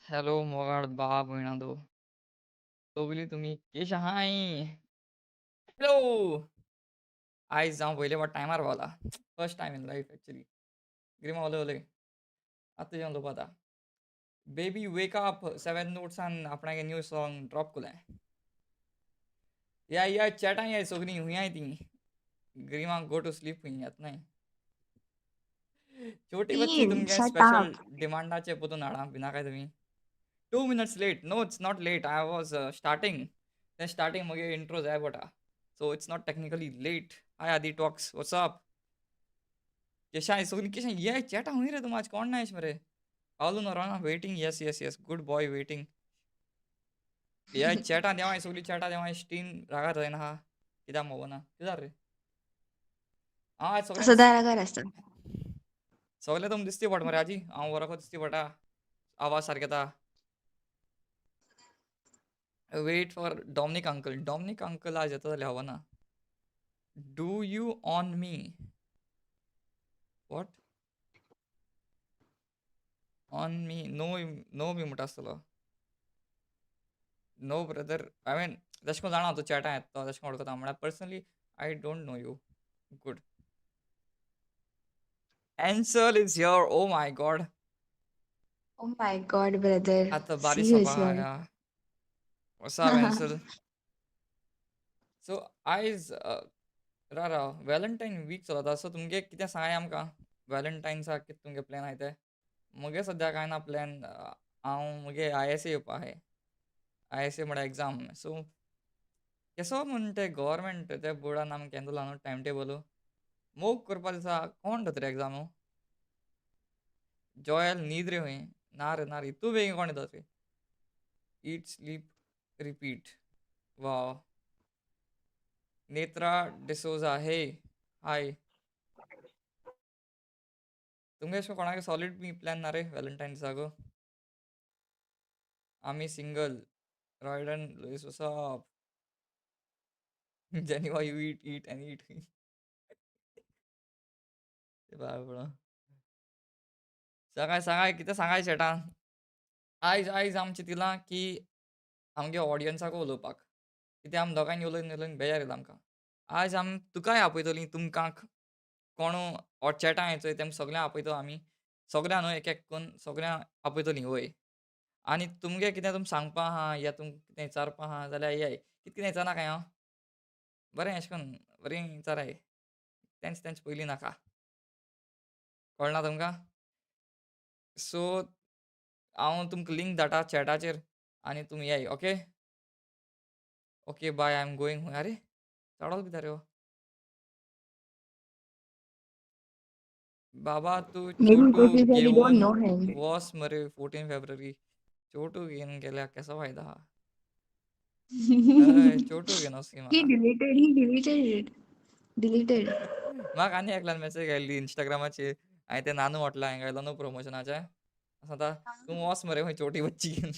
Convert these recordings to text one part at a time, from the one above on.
Hello मोगाळ बा भयणांनो, सगळीं तुमी केश आहाय? हॅलो. आयज हांव पयले फावट टायमार पावला. First time in life actually. Garima उलय उलय. आतां तुजें उलोवपा आतां. बेबी वेक अप 7 नोट्सान आपणागे न्यू सॉंग ड्रॉप कोलें. या या चॅटां याय सगळीं हुंय तीं. गरिमा गो टू स्लीप हुंय येत नाय. छोटी बच्ची Teen, तुमगे shut special up. डिमांडाचे पोतून हाडा भिनाकाय तुमी. 2 minutes late. No, it's not late. I was starting. तें स्टार्टिंग म्हगे इंट्रो जाय पडटा. So it's not technically late. Hi Aadi talks, what's up? केशाय सगळीं केशाय ये चॅटा हुंय रे तुम आज कोण नाय मरे? पावलो Noronha waiting. Yes yes yes, good boy waiting. ये चॅटा देवाय सगळीं चॅटा देवाय स्टीन रागार जायना हा कित्याक मोगना कित्याक रे? हांव आज सगळ्यांक सदां रागार आसता. सगळे तुम दिसती पड मरे आजी. हांव बरो दिसती पडटा. आवाज सारको येता. Wait for Dominic uncle. Dominic uncle आज येता जाल्यार खबर ना. Do you on me? What? On me? No no बी म्हणटा आसतलो. नो ब्रदर, I mean तशें करून जाणा तूं चॅटां येता तो तशें करून वळखता म्हळ्यार personally I don't know you. Good. Ansel is here. Oh my God. Oh my God, brother. आतां See बारीक you सोपा here. या. What's up, Ansel? So आयज राव राव व्हॅलेंटायन वीक चलता सो तुमगे कितें सांगाय आमकां व्हॅलेंटायन्साक कितें तुमगे प्लॅन आहाय ते. म्हगे सद्या कांय ना प्लॅन. हांव म्हगे I S A येवपा आहाय. I S A म्हळ्यार एग्जाम. सो केसो म्हूण ते गव्हर्मेंट ते बोर्डान आमकां केन्ना न्हू टायम टेबल मोग करपा दिसा कोण दिता रे एग्जामू? जॉयल न्हीद रे खंय. ना रे ना रे इतू बेगीन कोण न्हिदत रे? Eat sleep repeat. Wow. Netra D'Souza hey hi. तुमगे अशें कोणाक सॉलीड बी प्लॅन ना रे व्हॅलेंटायन दिसाक? आमी single. Royden Luis, what's up? Geneva you eat eat and eat. बाबडो. सांगाय सांगाय कितें सांगाय शेटां. आयज आयज आम चिंतिलां की आमगे ऑडियन्साकू उलोवपाक. कित्याक आम दोगांयनी उलोवन उलोवन बेजार येयला आमकां. आयज आम तुकाय आपयतलीं तुमकां कोणू चॅटां येय चोय तेमकां सगळ्यांक आपयतो आमी. सगळ्यां न्हू एक एक करून सगळ्यांक आपयतलीं वय. आनी तुमगे कितें तुम सांगपा आहा या तुमकां कितें विचारपा आहा जाल्यार येयाय. कितें कितें विचारना काय हांव? बरें अशें करून बरीं विचाराय. तेंच तेंच पयलीं नाका. कळना तुमकां? सो हांव तुमकां लिंक धाडटा चॅटाचेर आनी तुमी येयाय. Okay? Okay bye I am going. आरे चडोल कित्याक रे हो? बाबा तूं Maybe Chhotu because he said you don't घेवन know him. वोस मरे 14 फेब्रुवारी. छोटू घेवन गेल्यार केसो फायदा आहा? हय छोटू घेवन वच He म्हाका. deleted, he deleted it. Deleted. म्हाका आनी एकल्यान मॅसेज घायल्ली इंस्टाग्रामाचेर. हांवें तें नानू म्हटलां हांवें घायलो न्हू प्रमोशनाचें. सांगता तूं वोस मरे खंय छोटी बच्ची घेवन.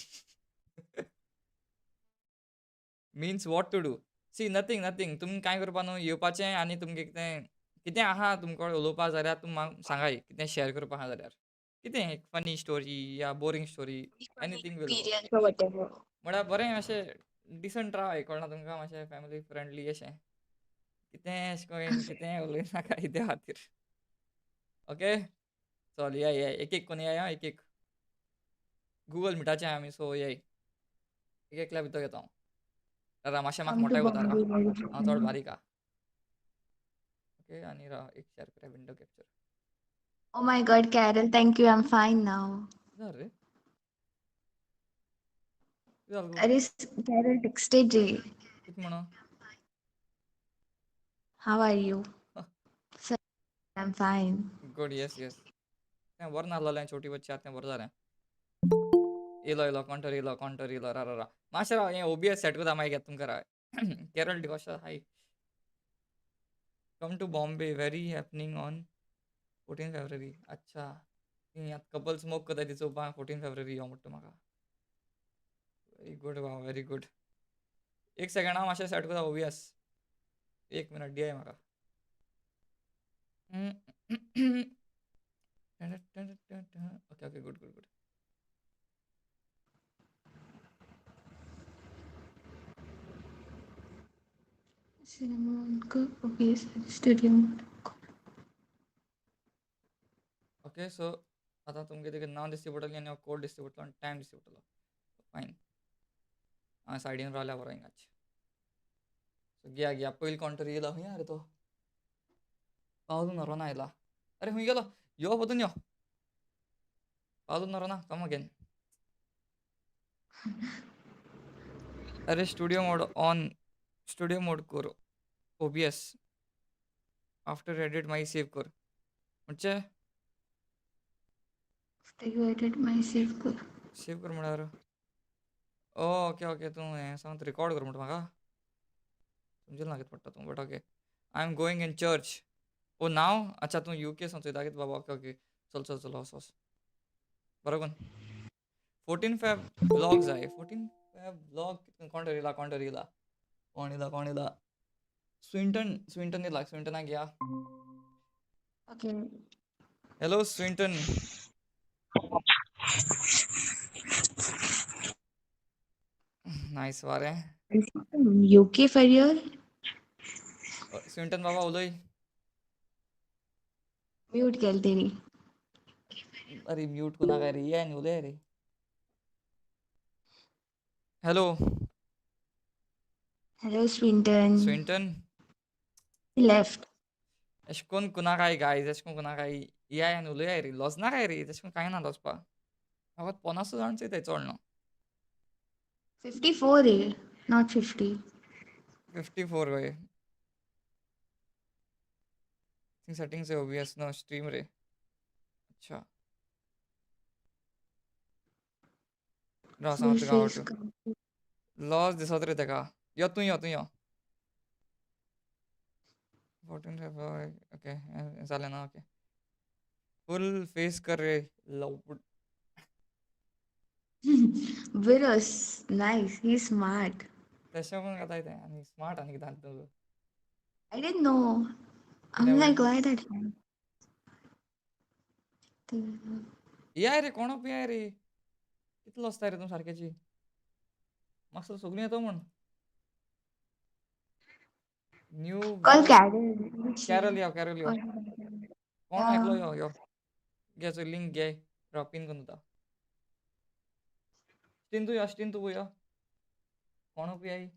Means what to do? See nothing nothing. तुमी कांय करपा न्हू येवपाचें आनी तुमगे कितें कितें आहा तुमकां उलोवपा जाल्यार तुमी म्हाका सांगाय कितें शॅर करपा आहा जाल्यार. कितें एक फनी स्टोरी या boring story Funny anything will work. experience or whatever. म्हळ्यार बरें अशें डिसंट रावाय कळना तुमकां मातशें फॅमिली फ्रेंडली अशें. कितें अशें करून कितें उलयनाका कित्या खातीर. ओके चल या या एक एक कोन या एक एक. गुगल मिटाचें आमी सो येय. एक एकल्या भितर घेता हांव. राव मातशें म्हाका Come to मोटे कोता राव. Bombay. हांव चड बारीक आहा. ओके आनी राव एक शेअर करया window capture. Oh my God, Carol, thank you. I'm fine now. कितें जालें रे? कितें जालें गो? अरे Carol texted रे. कितें म्हणून? How are you? Sir, I'm fine. Good, yes yes. तें बरें नासलेलें छोटी बच्ची आतां तें बरें जालें. येयलो येयलो कोण तरी येयलो कोण तरी येयलो राव राव राव. मातशें राव हें ओबीएस सेट करता मागीर घेता तुमकां राव. Carol D'Costa hi. Come to Bombay very happening on 14 February. अच्छा ती आतां कपल्स मोग करता ती चोवपाक 14 फेब्रुवारी यो म्हणटा म्हाका. व्हेरी गूड वा व्हेरी गूड. एक सेकंड हांव मातशें सेट करता ओबीएस. एक मिनट दियाय म्हाका. Okay okay good good good. Cinnamon OBS studio mode. Okay, so आतां तुमकां तेगे नांव दिश्टी पडटलें आनी कोड दिश्टी पडटलो आनी टायम दिश्टी पडटलो. फायन. हांव सायडीन रावल्यार बरो हिंगाच. सो घेया घेया, पयलीं कोण तरी येयला. खंय रे तो? पावलू नरोना आयला. अरे खंय गेलो? यो परतून यो. Pavlu Noronha, come again. अरे studio mode on, studio mode कर. ओबीएस आफ्टर एडिट मागीर सेव कर म्हणजे. After you edit my save कर. सेव कर म्हळ्यार? ओके ओके, तूं हें सांग, रिकॉर्ड कर म्हणटा म्हाका. समजून ना कितें पडटा तूं, but okay. I am going in church. Oh नाव, अच्छा, तूं युके सावन चोयता कितें बाबा. ओके ओके, चल चल चल, वच वच. बरो कोन 14 फेब व्लॉग जाय. 14 फेब व्लॉग. कोण तरी येयला, कोण तरी येयला, कोण येयला, कोण येयला? स्विंटन, स्विंटन येयला. स्विंटनाक घेया. Okay. Hello Swinton. Nice वारें. UK for real? Swinton बाबा, उलय. म्यूट केलं तेणी. अरे म्यूट कोणा काय रे? ये आनी उलय रे. Hello. Hello Swinton. Swinton. Left. अशें कोन कुना काय गायज, अशें कोन कुना काय. येय आनी उलय रे. लजना काय रे? तशें कांय ना लजपा. फकत 50 जाण चोयताय, चड न्हू. 54 रे, not 50. 54 वय. सेटिंग्स ओबीएस नो स्ट्रीम रे. अच्छा, राव, फुल सांगता तुका. फेस. हांव लॉस दिसत रे तेका. यो तूं, यो तूं, यो. 14. ओके, जालें ना? ओके, फुल फेस कर रे loved. Virus, nice. He's smart. तशें कोण जाताय तें आनी स्मार्ट आनी कितें तूं. I didn't know. I'm like, why that? येय रे, कोण येय रे. कितलो आसता रे तूं सारकेची? म्हाका सगळीं येता म्हण new. Call Carol. Carol यो, कॅरल यो. कोण एकलो यो यो. घे चोय, लिंक घे. राव, पिन करून दिता. स्टीन तूं यो, स्टीन तूं यो. कोण P I.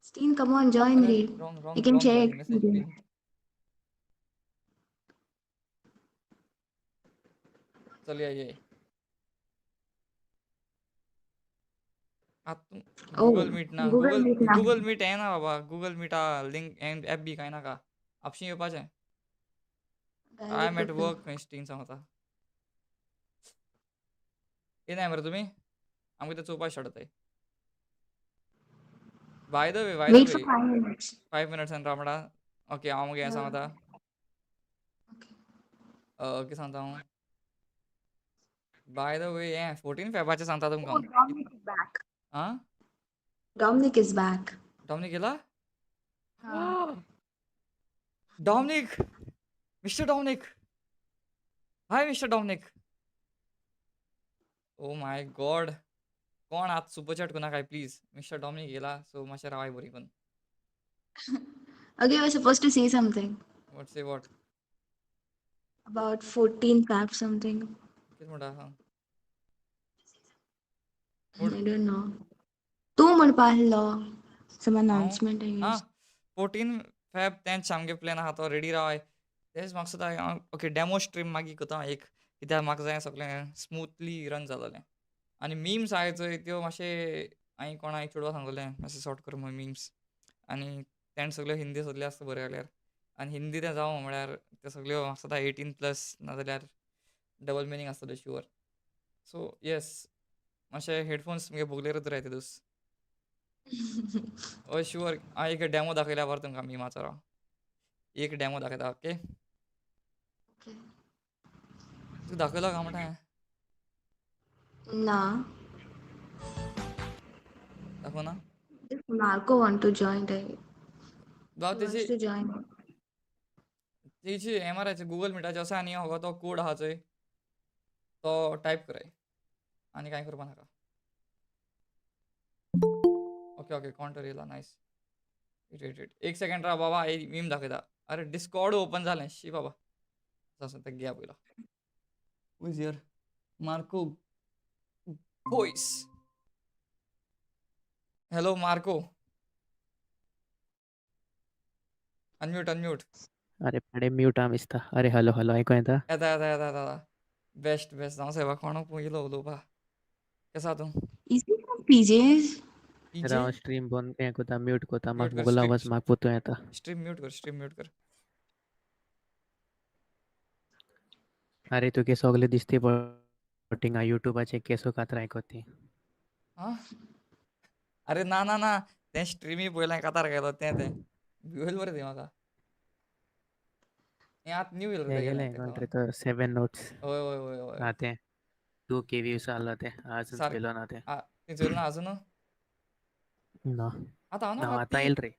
Steen, come on, join अरे re. Wrong You wrong can wrong share message experience. Pin. चल ये ये आतां. Oh, गुगल मीट ना. Google Google Meet ना. गुगल मीट येना बाबा. गुगल मिटा लिंक एप बी कांय नाका. आपशी येवपाचें. I am at work खंय स्टीन सांगता. येनाय मरे तुमी? आमकां तें चोवपाक शकताय. By the way, by the Wait for way, 5 minutes. 5 मिनट्सान राव म्हणटा. ओके, हांव मुगे हें सांगता. Okay. कितें सांगता हांव? बाय the way, हें 14 फेबाचें सांगता तुमकां. Oh, Dominic is back. आं? Dominic is back. Dominic येला? हाँ. Dominic! Mister Dominic! Hi mister Dominic! Oh my God! कोण आतां सुपर चॅट करनाकाय प्लीज. मिस्टर डॉमनीक येला, सो मातशें रावाय बरी करून. Okay, you were supposed to say something what say what? About 14 Feb something. कितें म्हणटा, सांग. I don't know. तूं म्हणपा आहलो. Some हांव announcement, I आं guess. 14 Feb तेंच आमगे प्लॅन आहा, तो रेडी रावाय. तेच म्हाका सुद्दां हांव ओके, डेमो स्ट्रीम मागीर करता एक, कित्याक म्हाका जाय सगळें स्मुथली रन जालोलें. आनी मिम्स आहाय चोय, त्यो मातशे हांवें कोणाक चेडवा सांगलेलें मातशें सॉर्ट कर म्हूण मिम्स. आनी तेणें सगळ्यो हिंदी सोदल्यो आसता बरें जाल्यार. आनी हिंदी तें जावं म्हळ्यार त्यो सगळ्यो म्हाका दिसता 18+ नाजाल्यार डबल मिनींग आसतल्यो शुअर. सो येस, मातशे हेडफोन्स मुगे बोगलेरूच दवराय ते दोस. हय, शुअर. हांव एक डॅमो दाखयल्यार बरो तुमकां मिमाचो. राव, एक डॅमो दाखयता. ओके. Okay. तुका दाखयलो काय म्हणटा हांवें? ना. दाखोवना? If Marco want to join, right? बाब He wants तेजी to join. तेजी एम आर आयचे गुगल मिटाचे अशें आनी हो तो कोड आहा चोय, तो टायप कराय आनी कांय करपा नाका. ओके ओके, कोण तरी येयला. नायस. वेट वेट वेट, एक सेकंड राव बाबा, एक मीम दाखयता. अरे डिस्कॉर्ड ओपन जालें, शी बाबा. आसा तें घेया पयलो. Who is here? Marco Gois. Hello Marco. Unmute unmute. अरे पाडे म्यूट आ दिसता. अरे हॅलो हॅलो, आयको येता? येता येता येता येता. Best best. जावं साहेबा, कोण पयलो उलोवपा. केसो आहा तूं? Is he from PJs? PJ? Rao, stream बंद हें कोता, म्यूट कोता. म्यूट म्हाका कर. मुगलो स्ट्रीम आवाज म्हाका पोतून येता. स्ट्रीम म्यूट कर, स्ट्रीम म्यूट कर. अरे तुगे सगळे दिसती पडटा युट्यूबाचे केसो कातरां आयकोत ती. आं, अरे ना ना ना, तें स्ट्रिमी पयलें कातार गेलो तें तें भिवयल बरें ती म्हाका. हें आतां न्यू येयलें तें रे गेलें तेका कोण लागून. रे तो, सेवन नोट्स. हय हय हय हय. आं तें 2K views आसलो तें, आजून सारकें. चोयलो ना तें. आ, तें चोयलें ना आजून? ना. आतां हांव ना, नाका आतां ती येयल रे.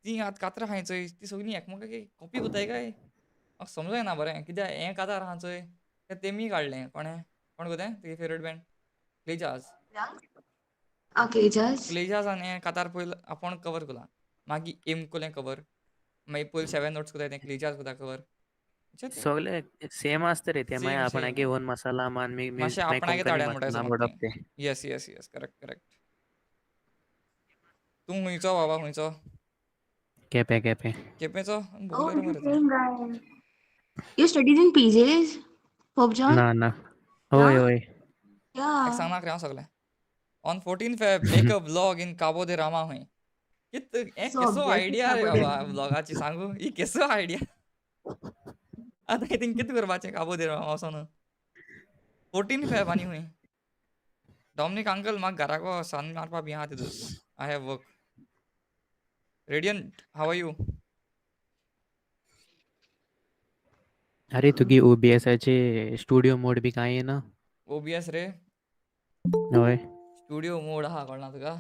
ती आतां कातरां आहाय चोय ती सगळीं एकमेकाक कॉपी कोत्ताय काय म्हाका समजो येना बरें कित्याक हें कातार आहा चोय तें तेमी काडलें. कोणें कोण गो तें तुगे फेवरेट बँड क्लेजाज. Okay, Judge. क्लेजासान हें कातार पयलीं आपूण कवर केलां, मागीर एम कोलें कवर, मागीर पयलीं सेवन नोट्स कोताय तें क्लेजास कोता कवर. सगळे सेम आसता रे ते, मागीर सेम आपणागे सेम ओन मसाला मान मातशें मागीर आपणागे कोंकणी ताड्यान म्हणटा मसाला समज मोडप तें. ते. Yes yes yes, correct correct. तूं खुंयचो बाबा, खुंयचो? Quepem Quepem. केपेंचो? Oh, बोगलेर it's the मरे तूं. same guy. You studied in PJs? Pope John? ना ना, हय Yeah? हय. एक Yeah. सांगनाक रे हांव सगळें. On 14 Feb make a vlog in Cabo de Rama खंय. कित हें So केसो obviously idea रे Cabo de बाबा Rama. व्लॉगाची सांगू, ही केसो आयडिया. आतां थिंग कितें करपाचें काबो दे रामा वचोन? 14 फेब आनी खंय. डॉमनीक अंकल म्हाका घराको सन मारपा बी आहा तितून. I have work. Radiant, how are you? अरे तुगे ओबीएसाचे स्टुडियो मोड बी कांय येना? ओबीएस रे? हय. स्टुडियो मोड आहा, कळना तुका?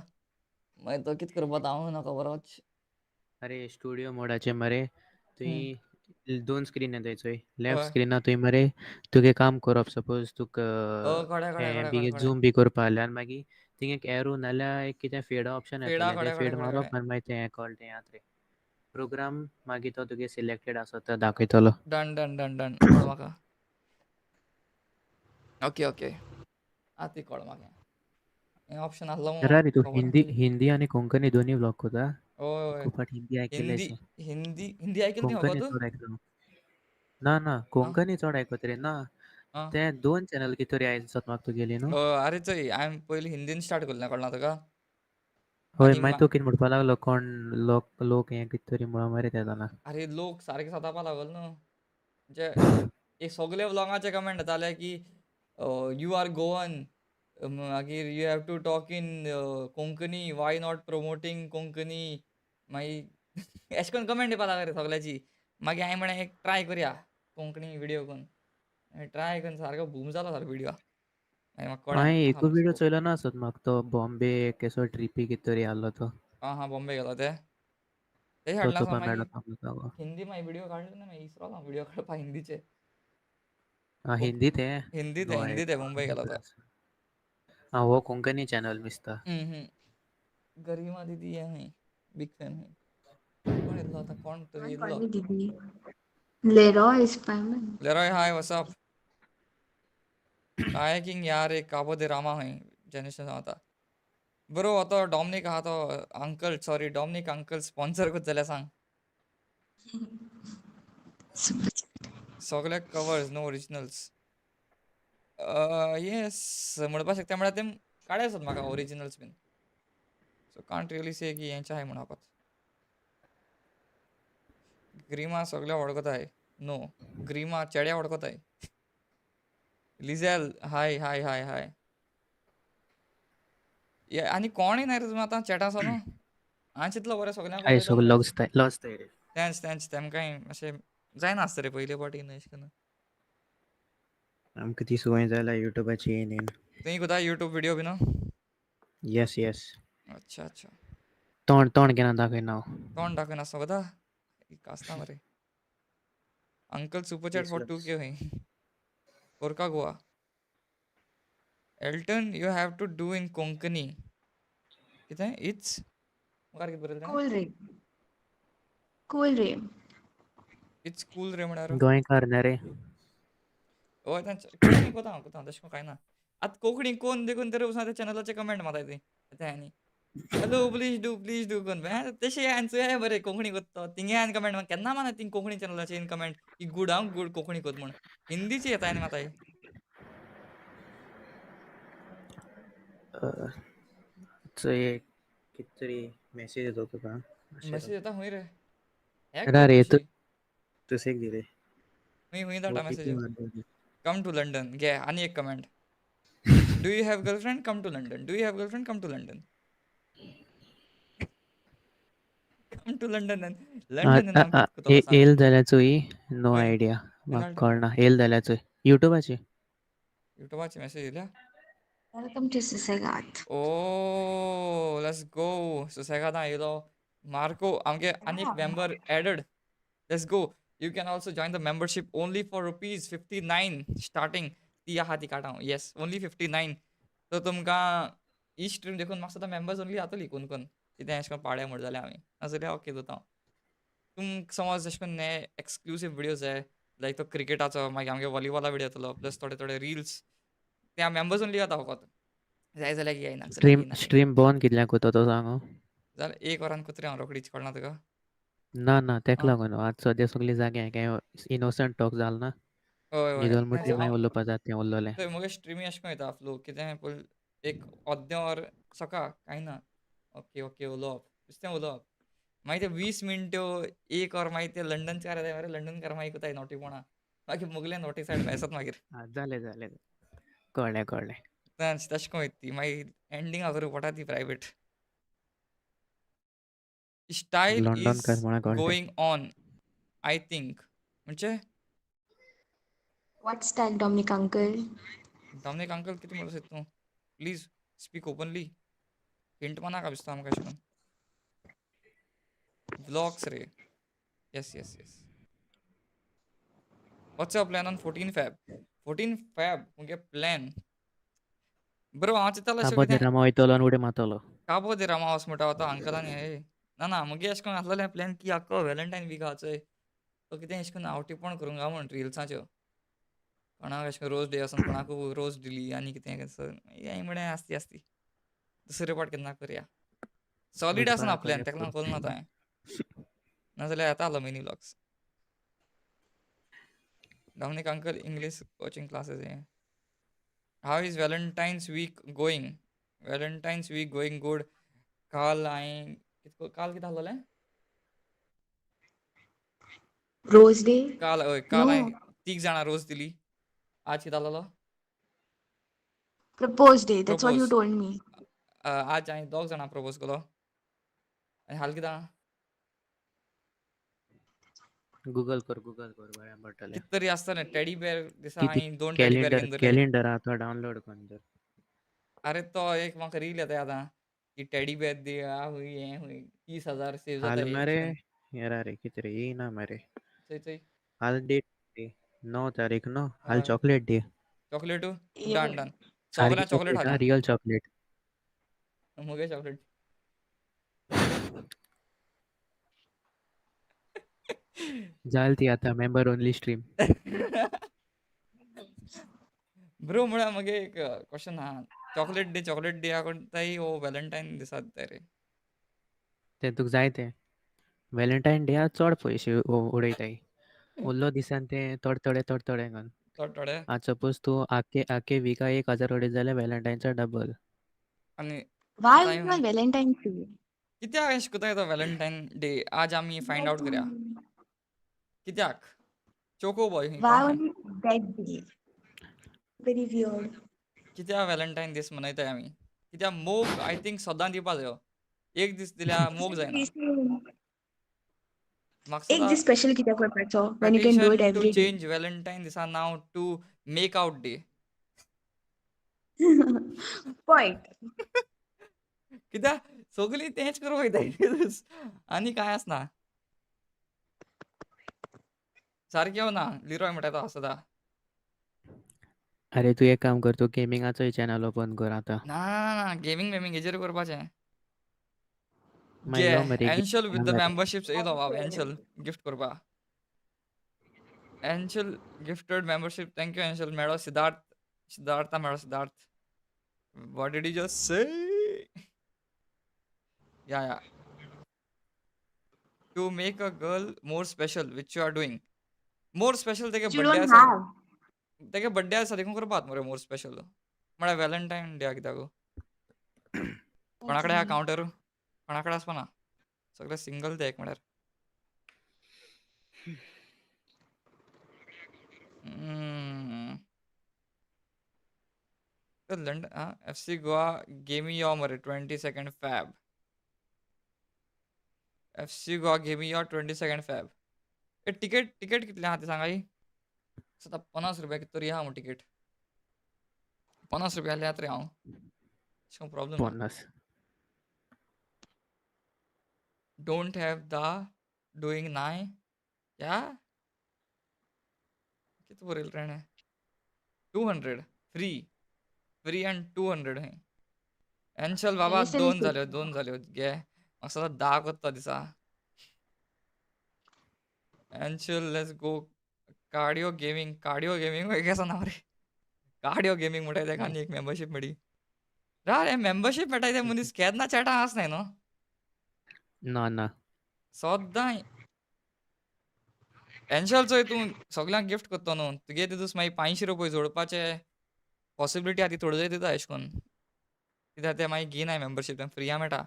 मागीर तो कितें करपा हांव ना खबरोच. अरे स्टुडियो मोडाचे मरे तुंय दोन स्क्रीन येताय चोय. लेफ्ट हय. स्क्रीनार तुंय मरे तुगे काम करप, सपोज तुका कळ्ळें कळ्ळें हें कळ्ळें बी कळ्ळें कळ्ळें. झूम बी करपा जाल्यार मागीर थिंग एक एरो नाल्यार एक कितें फेड ऑप्शन फेडा येतलें, तें कळ्ळें कळ्ळें फेड कळ्ळें मारप कळ्ळें. आनी मागीर तें हें कळटा तें येता रे प्रोग्राम, मागीर तो तुगे सिलेक्टेड आसता तो दाखयतलो. डन डन डन डन, कळ्ळें म्हाका. ओके ओके, आतां कळ्ळें म्हाका. हें ऑप्शन आसलो म्हूण अरे तूं खबर हिंदी नासली. हिंदी आनी कोंकणी दोनी व्लॉग कोता? हय हय. खूब फावट हिंदी आयकिल्लें हिंदी अशें. हिंदी हिंदी आयकली तुवें कोंकणी वगत? चड आयकलो. ना ना, आं कोंकणी चड आयकत रे ना. आं. ते दोन चॅनल कितें तरी आयज दिसता म्हाका तुगेली न्हू. अरे चोय हांवें पयलीं हिंदीन स्टार्ट केल्लें, कळना तुका? हय, आनी मागीर तूं कितें म्हणपा लागलो, कोण लोक लोक हें कितें तरी म्हणून मरे ते जाणा. अरे लोक सारके सतावपा लागलो न्हू. म्हणजे हे सगळे व्लॉगाचे कमेंट येताले की you are Goan, मागीर you have to talk in Konkani, why not promoting Konkani, मागीर अशें करून कमेंट येवपा लागले रे सगळ्याची. मागीर हांवें म्हणलें एक ट्राय करया कोंकणी विडियो करून. ट्राय करून सारको बूम जालो सारको विडियो. मागीर म्हाका कळ्ळें हांवें आहा एकूय म्हूण विडियो स्कोप. चोयलो ना आसत म्हाका, तो बॉम्बे केसो ट्रिपी कितें तरी आहलो तो. आं हां, बॉम्बे गेलो ते ते तो हाडले आसा. चोवपा मागीर मेळना म्हाका. हिंदी मागीर विडियो काडले ना, मागीर इसरोलो हांव विडियो काडपा हिंदीचे. आं, हिंदी ते? हिंदी ते, नो हिंदी ते, मुंबय गेलो तो. आं, हो कोंकणी चॅनल दिसता. गरिमा दिदी हें खंय बीग फॅन खंय. कोण येयल्लो आतां, कोण तरी Don't येयल्लो. call me Didi. Leroy is Spyman. Leroy hi, what's up? Kayaking यार एक काबो दे रामा खंय जेनेशन आता. बरो आतां डॉमनीक आहा तो uncle, sorry Dominic uncle sponsor करता जाल्यार सांग. Super chat. सगळे कवर्स नो ओरिजिनल्स. येस म्हणपा शकता, म्हळ्यार ते काडे आसत म्हाका ओरिजिनल्स बीन. सो कांट रियली से की हेंचे आहाय म्हणपाक. ग्रीमा सगळे वळखताय. नो ग्रीमा चेड्या वळखताय. लिझेल हाय हाय हाय हाय. आनी कोणूय ना रे तुमी आतां चॅटा आसा न्हू. हांवें चिंतलो बरें सगल्यांक आयज उलयता सगळो म्हणून. लॉजताय लॉजताय रे. तेंच तेंच तेमकांय मातशें जायना आसता रे पयले फावटी न्हू अशें करून. आमकां ती संवय जाल्या युट्यूबाची येन येन. तुवें कोता युट्यूब विडियो बीन? Yes yes. अच्छा अच्छा. तोंड तोंड केन्ना दाखयना हांव. तोंड दाखयनासतो कोता? कास्ता मरे. Uncle super chat for 2K खंय. Orca Goa. Elton you have to do in Konkani. कितें it's मुखार कितें बरयलें तेणें? Cool रे. कूल रे. It's cool रे म्हळ्यार गोंयकार न्ही रे. हय कोंकणी कोता हांव कोता तशें करून कांय ना. आतां कोंकणी कोन देखून तर वचून आतां चॅनलाचे कमेंट मारता ती आनी hello please do please do कोन तशें हांवें बरें कोंकणी कोत्ता तिंगे हांवें कमेंट केन्ना मारना थिंग कोंकणी चॅनलाचे इन कमेंट की गूड हांव गूड कोंकणी कोत म्हूण हिंदीची येता आनी माताय. चोय कित तरी मॅसेज येतो तुका. मॅसेज येता खंय रे? ना रे तुसेक दिले. खंय खंय धाडटा मॅसेज? कम टू लंडन घे आनी एक comment. Do you have girlfriend? Come to London. Do you have girlfriend? Come to London. Come to London. London येल जाल्यार चोय नो आयडिया म्हाका कळना. येल जाल्यार चोय युट्यूबाचे. युट्यूबाचे मॅसेज येयल्या. Welcome to Susegaad. Oh let's go. सुसेगादां येयलो मार्को आमगे आनी एक member added. Let's go. You can also join the membership only for ₹59 starting. ती आहा ती काडटा हांव. Yes only 59. सो तुमकां ही स्ट्रीम देखून म्हाका दिसता मेंबर्स ओनली जातली कोण कोण कितें अशें करून पाड्या म्हूण जाल्यार आमी नाजाल्यार ओके जाता हांव. तुमकां समज अशें करून हे एक्सक्लुसीव विडियोज जाय लायक तो क्रिकेटाचो मागीर आमगे व्हॉलीबॉला विडियो येतलो प्लस थोडे थोडे रिल्स ते मेंबर्स ओनली जाता फकत. जाय जाल्यार घेय ना स्ट्रीम स्ट्रीम बंद कितल्यांक कोता तो सांग. जाल्यार एक वरान कोतरी हांव रोखडीच कळना तुका. ना ना तेका लागून आज सद्या सगळीं जागे काय इनोसंट टॉक जाल ना. हय हय निदल मुटली मागीर उलोवपा जाता तें उरलोलें. थंय मगे स्ट्रिमी अशें करून येता फ्लो कितें पयल एक अर्दें वर सकाळ कांय ना ओके ओके उलोवप नुस्तें उलोवप मागीर ते 20 मिनट्यो एक वर मागीर ते लंडनकार येताय मरे लंडनकार मागीर कोताय नोटीपणां मागीर मुगले नोटी सायड बेसत मागीर. जालें जालें कळ्ळें कळ्ळें. तशें करून वयता ती मागीर एंडींग करूंक पडटा ती private. Style is going on I think म्हणजे What style, Dominic uncle? Dominic uncle कितें म्हणूंक सोदता तूं? Please speak openly. हिंट मारनाका दिसता आमकां अशें करून. व्लॉग्स रे. Yes yes yes. What's your plan on 14 Feb? 14 Feb मुगे प्लॅन बरो हांव चिंततालो अशें काबो दे कितें रामा वयतलो आनी उडी मारतलो. काबो दे रामा वच म्हणटा आतां अंकलान हे ना ना मुगे अशें करून आसलेलें प्लॅन की आख्खो व्हॅलेंटायन वीक आहा चोय तो कितें अशें करून आवटीपण करूंक गाय म्हूण रिल्साच्यो. कोणाक अशें करून रोज डे वचोन कोणाकू रोज दिली आनी कितें हें म्हळें आसती आसती दुसरे पाट केन्ना करया. सॉलीड आसना प्लॅन तेका लागून करूं ना तो हांवें. नाजाल्यार येता आहलो mini vlogs. Dominic uncle English coaching classes हे. How is Valentine's week going? Valentine's week going good. काल हांवें काल कितें आहलोलें? Rose day? काल हय काल हांवें तीग जाणां रोज दिली. आज कितें आहलोलो? Propose day. That's what you propose. told me. आज हांवें दोग जाणां प्रपोज केलो. आनी हाल कितें आहा? गुगल कर गुगल कर बरें पडटलें. कितें तरी आसतलें टेडी बेर दिसा कितें हांवें 2 टेडी बेर कॅलेंडर घेवन दवरले. कॅलेंडर आहा तो डावनलोड करून दवर. अरे तो एक म्हाका रील येता आतां की टेडी बेर दी आ हुंय हें हुंय 30,000 सेव हाल जाता रे मरे अशें करून. येरा रे कितें रे येयना मरे. चोय चोय. हाल डेट 9 तारीख न्हू हाल हय. Chocolate day. चॉकलेटू? Done Yeah. Done. सारकी सगळ्यां चॉकलेट चॉकलेट खाता. आं रियल चॉकलेट. मुगे चॉकलेट. जाल ती आतां मेंबर ओनली स्ट्रीम. ब्रो म्हळ्यार मगे एक क्वेश्चन आहा. चॉकलेट डे कोणताय हो व्हॅलेंटायन दिसा दिताय रे? तें तुका जाय तें. व्हॅलेंटायन डे चड पयशे उडयताय. उरलो दिसान ते थोडे थोडे थोडे थोडे करून. थोडे थोडे. आतां सपोज तूं आख्खे आख्खे विका 1000 उडयत जाल्यार व्हॅलेंटायनचो डबल. आनी Why आतां only on Valentine's Day? कित्याक अशें कोताय तो व्हॅलेंटायन डे? आज आमी फायंड आवट करया. Exactly. कित्याक? चोको बॉय खंय Why कोण? only that day? Very weird. कित्याक व्हॅलेंटायन दीस मनयताय आमी? कित्याक मोग I think सदां दिवपा जायो. एक दीस दिल्यार मोग जायना. म्हाका एक दिसता दीस स्पेशल कित्याक करपाचो when you can do it petition to every day? Change Valentine दिसा नांव टू मेक आवट डे. Point. कित्याक सगळीं तेंच करूंक वयताय आनी कांय आसना. सारकें ना लिरॉय म्हणटा तो सदां. अरे तूं एक काम कर तूं गेमिंगाचोय चॅनल ओपन कर आतां. ना ना ना गेमींग बेमींग हेजेर करपाचें. मागीर घे यो मरे एन्शल गिफ्ट विथ the मरे. मेंबरशिप्स येयलो बाब एन्शल गिफ्ट करपा. एन्शल gifted membership thank you एन्शल मेळो सिद्धार्थ सिद्धार्था मेळो Siddharth. What did you just say? Yeah yeah. To make a girl more special which you are doing. More special तेगे You birthday don't आसा. have. तेगे birthday आसा देखून करपात मरे मोर स्पेशल. म्हळ्यार व्हॅलेंटायन डे कित्याक? कोणा कडेन आहा कावंटर? कोणा कडेन आसपा ना. सगळे सिंगल ते एक म्हळ्यार. लंडन एफ सी गोवा गेमी यो मरे 22 Feb. FC Goa गेमी यो 22 फॅब. ए टिकेट टिकेट कितले आहा ते सांगाय. आतां 50 रुपया कित तरी आहा मु टिकेट. 50 रुपया जाल्यार रे हांव. अशें प्रॉब्लम ना. 50. Don't have the doing नाय. क्या? कित बरयलें रे हेणें? 200 फ्री. फ्री आनी 200 खंय. एन्शल बाबा Listen दोन to जाल्यो दोन जाल्यो घे. म्हाका दिसता 10 कोत्ता दिसा. एन्शल let's go cardio gaming cardio gaming केसो नांव रे? कार्डियो गेमींग म्हणटा तेका आनी एक मेंबरशीप मेळ्ळी. रा रे मेंबरशीप मेळटा ते मनीस केन्ना चॅटां आसनाय न्हू? ना ना. सद्दां एन्शल चोय तूं सगल्यांक गिफ्ट करता न्हू तुगे तितूस मागीर 500 रुपया जोडपाचे पॉसिबिलिटी आहा ती थोडी दिता एश कोन्न. कित्याक ते मागीर घेयनाय मेंबरशीप फ्रिया मेळटा.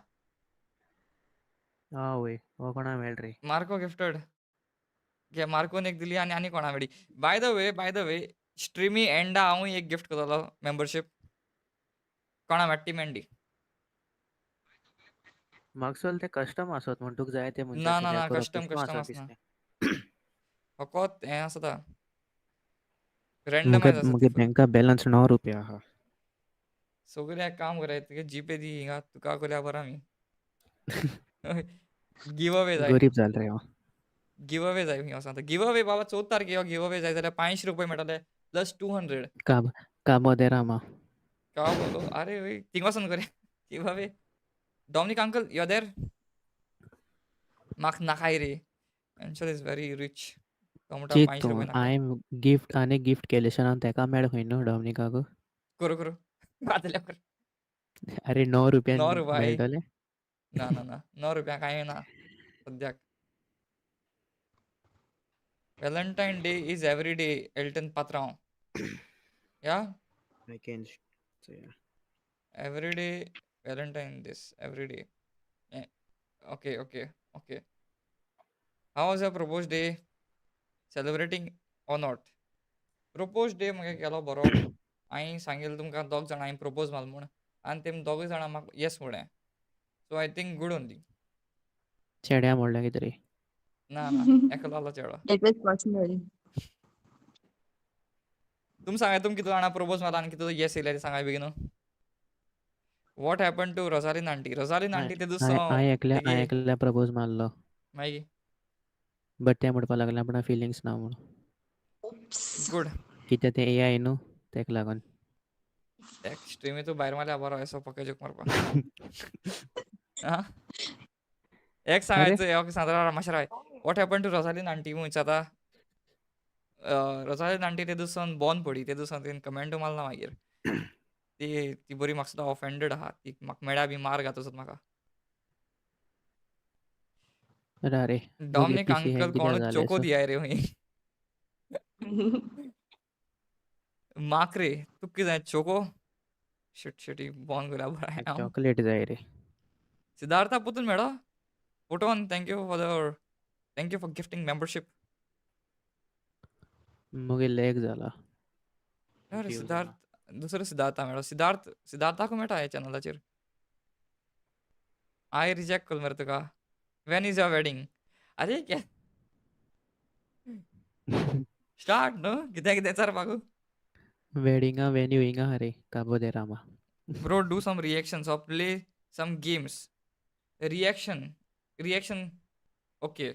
आवय हो कोणा मेळ रे? Marco gifted. घे मार्कोन एक दिली आनी आनी कोणा मेळ्ळी. By the way by the way स्ट्रिमी एंडा हांवूय एक गिफ्ट करतलो मेंबरशीप. कोणा मेळटा ती मेंडी. म्हाका दिसोल ते कस्टम आसत म्हण तुका जाय ते ना मनशाक ना ना सिलेक्ट करप कस्टम तशें कस्टम आसत आसना. दिसता. फकत हें आसता. मुगे रँडमायज आसता मुगे ती फुल. बँका बॅलन्स 9 रुपया आहा. सगळ्याक काम कराय तुगे जीपे दी हिंगा तुका कोरया बरो आमी. गिव अवे जाय. गरीब जाल रे हांव. गिव अवे जाय खंय वचोन गिव अवे बाबा 14 तारखेक गिव अवे जाय जाल्यार 500 रुपया मेळटले प्लस 200. काब काबो दे रामा. का बोलो अरे वय थिंग वचोन करया give away. Dominic uncle you are there? म्हाका नाकाय रे. एन्शल is very rich. तो म्हणटा चीत पांचशे तूं रुपया नाका. हांवें गिफ्ट आनी गिफ्ट केलेशनान तेका मेळ खंय न्हू डॉमनिकाक. करू करू. जातलें कर. अरे 9 रुपयान 9 रुपया मेळटले? ना ना ना 9 रुपया कांय ना सद्याक. Valentine Day is every day Elton Patrao. Yeah? I can say yeah. Every day Valentine this every day. Okay. How was your propose day? Celebrating or not? Propose day मगे गेलो बरो. हांवें सांगिल्लें तुमकां दोग जाणां हांवें प्रपोज मारलो म्हूण आनी तेमी दोगूय जाणां म्हाका येस म्हणलें. So I think good only. चेड्या म्हणलें कितें तरी. ना ना एकलो आसलो चेडो. It was personal. तुमी सांगाय तुमी कितले जाणां प्रपोज मारला आनी कितले येस येयले ते सांगाय बेगीन. What happened to Rosaline aunty? Rosaline aunty ते दुसरो हांवें एकल्या हांवें तेगे एकल्या प्रपोज मारलो. मागीर बट ते म्हणपाक लागले आपणा फिलिंग्स ना म्हणून. Oops. Good. कित्याक तें एआय न्हू तेका लागून. एक स्ट्रीमी तूं भायर मारल्यार बरो असो पक्के जोक मारपाक. आं एक अरे सांगायचो एक सांगता मातशें राव. What happened to Rosaline aunty म्हूण विचारता. रोजालीन आंटी ते दिसान बंद पडली ते दिसान तेणें कमेंटू मारला मागीर. ती ती बरी म्हाका सुद्दां ऑफेंडेड आहा ती म्हाका मेळ्ळ्यार बी मार घात वचत म्हाका. अरे अरे मुगे डॉमनीक पीसी अंकल हँग कित्याक कोणूच जालें चोको सो? दियाय रे हुंय. माक रे तुका कितें जाय चोको? शिट शिट ही बंद करया बरें हांव. चॉकलेट जाय रे. सिद्धार्था पुतून मेळो? Photon thank you for the thank you for gifting membership. मुगे लॅग जाला. अरे व्ह्यू सिद्धार्थ जाला. दुसरो सिद्धार्था मेळो. सिद्धार्थ सिद्धार्थाकू मेळटा ह्या चॅनलाचेर. I reject केलो मरे तुका. When is your wedding? अरे के स्टार्ट न्हू कितें कितें विचारपाक. वेडिंगा वेन्यू हिंगा आहा रे काबो दे रामा. Bro do some reactions or play some games. Reaction reaction okay.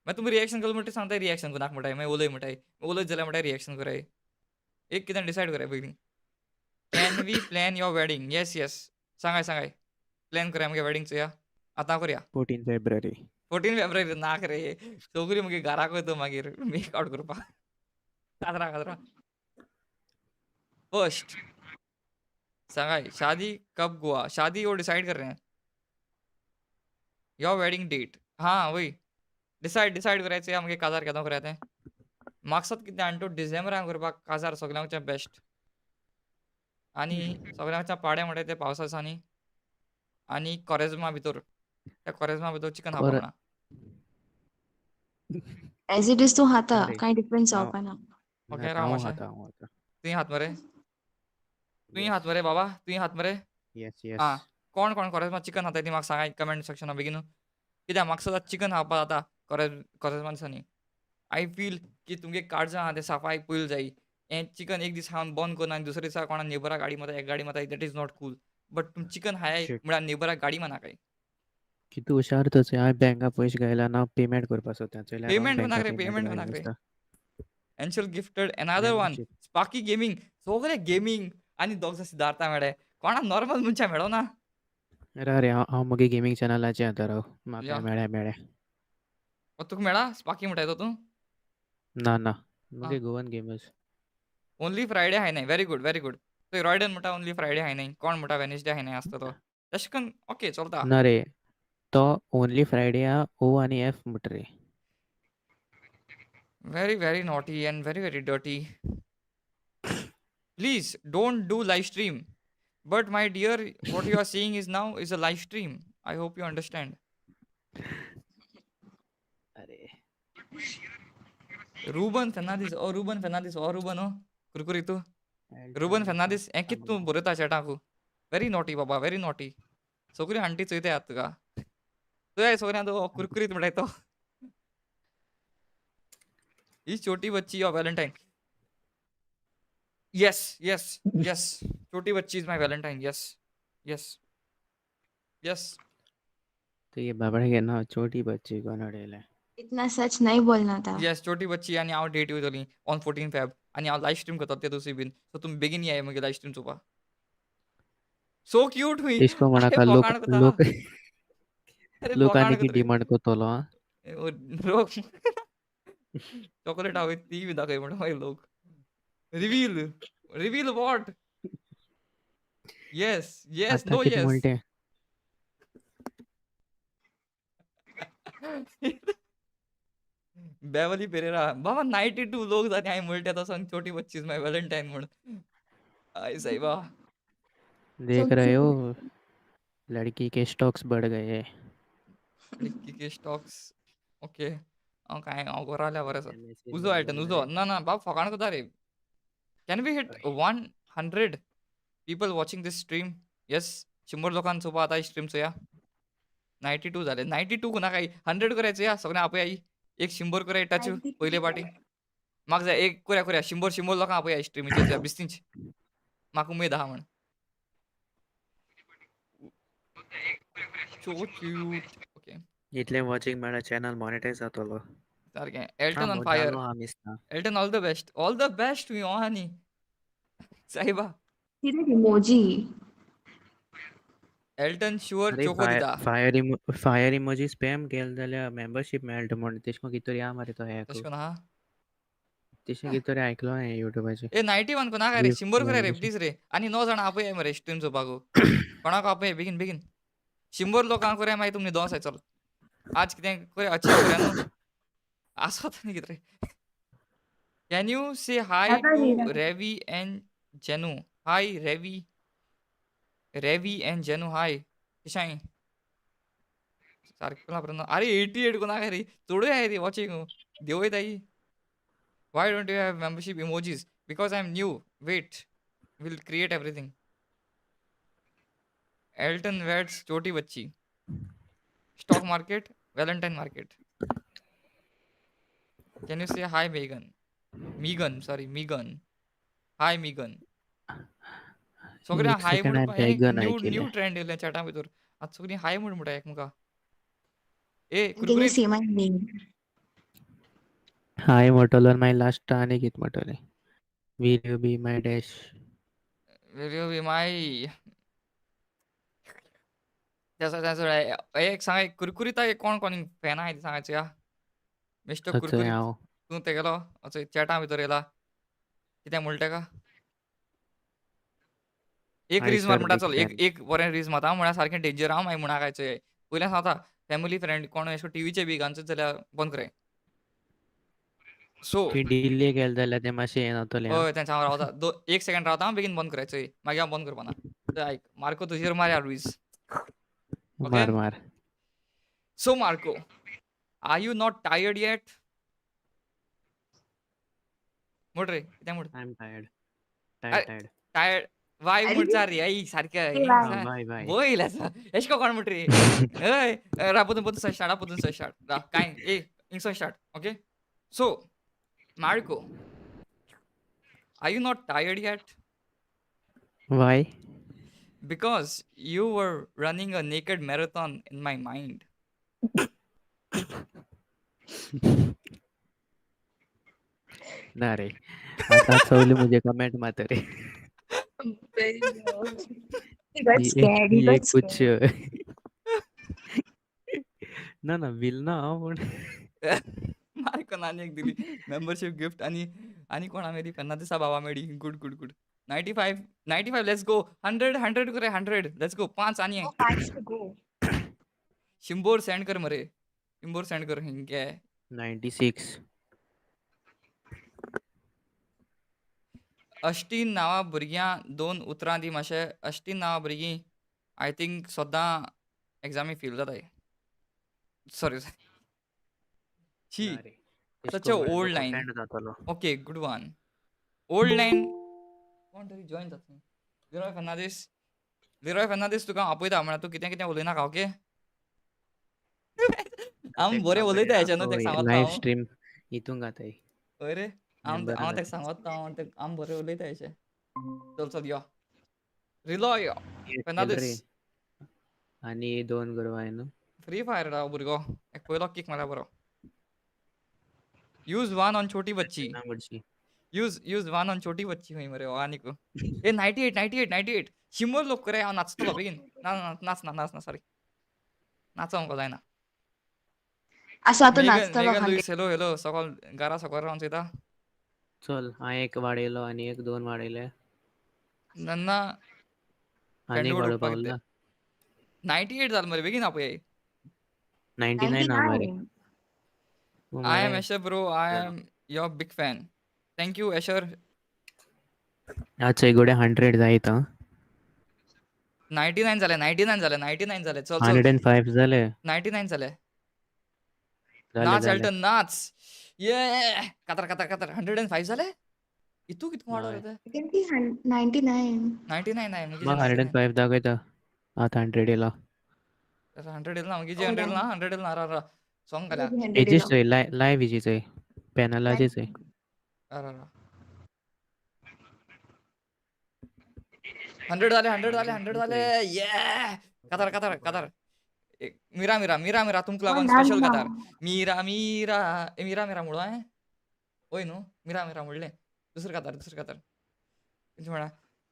मागीर तुमी रिएक्शन केलो म्हणटकीर सांगता रिएक्शन कोणाक म्हणटाय मागीर उलय म्हणटाय उलयत जाल्यार म्हणटाय रिएक्शन कराय. एक कितें डिसायड कराय पयलीं. Can we plan your wedding? Yes yes. सांगाय सांगाय. प्लॅन कराय मुगे वेडिंग चोया. आतां करया. 14 फेब्रुवारी. 14 फेब्रुवारी नाक रे, सगळीं मागीर घराक वयता मागीर मेक आवट करपाक. काजरा काजरा. फर्स्ट सांगाय, शादी कब गोवा? शादी वो डिसाइड कर रहे हैं. Your wedding date. हां वय, डिसायड डिसायड करायचें मागीर काजार केदो कराय तें. म्हाका कितें जाणा तूं, डिसेंबरान करपाक काजार सगळ्यांकच्यान बेस्ट. आनी सगळ्यांच्या पाडे म्हणटा ते पावसा दिसांनी आनी कोरेज्मा भितर, त्या कोरेज्मा भितर चिकन खावपाक कोर मेळना. एज it is तूं खाता, अरे कांय डिफरन्स हांव जावपाना. ना ओके राव हांव मातशें. खाता, हांव खाता. तुवें खात मरे? तुवें येस खात मरे बाबा? तुवें खात मरे? येस आं, येस. कोण कोण कोरेज्मा चिकन खाताय ती म्हाका सांगाय कमेंट सेक्शना बेगीन. कित्याक म्हाका सदां चिकन खावपाक जाता कोरेज्मा दिसांनी. I feel की तुमगे काळजां आहा तें साफाय पयल जाय. हें चिकन एक दीस खावन बंद करून आनी दुसरे दिसा कोणा नेबराक गाडी मारता, एक गाडी मारता, that is not cool. But तुम चिकन खायाय शिट. म्हळ्यार नेबराक गाडी मारनाकाय. कितू हुशार तो चोय. हांवें बँका पयशे घायला ना, पेमेंट करपा सोदता चोयल्यार रॉंग पेमेंट बँका कोणाक रे, पेमेंट पेमेंट घायल कोणाक रे. दिसता. एन्शल gifted another one. Membership. Sparky gaming, सगळे गेमींग आनी दोग जाण सिद्धार्था मेळ्ळे. कोणा नॉर्मल मनशां मेळना. अरे अरे, हांव हांव म्हगे गेमींग चॅनलाचेर आतां राव. म्हाका या मेळ्ळें मेळ्ळें. तुका मेळ्ळा स्पार्की म्हणटाय तो तूं? ना ना, आं, म्हगे गोवन गेमर्स. ओनली फ्रायडे हाय नाय. Very good very good. थंय रॉयडन म्हणटा ओनली फ्रायडे हाय नाय, कोण म्हणटा वेनसडे हाय नाय आसता तो. तशें कन्न ओके चलता. ना रे, तो ओनली फ्रायडे आ ओ आनी एफ म्हणटा रे. Very very naughty and very very dirty. Please don't do live stream. But my dear, what you are seeing is now is a live stream. I hope you understand. अरे रुबन फेर्नांदीस, ओ रुबन फेर्नांदीस, ओ रुबन, ओ कुरकुरी तूं. Ruban Elton Fernandes हें कितें तूं सांगू. बरयता चॅटाकू? Very naughty बाबा, very naughty. सगळी aunty चोयताय आतां तुका. तुवें सगळ्यांत तो कुरकुरीत म्हणटाय तो. ही छोटी बच्ची your Valentine. Yes yes yes, छोटी बच्ची is my Valentine. Yes yes yes. तो ये बाबा के ना छोटी बच्ची कोण उडयलें. इतना सच नहीं बोलना था. येस, छोटी बच्ची आनी हांव डेट वयतलीं ऑन 14 फेब आनी हांव लायव स्ट्रीम करता ते दुसरी बीन. सो तुमी बेगीन याय मागीर लायव स्ट्रीम चोवपाक. सो क्यूट हुंय. तेश कोन्न अरे म्हणाका लोक फकाण करता. लोक अरे लोक फकाण आनी कितें करता रे. डिमांड करतलो आं. लोक चॉकलेट हांव ती बी दाखय म्हणटा मागीर लोक. Reveal reveal what? Yes yes आतां नो कितें येस. म्हणटा तें. बेवली पेरेरा बाबा, 92 लोक जाले हांवें म्हणटा तो सांग छोटी बच्ची is my Valentine म्हण. I सायबा. देख सो रहे क्यूट. हो, लड़की के स्टॉक्स बढ़ गए हैं. लड़की के स्टॉक्स ओके. हांव कांय हांव घरा आल्यार बरें आसा. मेसेज उजो एल्टन मारलो उजो. रे. ना ना बाब फकाण करता रे. Can we hit 100 people watching this stream? Yes, 100 लोकांक चोवपा आतां ही स्ट्रीम चोया. 92 जाले. 92 कोणाक 100 करायचो या सगळ्यांक आपया. एक 100 कराय टच पयले पाटी. म्हाका जाय एक करया करया 100 100 लोकांक आपया स्ट्रीमीचेर चोया बेस्तीच. म्हाका उमेद आहा म्हण. So cute. Okay. इतलें वॉचिंग मेळ्ळ्यार चॅनल मॉनिटायज जातलो. सारकें. हा एल्टन ऑन मो फायर. जालो आहा दिसता. Elton all the best. All the best तुवें हो आनी सायबा. कितें इमोजी? एल्टन शुअर अरे चोको फायर दिता. फायर इमो फायर इमोजी स्पॅम केलें जाल्यार मेंबरशीप मेळटा म्हण तेश कोन्न कितें तरी आहा मरे तो हॅक. तशें कोन्न आहा? तेशें कितें तरी आयकलो हांवें युट्यूबाचेर. ए 91 कोणाक रे, गिफ्ट 100 कराय रे मेंबरशीप. प्लीज रे. आनी 9 जाणां आपया मरे स्ट्रीम चोवपाक. कोणाक आपया बेगीन बेगीन. 100 लोकांक करया मागीर तुमी न्हिदों आसाय चल. आज कितें करया अचीव करया न्हू. आसत न्ही कितें रे. Can you say hi जाता टू न्ही जाता. Ravi and Jenu? Hi Ravi. Ravi and Jenu hi. कशें? सारकें कोणा अरे 88 कोणाक रे, चडूय आहाय रे watching देंवयताय. Why don't you have membership emojis? Because I am new. Wait, will create everything. Elton weds छोटी बच्ची. Stock market, Valentine market. Can you say hi Megan? Megan, sorry Megan. Hi Megan. सगळ्या एक हाय second म्हण हांवें हें pagan new new आयकिलें. Trend येयलें चॅटा भितर. आतां सगळीं हाय म्हूण म्हणटा एकमेका. ए Can you कुरकुरीत. say my name? हाय म्हटलो आनी मागीर लास्ट आनी कितें म्हटलें. Will you be my dash? Will you be my तेजो एक सांग कुरकुरीता एक कोण कोण फॅन आहाय ते सांगायचो या मिस्टर चोय कुरकुरीत हांव. तूं तेगेलो असो चॅटा भितर येयला कितें म्हणटा तेका एक हाय रीज मार सर म्हणटा बिग चल एक फॅन. एक बरें रीज मारता म्हळ्यार सारकें डेंजर हांव मागीर म्हणा कांयचें पयल्यान सांगता फॅमिली फ्रेंड कोण अशें टिवीचे बी घालचो जाल्यार बंद कराय सो तुवें डिले केलें जाल्यार तें मातशें हें जातलें आं. हय तेंच्या हांव रावता दो एक सेकंड रावता हांव बेगीन बंद कराय चोय मागीर हांव बंद करपाना चल आयक मार्को तुजेर मारया रुईज ओके मार मार. So Marco are you not tired yet म्हण रे कितें म्हण I am tired. अरे टायर्ड टायर्ड. टायर्ड वाय अरे म्हणचा रे आई सारकें ए बाय. आं बाय बाय. बैल आसा एशें को कोण म्हणटा रे हय रा पोतून पोतून स्टार्ट पोतून स्टार्ट रा कांय ए हिंगसोन start okay so Marco are you not tired yet why? Because you were running a naked marathon in my mind. ना रे. आतां सगळे म्हजे कमेंट मारता रे. He got ये scared. He ये got कुछ scared. ना ना बील ना हांव पूण मार्कोन आनी एक दिली मेंबरशीप गिफ्ट आनी आनी कोणा मेळ्ळी फेर्नांदीसा बाबा मेळ्ळी good good good 95 95 let's go 100 100 करे 100 let's go पांच आनी Oh, five to go. शिंबोर सेंड कर मरे शिंबोर सेंड कर हिंगे 96. अश्टीन नांवा भुरग्यां दोन उतरां दी मातशें अश्टीन नांवा भुरगीं I think सद्दां एग्जामी फेल जाताय सॉरी छी ना रे. सच एशें अ को म्हळ्यार ओल्ड लोक लायन ऑफेंड जातलो. Okay good one old lion कोण तरी जॉयन जाता लिरॉय फर्नांडीस लिरॉय फर्नांडीस तुका हांव आपयता म्हळ्यार तूं कितें कितें उलयनाका ओके आम तेक बरें म्हाका उलयता हेच्या न्हू तेका आतां सांगता लायव हांव स्ट्रीम हितून घाताय. हय रे हांव मेंबरां हांव तेका घाताय. सांगता हांव तेका आम बरें उलयता हेचे चल चल यो रिलॉय ये केल रे. फर्नांडीस आनी दोन गोरवां न्हू. फ्री फायर राव भुरगो एक पयलो किक मारला बरो यूज वन ऑन छोटी बच्ची ना पडशी. यूज यूज वन ऑन छोटी बच्ची खंय मरे हो आनीक ए 98 98 98 शिंबर लोक रे हांव नाचतलो बेगीन ना ना नाच ना नाच ना सॉरी नाचोंक जायना आसा तूं मेगन नाचतलो मेगन 100. लुईस हॅलो हॅलो सकल घरा सकल रावन चोयता चल हांवें एक वाडयलो आनी एक दोन वाडयले. नन्ना आनी एक फ्रेंड वाडोवपाक उडोवपाक उरला. 98 जाल मरे बेगीन आपय 99 आहा मरे. 99. ओ I am मरे. Asher bro I am your big fan thank you Asher आज चोय 100 जायत आं. 99 जाले 99 जाले 99 जाले चल चल 105 जाले. 99 जाले जाले नाच जाले. एल्टन नाच ये कातर कातर कातर 105 जाले इतू कितको वाडो हय. रे ते I can see 99. 99 आय मुगेजे म्हाका 99 105 दाखयता. आतां 100 येयला. 100 येयला मुगेजे Oh, 100 येयला damn. 100 येयला रा रा सॉंग घाल्या Maybe 100 हेजीच येयलो. चोय लायव हेजी चोय. पॅनलाची चोय. रा रा रा 100 जाले 100 जाले 100 जाले ये कातार कातार कातार एक मीरा मीरा मीरा मीरा तुमकां Oh, लागून dance special ना. कातार मीरा मीरा ए मीरा मीरा म्हणलो हांवें हय न्हू मीरा मीरा म्हणलें दुसरें कातार दुसरें कातार कितें म्हणा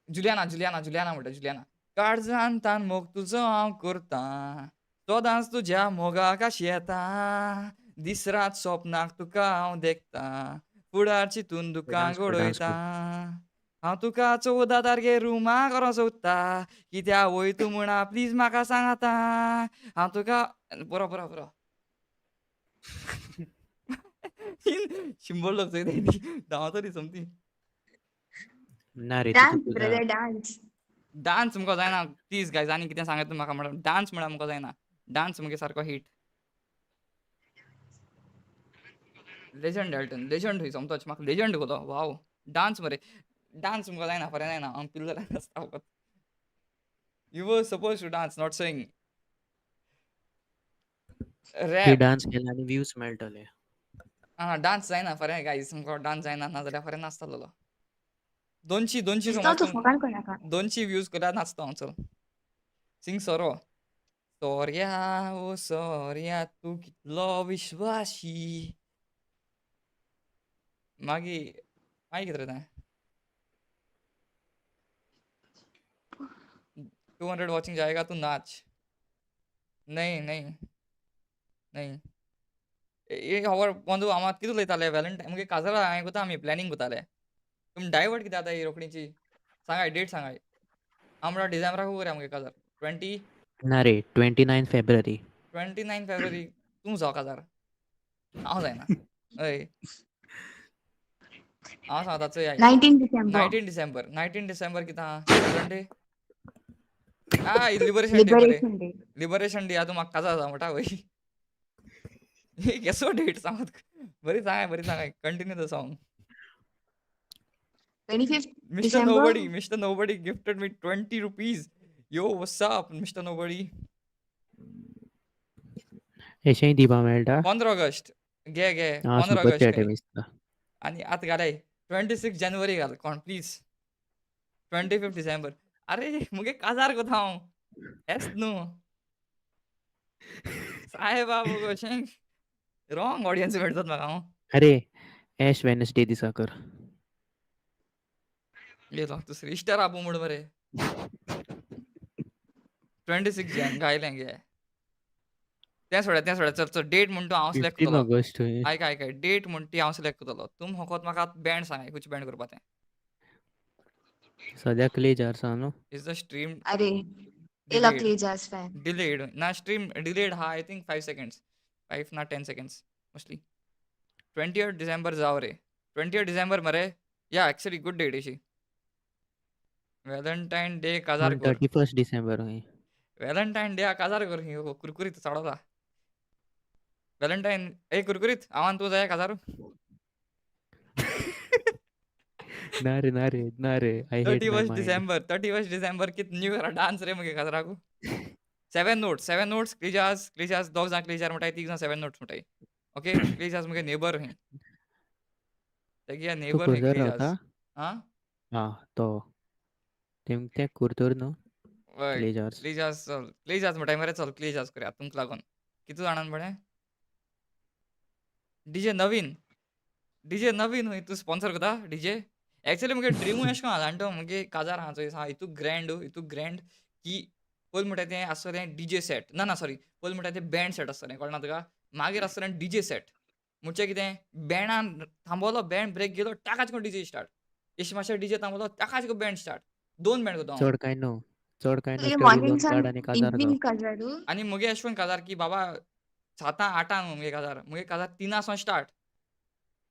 जुलियाना जुलियाना जुलियाना म्हणटा जुलियाना काळजान तान मोग तुजो हांव करतां सदांच तुज्या मोगाक येता दीस रात सोपनाक तुका हांव देखता फुडार चिंतून दुकां डान्स कर डान्स घडयता कर. हांव तुका 14 तारखे रुमा करों सोदता कित्या वय तूं म्हणा प्लीज म्हाका सांग आतां हांव तुका बरो बरो बरो शिंबर लोक चोयता धांवतली सोमती ना रे तितू Dance, तुजा brother, dance. Dance मुको जायना प्लीज गायज आनी कितें सांगात म्हाका म्हणल्यार डान्स म्हळ्यार मुको जायना डान्स मुगे सारको हीट लेजंड एल्टन लेजंड थंय सोमतोच म्हाका लेजंड कोलो वाव डान्स मरे डान्स मुको जायना फाल्यां जायना हांव पिल्लर नाचता फकत you were suppose to dance not sing he rap dance केला आनी व्यूज मेळटले. आं डान्स जायना फाल्यां गायज मुको डान्स जायना नाजाल्यार फाल्यां नाचतलो दोनशी दोनशी दिसता समज तूं तूं फोकान करनाका. दोनशी व्यूज केल्यार नाचता हांव चल सिंग सोरो सोर्या ओ सोर्या तूं कितलो विश्वाशी मागीर मागीर कितें रे तें 200 वॉचिंग जाएगा तू नाच नाही नाही नाही. हे खबर अंदू आमी कितें उलयताले व्हॅलेंटायन मुगे काजारा हांवें कोता आमी प्लॅनिंग कोताले. तुमी डायवर्ट कितें जाता ही रोखडीची. सांगाय डेट सांगाय. हांव म्हणटा डिसेंबराकू करया मुगे काजार 20. ना रे, 29 फेब्रुवारी. 29 फेब्रुवारी तूं जाव काजार, हांव जायना. हय, हांव सांगता चोय. 19 डिसेंबर. 19 डिसेंबर. 19 डिसेंबर कितें आहा? Children day. आ, लिबरेशन डे मरे. Liberation day. Liberation day तूं म्हाका काजार जा म्हणटा वय. केसो डेट सांगत. बरी सांगाय, बरी सांगाय. Continue the song. 25 Mr. December. Nobody, Mr. Nobody gifted me 20 rupees. Yo, what's up, Mr. Nobody? अशेंय दिवपा मेळटा. 15 ऑगस्ट. घे घे. हांव 15 सुपर ऑगस्ट चॅट खंय. दिसता. आनी आतां घालय 26 जानेवारी घाल कोण प्लीज. 25 डिसेंबर. अरे मुगे काजार कोता हांव. हेच न्हू सायबा मुगो, अशें रॉंग ऑडियन्स मेळटात म्हाका हांव. अरे एश वेनसडे दिसा कर. येयलो दुसरी इश्टर आबू म्हूण मरे. 26 जॅन घायलें घे. तें सोडा, तें सोडा. चल चल, डेट म्हण तूं हांव सिलेक्ट 15 करतलो. ऑगस्ट हय. आयक आयक, डेट म्हण ती हांव सिलेक्ट करतलो. तुम फकत म्हाका बँड सांगाय खंयचें बँड करपा तें. सद्याक क्ले जार्स आहा न्हू. Is the stream अरे येयला delayed? Clay jars fan. Delayed ना, स्ट्रीम डिलेड हा. I think 5 seconds, 5 ना 10 सेकंड्स मोस्टली. 28 डिसेंबर जाव रे. 28 डिसेंबर मरे. या, एक्चुअली गुड डेट अशी. व्हॅलेंटायन डे काजार कर. 31 डिसेंबर हय. व्हॅलेंटायन डे काजार कर. कुरकुरीत चडोता व्हॅलेंटायन. ए कुरकुरीत, हांव आनी तूं जाय काजार. ना रे, ना रे, ना रे, I hate thirty my first mind. December, 31 December कित न्यू इयर डान्स रे मुगे काजराकू. Seven notes, seven notes, क्लिजास क्लिजास. दोग जाण क्लिजार म्हणटाय, तीग जाण सेवन नोट्स म्हणटाय. ओके, क्लिजास मुगे नेबर खंय. तेगे तूं नेबर खंय. कुर्तोर क्लिजास. रावता? आं. आं, तो तें कुर्तोर न्हू. वय. Clay jars. क्लिजास, चल क्लिजास म्हणटाय मरे. चल क्लिजास करया तुमकां लागून. कितू जाणान बरें. डीजे नवीन, डीजे नवीन खंय. तूं स्पॉन्सर करता डीजे. एक्चुअली मुगे ड्रिमूय अशें करून आहा जाणा तूं. मुगे काजार आहा चोय आसा इतू ग्रँड, इतू ग्रँड की पयलीं म्हणटा तें आसतलें डीजे सेट. ना ना, सॉरी, पयलीं म्हणटा तें बँड सेट आसतलें, कळना तुका? मागीर आसतलें डीजे सेट. म्हणजे कितें, बँडान थांबवलो, बँड ब्रेक घेयलो, टाकाच करून डीजे स्टार्ट. एश मातशें डीजे थांबवलो, टाकाच करून बँड स्टार्ट. दोन बँड करता हांव. चड कांय न्हू, चड कांय न्हू. तुगे स्टडी मॉर्निंग लोन सान काड आनी काजार जाव. इवनींग काजारू. आनी मुगे अशें करून काजार की बाबा सातां आठांक न्हू मुगे काजार, मुगे काजार तिनां सावन स्टार्ट.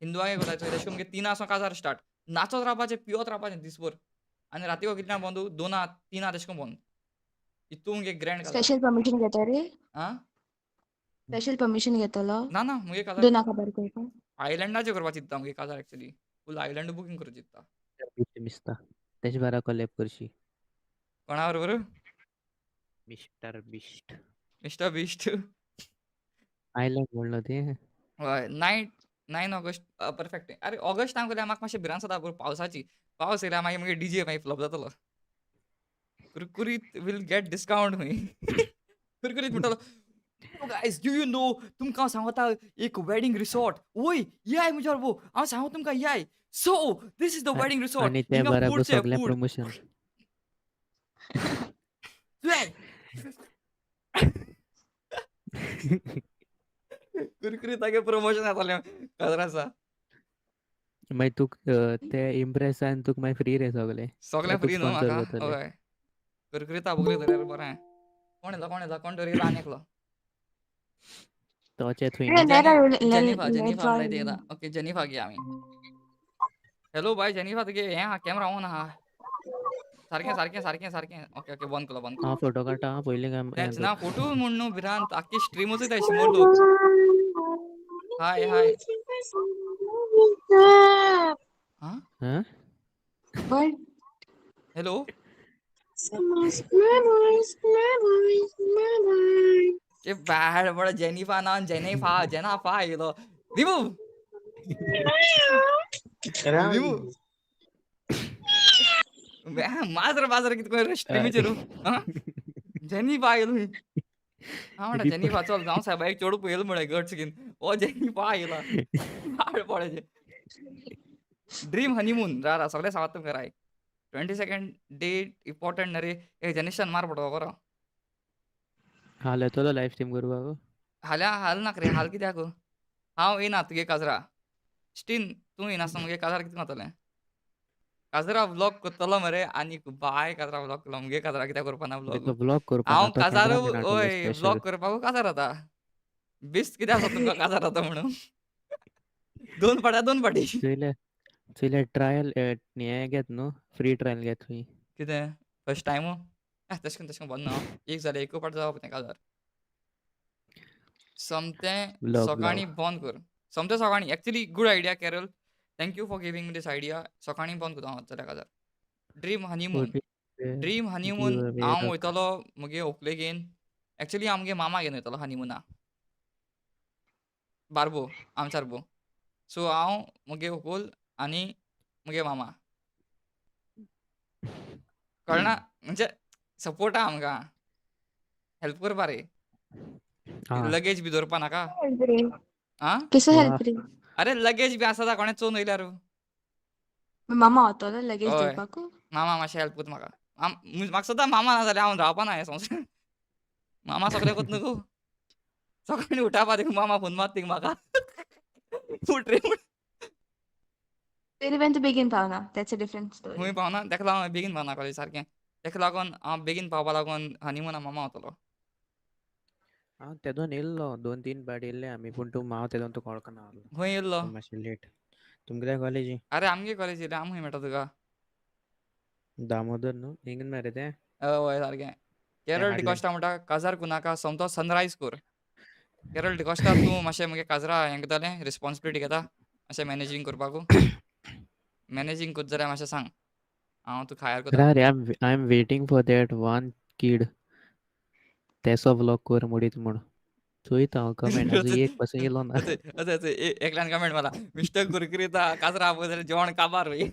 हिंदुआंगे करता चोय तशें करून मुगे तिनां सावन काजार स्टार्ट. नाचत रावपाचें, पिवत रावपाचें दिसभर आनी रातीको कितल्यांक बंद? दोना तिनां तशें करून बंद. इतू मुगे ग्रँड काजार. स्पेशल परमिशन घेता रे? आं. स्पेशल परमिशन घेतलो? ना ना, मुगे काजार दोना खबर करपाक. आयलंडाचेर करपाक चिंत्ता मुगे काजार. एक्चुअली फूल आयलंड बुकींग करूं चिंत्ता. दिसता तेजे बारा कोलॅब करशी. कोणा बरोबर? Mister beast. Mister beast. Island म्हणलो तें. हय, 9 ऑगस्ट परफेक्ट. अरे ऑगस्टान जाल्यार म्हाका मातशें भिरांत जाता पावसाची. पावस येयल्यार मागीर मुगे डीजे मागीर फ्लॉप जातलो. कुरकुरीत will get discount खंय. कुरकुरीत म्हणटलो, guys, do you know, तुमकां हांव सांगता एक वेडिंग रिसॉर्ट. वय येयाय म्हज्या बरोबर, हांव सांगता तुमकां येयाय. So this is the wedding resort. आनी ते हिंगा बराबर फूडचे सगळें फूड. प्रमोशन. चोय. कुरकुरीतागे प्रमोशन जातालें काजराचा. मागीर तुक ते इम्प्रेस जावन तुका मागीर फ्री रे सगळें. सगळें ते तुका फ्री न्हू स्पॉन्सर म्हाका. करतले. हय, कुरकुरीता बुकले जाल्यार बरें. कोण येयलो, कोण येयलो, कोण तरी येयलो आनी एकलो. तोचे थंय. जेनिफा, जेनिफा म्हणटा येयला. ओके, जेनिफा घे आमी. हॅलो बाय जेनिफा, तुगे हें आहा, कॅमरा ऑन आहा. सारकें सारकें सारकें सारकें. ओके ओके, बंद केलो, बंद केलो. हांव फोटो काडटा आं पयलीं काय तेंच हें ना कर. फोटो म्हूण न्हू भिरांत, आख्खी स्ट्रीमूच वयता शंबर लोक. हाय हाय. आं. हां. But hello. ए बॅड बड जेनिफा ना, जेनेफा, जेनाफा येयलो. रिमू रिमू माजर माजर कितें करून स्ट्रीमीचेर. आं, जेनिफा येयलो. हांव म्हणटा जेनिफा चल जावं सायबा एक चेडूं पळयलें म्हळें गट्स घेवन. हो जेनिफा येयला. पाड पडचें. ड्रीम हनीमून रा रा सगळें सांगता तुमकां राय. 22 डेट इम्पॉर्टंट न्हू रे. ए जेनिशान मार पडटलो बरो. हाल येतलो लायव्ह स्ट्रीम करपाक? हाल्या हाल नाक रे, हाल कित्याक? हांव येयना तुगे काजरा. स्टीन तूं येयनासतना मुगे काजार कितें जातलें? काजरा व्लॉग करतलो मरे आनी बाय काजरा व्लॉग करतलो मुगे काजरा कित्याक करपा ना अरे व्लॉग? तो व्लॉग करपा ना, हांव तो काजार कॅमेरामॅन हाडटलो हय स्पेशल. व्लॉग करपाकू काजार जाता. बेस्ट कितें आसा तुमकां काजार जाता म्हणून. दोन फाट्या दोन फाटी. चोयल्या चोयल्या ट्रायल हें घेत न्हू, फ्री ट्रायल घेत खंय. कितें फर्स्ट टायमू? तशें करून तशें करून बरें ना. एक जाल्यार एकू फावट जावप तें काजार. सोमतें व्लॉग सकाळीं व्लॉग. बंद कर. सोमतें सकाळीं actually good idea Carol. Thank you for giving me this idea. सकाळीं बंद करता हांव जाल्यार काजार. Dream honeymoon. Dream honeymoon give away हांव रक. वयतलो मुगे व्हंकले घेवन. एक्चुअली हांव मुगे मामा घेवन वयतलो हनीमुना. बारबो आमचारबो. सो हांव मुगे व्हंकल आनी मुगे मामा. कळना म्हणजे सपोर्ट आहा आमकां. हेल्प करपा रे. आं. लगेज बी दवरपा नाका. हेल्प रे? आं? कसो वा. हेल्प रे? अरे लगेज बी आसा कोणें चोवन येयल्यार. मामा वतलो लगेज हय. दवरपाकू? मामा मातशें हेल्प करता म्हाका. म्हाका सदां मामा ना जाल्यार हांव रावपा ना हे संवसारान. मामा सगळें करता न्हू गो. सकाळीं उठापा देखून मामा फोन मारता म्हाका. उठ रे म्हूण. तरी पण तूं बेगीन पावना. That's a different story. खंय पावना तेका लागून हांव बेगीन पावना कॉलेज सारकें. तेका लागून हांव बेगीन पावपा लागून हनीमुना मामा वतलो. हांव तेदोन येयल्लो, 2-3 पाटी येयल्ले आमी, पूण तूं हांव तेदोन तुका वळखना आहलो. खंय येयल्लो? तूं मातशें लेट. तुमगेल्या कॉलेजी. अरे आमगे कॉलेज येयले आम खंय मेळटा तुका? दामोदर न्हू हिंगन मरे तें? हय सारकें. तें केरळ हाडलें. डिकॉस्टा म्हणटा काजार कुनाका सोमतो सनरायज कर. केरळ डिकॉस्टा तूं मातशें मुगे काजरा हें करतलें रिस्पोन्सिबिलिटी घेता मातशें मॅनेजींग करपाकू. मॅनेजींग करता जाल्यार मातशें सांग. हांव तुका हायर करता. रा रे, I am waiting for that one kid. तेसो व्लॉग कर मोडीत म्हूण. चोयता हांव कमेंट आजून एक पासून येयलो ना. अशें अशें एकल्यान कमेंट मारला मिस्टर कुरकुरीता काजरा आपयता जाल्यार जेवण काबार रे.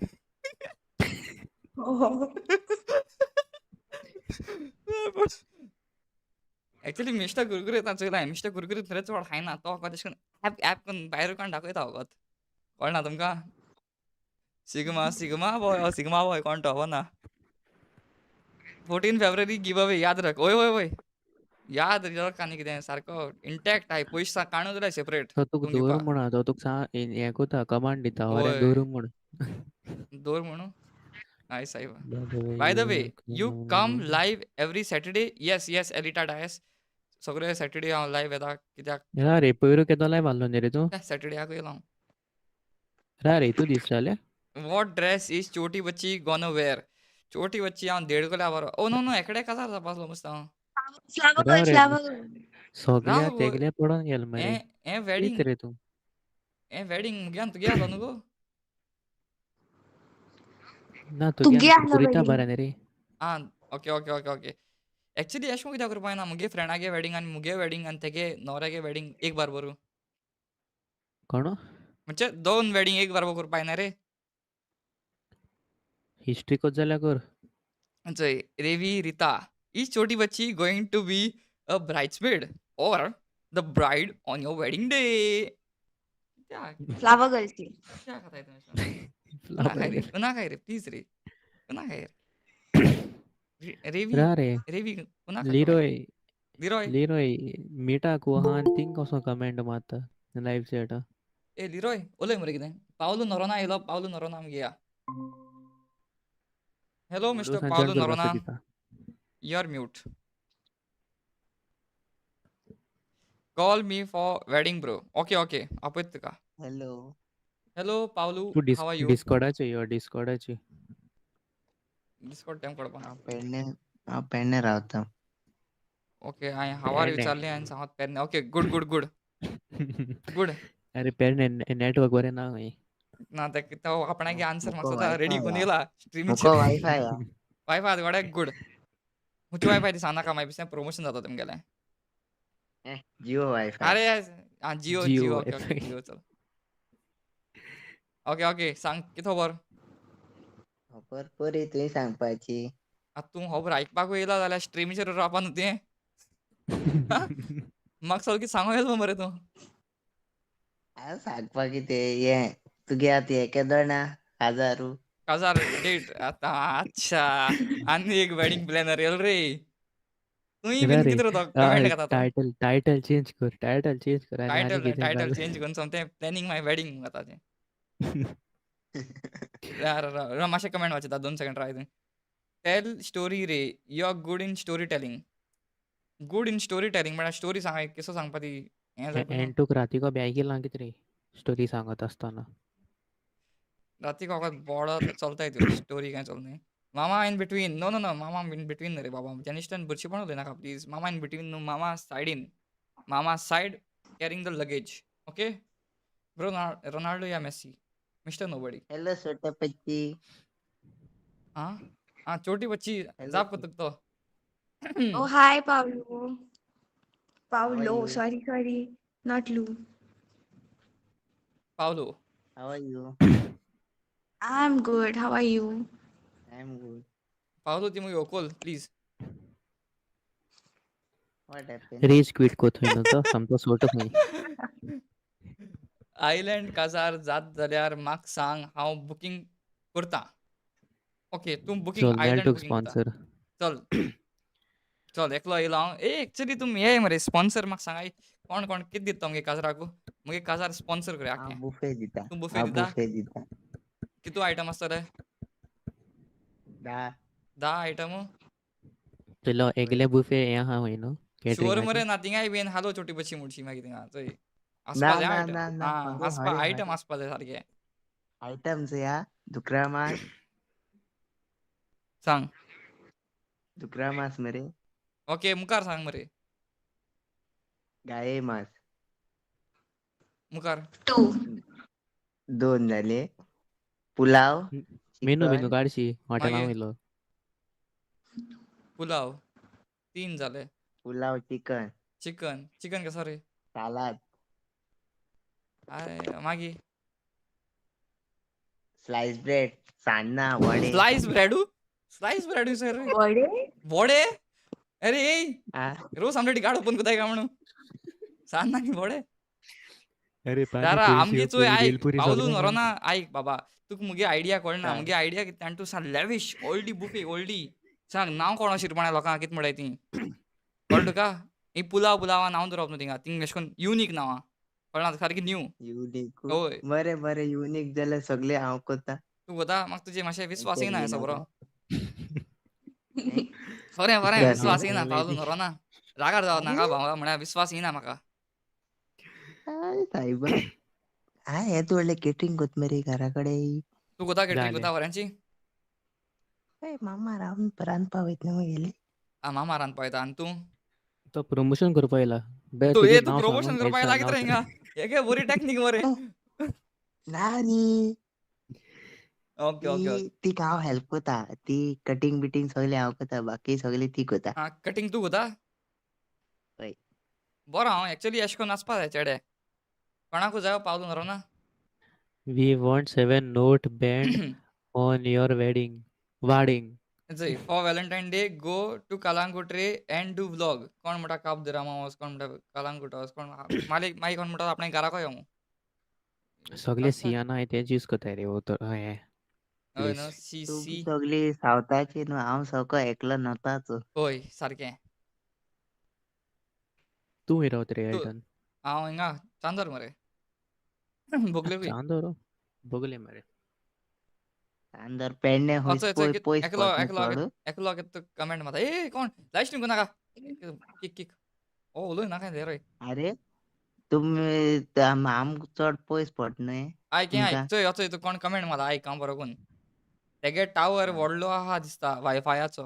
एक्चुअली मिस्टर कुरकुरीत चोयला हांवें. मिस्टर कुरकुरीत खरेंच चड खायना तो फकत अशें करून ऍप ऍप करून भायर कोण दाखयता फकत. कळना तुमकां? सिग्मा सिग्मा बॉय हो सिग्मा बॉय कोण तो खबर ना. 14 फेब्रुवारी गिव अवे याद रख. वय वय वय याद रख आनी कितें सारको इंटॅक्ट आहाय पयशे काडून दवरलाय सेपरेट तो तुका तुमकां दवर दिवपाक. म्हण, तो तुका सांग हें कोता कमांड दिता होरें वय दवर म्हूण. दवर म्हणून आय सायबा. By the way by the you way you come live every Saturday? Yes yes Elita Dias. सगळे सॅटर्डे हांव लायव्ह येता कित्याक? रा रे पयरू केदो लायव्ह आहलो न्ही रे तूं? सॅटर्डेयाकूय येयलो हांव. रा रे तूं दिसतालें? What dress is छोटी बच्ची गोना वेअर? छोटी बच्ची हांव देड कोल्या बरो. ओ नो नो एकडे काजार जावपा आसलो मस्त हांव. फ्लावर रा गर्ल, रे फ्लावर गर्ल. सगळ्या राव तेगल्या पडोन गेल मरे. हें हें कित वेडिंग रे तूं? हें वेडिंग मुग्यान तुगे आहलो न्हू गो. ना तुगे तुगे आहलो कुरकुरीता वेडिंग. बरें न्ही रे. आं okay okay okay okay. Actually अशें कित्याक करपा जायना मुगे फ्रेंडागे वेडिंग आनी मुगे वेडिंग आनी तेगे न्हवऱ्यागे वेडिंग एक बारबरू. कोण? म्हणजे दोन वेडिंग एक बारबर करपा जायना रे. हिस्ट्री कोत जाल्यार कर. चोय रेवी रिता is छोटी बच्ची going to be a bridesmaid or the bride on your wedding day? कित्याक? फ्लावर गर्लची. कित्याक खाताय तुमी अशें? कुणाक रे कुणाक रे प्लीज रे कुणाक रे. रेवी रा रे रेवी कुणाक? लिरोय लिरोय लिरोय मिटाक आहा आनी थिंग कसो कमेंट मारता लायव्ह चॅटा. ए लिरोय उलय मरे कितें. पावलू नोरोना येयलो. पावलू नोरोना आमगे या. हॅलो मिस्टर मोडूसान पावलू जॉयन करपाचो नोरोना. दिता. You are mute. Call me for wedding bro. Okay okay आपयता तुका. हॅलो. हॅलो पावलू तूं हाव आर you? डिस्कॉर्डाचे यो डिस्कॉर्डाचे. डिस्कॉर्ड तेम कळपा ना. हांव पेडणे हांव पेडणे रावता. ओके हांवें हावार पेडणे. विचारलें आनी सांगत Pedne. Okay good good good good. अरे पेडणे नेटवर्क बरें ना खंय. ना ते तो आपणागे आन्सर मुको म्हाका सदां रेडी वायफाय करून हा. येयला मुको स्ट्रिमीचेर. वायफाय हा. वायफाय आहा गुड. खंयचो वायफाय ते सांगनाका मागीर बेश्टें प्रमोशन जाता तुमगेलें. जिओ वायफाय. अरे आं Jio Jio Jio okay okay wifi. Jio चल. ओके ओके सांग कितें खबर? खबर बरी तुवें सांगपाची. आतां तूं खबर आयकपाकूय येयला जाल्यार स्ट्रिमीचेर रावपा न्हू तुवें. म्हाका सगळें कितें सांगूंक येयलो मरे तूं. हांव सांगपाक कितें हें तुगे आतां हें केदोणा काजारू? काजार डेट आतां अच्छा आनी एक वेडिंग प्लॅनर येयलो रे. तूंय बीन रे कितें तो कमेंट खाता तो. टायटल टायटल चेंज कर, टायटल चेंज कर आनी आनी टायटल कितें टायटल घाल. चेंज करून सोमतें प्लॅनिंग माय वेडिंग खाता तें. राव मातशें कमेंट वाचयता, 2 सेकंड राव तूं. टेल स्टोरी रे, you are good in story telling. Good in story telling म्हळ्यार स्टोरी सांग कसो सांगपा ती हें जाय पडना. एंड तुका रातीको बी आयकिलां कितें रे स्टोरी सांगत आसतना. राती वखद बोडो चलताय त्यो स्टोरी कांय चलनाय. मामा in between, no no no, मामा इन बिटवीन न्हय रे बाबा, जेनिस्टान बुरशीपण उलयनाका प्लीज. मामा इन बिटवीन न्हू, मामा सायडीन, मामा side carrying the luggage. Okay bro. Ronaldo या मेसी, मिस्टर नोबडी. हॅलो छोटा बच्ची. आं आं छोटी बच्ची. हॅलो. जाप कर तुका तो. Oh, hi, Paolo. How are Paolo, you? sorry, sorry, not Lou. Paulo. How are you? I'm good. How are you? I am good. पावलो ती मुगे व्हंकल please. What happen? Raise quit कोत खंय न्हू तो सामको सोटो खंय. आयलँड काजार जात जाल्यार म्हाका सांग, हांव बुकींग करता. ओके, तूं बुकींग चल मेळ आयलँड तुका बुकींग करता. स्पॉन्सर. चल चल, एकलो येयलो हांव. ए एक्चुली तुमी हे मरे स्पॉन्सर, म्हाका सांगाय कोण कोण कितें दिता मुगे काजराक. मुगे काजार स्पॉन्सर कर हांव आख्खें. बुफे दिता. तूं बुफे हांव दिता? बुफे दिता. कितू आयटम आसतले? 10. 10 आयटम? तुलो एकले बुफे हें आहा खंय न्हू शुअर मरे कॅटरिंगाचें. ना थिंगाय बीन हालो छोटी बच्ची म्हणशी मागीर थिंगा चोय. ना आसपा जाय ना आयटम. ना ना, आं हरे आसपा हरे आयटम हरे. आसपा जाय सारके. आयटम्स या दुकरा मांस. सांग. दुकरा मांस मरे. ओके, मुखार सांग मरे. गाये मांस. मुखार. 2. 2 जाले. पुलाव, मेनू बिनू चिकन. काडशी हॉटेलां मागीर वयलो. पुलाव 3 जाले. पुलाव चिकन. चिकन चिकन कसो रे? सालाद. अरे मागीर स्लायस ब्रेड, सान्नां, वडे. स्लायस ब्रेडू, स्लायस ब्रेडू सर रे. वडे? वडे? अरे ए आ रोज आमलेटी गाड ओपन करताय काय म्हणून सान्नां आनी वडे. अरे दारा पाणीपुरी, आमगे चोय शेवपुरी, आयक भेलपुरी पावलून सगळें व्हरोना. आयक बाबा, तुका मुगे आयडिया कळना. सांग. मुगे आयडिया कितें आनी तूं सांग लॅविश ऑल्डी बुफे ऑल्डी सांग नांव कोण शिरपणा लोकांक कितें म्हणटाय ती कळ्ळें तुका. ही पुलाव पुलावा नांव दवरप न्हू थिंगा, थिंग अशें करून युनीक नांवां कळना सारकी न्यू. युनीक. हय. बरें बरें, युनीक जाल्यार सगळें हांव करता. तूं वता म्हाका तुजेर मातशें विस्वास येना हें सगळो. विस्वास खरें खरें येना? विस्वास येना पावलून व्हरोना. रागार जावं नाका भावा, म्हळ्यार विस्वास येना म्हाका. हय सायबा, हांव हें व्हडलें केटरींग कोत मरे घरा कडेन. तूं कोता केटरींग जालें. कोता वऱ्यांची? हय मामा रावन रांदपा वयता न्हू म्हगेली. आं मामा रांदपा वयता आनी तूं? तो प्रमोशन करपा येयला. बे तूं तुजें ए तूं नांव प्रमोशन सांगून करपा येयला नांव कितें रे हिंगा? हे घे बरी टॅक्नीक मरे. ना रे. ओके ओके ती तिका हांव हेल्प करता. ती कटिंग बिटिंग सगळें हांव करता, बाकी सगळें ती करता. आं कटिंग तूं करता? हय. बरो हांव एक्चुअली अशें करून आसपा जाय चेडे. कोणाकूय जायो पावलून व्हरोना. We want 7 note band on your wedding. Wedding. चोय, for Valentine day go to Calangute रे एंड do vlog. कोण म्हणटा काब द रामा वच, कोण म्हणटा कलांगूट वच, कोण मागीर मागीर कोण म्हणटा आपणे घराको यो. सगळे सियाना हाय तेच यूज करताय रे हो तर हें हय न्हू प्लेस. सी तूं सी. सगळी सावथाची न्हू, हांव सगळो एकलो नॉर्थाचो. हय सारकें. तूं खंय रावता रे तूं एल्टन? हांव हिंगा चांदर मरे. बोगले चांदोर बगले मरे. चांदर पेडणे अचो खंय अचो पयस एकलो पडना एकलो चड. एकलो कितें कमेंट मारता ए कोण लायव स्ट्रीम करनाका. किक किक ओ उलोय नाका रे. अरे तुमी आमकां चड पयस पडना न्हय आयक हें आयक तुमकां. चोय अचोय तूं कोण कमेंट मारता आयक हांव बरो करून. तेगे टावर व्हडलो आहा दिसता वायफायाचो.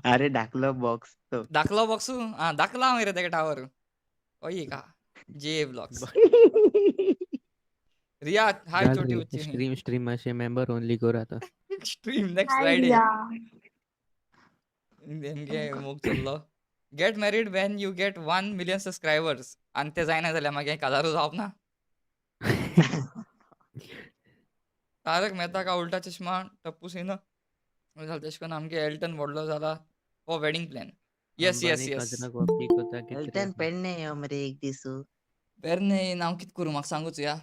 अरे धाकलो बॉक्स तो. धाकलो बॉक्सू आं धाकला मरे तेगे टावर. हय का जे ब्लॉग्स. रिया हाय घाल छोटी रे बच्ची. स्ट्रीम स्ट्रीम मातशें मेंबर ओनली कर आतां. Stream next Hi, Friday. Riya. नेमके मोग चल्लो. Get married when you get 1 million subscribers. आनी ते जायना जाल्यार मागीर काजारूच जावप ना. तारक मेहता का उल्टा चश्मा टप्पू सेना जालें तेशें करून आमगे एल्टन व्हडलो जाला हो wedding plan. Yes yes Ambani yes. काजराक वापी कोता कितें रे? एल्टन पेडणे यो मरे एक दीस. पेरणे हांव कितें करूं म्हाका सांगूच या.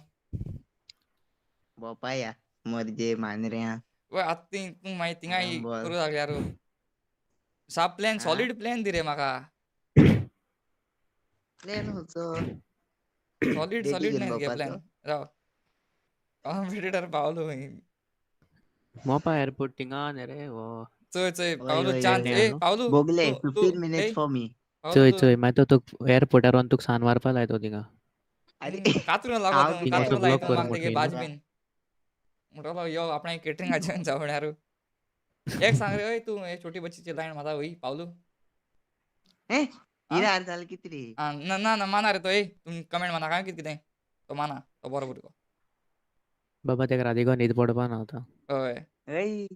भोंवपा या मोरजे मांद्र्यां. वय आतां ती तूं मागीर थिंगाय आरंबोल. करूं लागल्यार. साप प्लॅन आ सॉलीड प्लॅन दी रे म्हाका. प्लॅन खंयचो? सॉलीड डेटी सॉलीड घेवन नाही तुगे प्लॅन. भोंवपाचो? राव. कॉम्पिटिटर पावलो खंय. मोपा एअरपोर्ट थिंगा न्ही रे हो. चोय चोय वय पावलू वय चान्स वय. ए न्हू. पावलू बोगले तूं तूं 15 ए मिनिट्स फॉर मी. पावलू चोय तूं चोय मागीर तो तुका एअरपोर्टार व्हरोन तुका सान मारपा लायतो थिंगा. अरे कातरून हांव लागत थिंगा कित्याक असो कातरून ब्लॉक लायता कर म्हाका तेगे मोठो भाज न्हू. बीन. म्हणटलो यो आपणाक केटरिंगाचें जावण्यार. एक सांग रे ओय तूं हे छोटी बच्चीची लायन माता वय पावलू. ए आ इरा जालें कितें रे? आ ना ना ना माना रे तो ए तुम कमेंट माना काय कितें कितें तो माना तो बरो भुरगो. बाबा तेका रातीको न्हीद पडपा ना आतां. हय. हय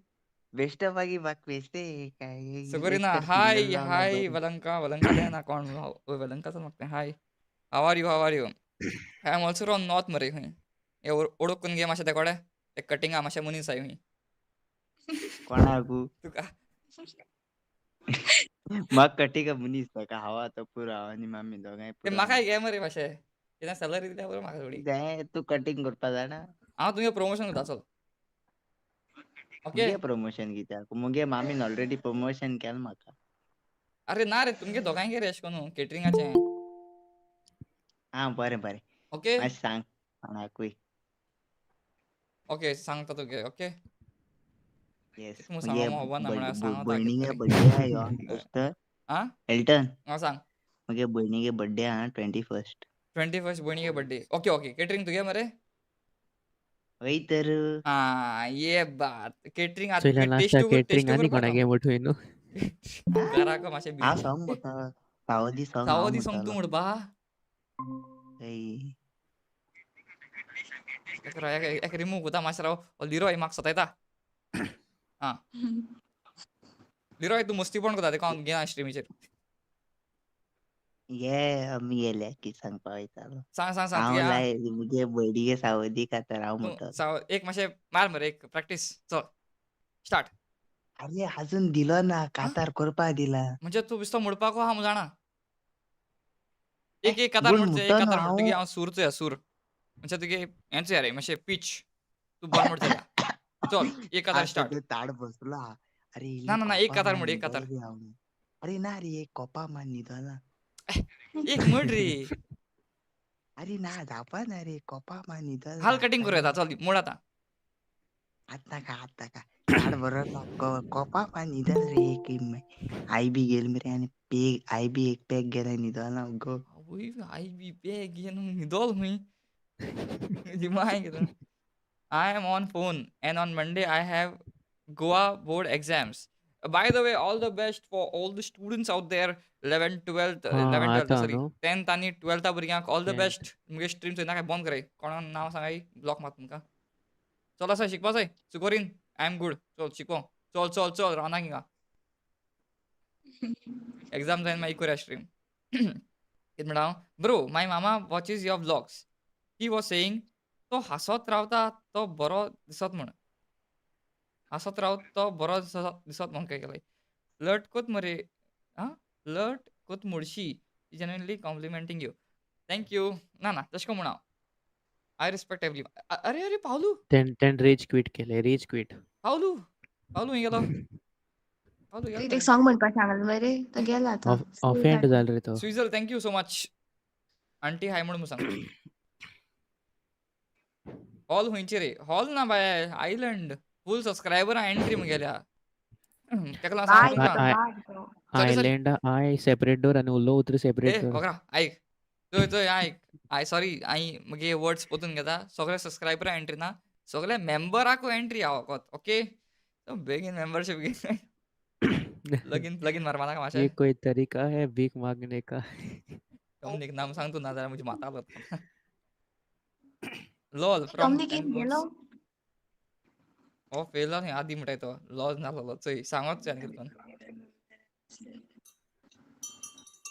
बेश्टो मागीर म्हाका बेश्टे काय सुगरिना एक तर हाय सिंगल जावन हाय बरें. वलंका वलंका ना कोण ओय वलंकाचो म्हाका hi. How are you how are you? I am also from north मरे खंय. हे ओडोक करून घे मातशें ते कोडे ते कटिंगा मातशें मनीस आहाय खंय. कोणाकू? तुका. म्हाका कटिंग मनीस ताका हांव आतां पुरो हांव आनी मामी दोगांय ते पुरो म्हाकाय आमी. घे मरे मातशें. कितें सॅलरी दिल्यार पुरो म्हाका थोडी. जाय तूं कटिंग करपा जाणा? हांव तुगे प्रमोशन करता चल. ओके. मुगे प्रमोशन कित्याक? मुगे मामीन ऑलरेडी प्रमोशन केलें म्हाका. अरे ना रे तुमगे दोगांयगे रे अशें करून केटरिंगाचें. आं बरें बरें. ओके. मातशें सांग कोणाकूय. ओके सांगता तुगे ओके. येस कितें म्हूण मुगे सांगो खबर ना म्हळ्यार सांगता कितें भयणीगे तरी. बड्डे आहा यो एस्टर. आं एल्टन. आं सांग. मुगे भयणीगे बड्डे आहा 21st. 21st भयणीगे बड्डे. ओके ओके केटरिंग तुगे मरे? वय तर. आं ये बात केटरिंग आतां चोयल्या लास्टाक टेस्टू केटरिंग टेस्टू आनी करपा कोणागे मोठो न्हू. घराक मातशें हांव बिजी. सोंग म्हणटा. सावदी सोंग हांव सावदी सोंग तूं म्हणटलो. म्हणपा? हय. एक राव एक रिमूव करता मातशें राव. हो लिरोय म्हाका सतायता. आं. लिरोय तूं मस्तीपण करता तेका हांव घेना स्ट्रिमीचेर. ये आमी गेल्या की सांगपा वयतालो. सांग सांग सांग हांव तुगे आं. लाय मुगे भयणीगे सावदी खातीर हांव तूं म्हणटलो. साव एक मातशें मार मरे एक प्रॅक्टीस चल स्टार्ट. अरे अजून दिलो ना आं कातार करपा दिला. म्हणजे तूं बेश्टो म्हणपाको आहा हांव जाणा. ए एक एक कातार पूण म्हणचे एक म्हणटलो कातार म्हण तुगे हांव. हांव सूर चोया सूर. म्हणजे तुगे हें चोया रे मातशें पीच. तूं बरो म्हणटा चल एक कातार आज स्टार्ट. सगळें ताड बसला. अरे ना इल्ली ना ना एक कोपा कातार मान म्हण एक कातार. न्हिदोल रे हांव. अरे ना रे एक कोपा मान न्हिदोना. एक म्हण रे. अरे ना जावपा ना रे कोपा मान न्हिदोल हाल रे कटिंग आतां करूं येता रे. चल म्हण आतां. आतां नाका आतां नाका. ताड बरो ना कोपा मान न्हिदोल रे एक आई बी गेल मरे आनी पेग आई बी एक पॅक गेले न्हिदोना गो. आवय आई बी पॅक घेवन न्हिदोल खंय. दिमाग घेवन. I am on phone and on Monday I have Goa board exams. By the way, all the best for all the students out there 11th, 12th, हां 11th, 12th आतां sorry न्हू. 10th आनी 12th भुरग्यांक all the 10th. Best. मुगे stream चोयनाका काय बंद कराय. कोणा नांव सांगाय ब्लॉक मार तुमकां. चल आसा शिकपा जाय. सुकोरीन I am good. चल शिको. चल चल चल रावना हिंगा. एग्जाम जायन मागीर करूया स्ट्रीम. कितें म्हणटा हांव? Bro my mama watches your vlogs. He was saying तो हांसत रावता तो बरो दिसत म्हण. हांसत रावत तो बरो दिसत म्हण काय केलाय. लटकोत मरे आं लटकोत मुडशी genuinely complimenting you. Thank you. ना ना तशें म्हणू हांव. I respect every अरे अरे पावलू. तेण तेण रेज क्विट केलें रेज क्विट. पावलू पावलू खंय गेलो? पावलू गेलो एक मरे. सॉंग म्हणपाक सांगलें मरे तो गेला आतां. ऑफेंड जालो रे तो. स्विझल thank you so much. Aunty hi म्हणून सांग. हॉल खंयची रे? हॉल ना बाय आयलंड. फूल सबस्क्रायबरां एंट्री मुगेल्या. तेका लागून सांगता बाय तुमकां. तो बाय तो. Sorry sorry. Island I separate door आनी उरलो उतरी ए सेपरेट डोर. होगरा आयक. चोय चोय आयक. I sorry I मुगे वर्ड्स पोतून घेता. सगळे सबस्क्रायबरां एंट्री ना. सगळे मेंबराकू एंट्री हा फकत ओके. बेगीन मेंबरशीप घे. लगीन प्लगीन मारपा नाका ये मातशें. कोई तरीका है भीख मांगने का. डॉमनीक नाम सांग तूं नाजाल्यार म्हजी माता जाता. लॉल फ्रॉम डॉमनीक येवन गेलो. हो फेल जालो आदी म्हणटाय तो लॉज नासलो चोय सांगोच चोय आनी कितें करून.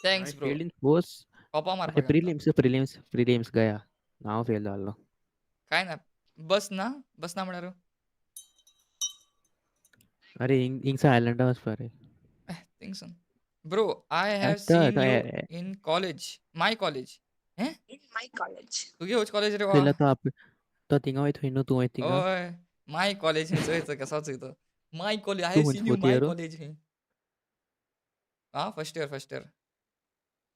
Thanks I bro. Failed in force. कोपा अरे मारपाक आमकां. प्रिलिम्स प्रिलिम्स प्रिलिम्स गया. हांव फेल जाल्लो. काय ना बस ना बस ना म्हळ्यार? अरे हिंगसा आयलंडा वचपा रे. थिंगसून. Bro I have आतां seen you in college my college. हें? In my college. तुगे खंयचे कॉलेज रे चोयला बाबा? तो आप तो थिंगा वयता खंय न्हू तूं वयता थिंगा. हय माय कॉलेज चोय चोय कसो चोय तो. My college I तूं have खंयचे scene you fourth my year? College खंय. आं फर्स्ट इयर फर्स्ट इयर.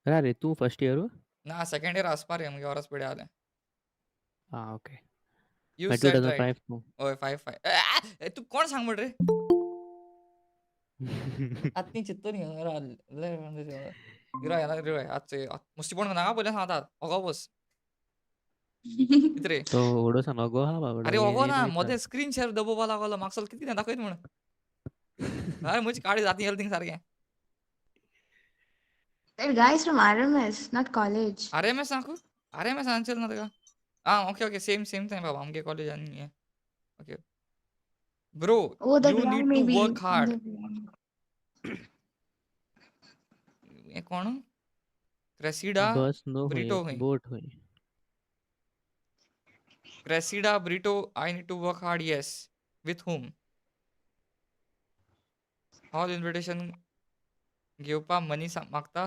रा रे तूं फर्स्ट इयर? ना सेकंड इयर आसपा रे मुगे वरस पिड्या जालें. आं ओके. You मागीर two said thousand right. Five तूं. हय 5 5. तूं कोण सांग म्हण रे? आतां ती चिंततली मुस्तीपण नाका पयलें सांगता ओगो बस. कित रे? तो उडो सांग ओगो हा बाबडो अरे हे ओगो हे ना न्हय मदें स्क्रीन शेअर दबोवपा लागलो म्हाका सगळें कितें दाखयत म्हण. अरे म्हजी काळी जाती गेली थिंग सारकें. That guy is from RMS, not college. RMS सांगू? RMS आन्सर ना तुका. आं ओके ओके सेम सेम थंय बाबा आमगे कॉलेज आनी हें. Okay. Bro Oh, that you guy need to maybe. Work hard. The हें कोण? क्रेसिडा बस नो हुंय ब्रिटो खंय. बोट हुंय. Cressida Brito I need to work hard yes. With whom? Hall invitation घेवपा money मागता?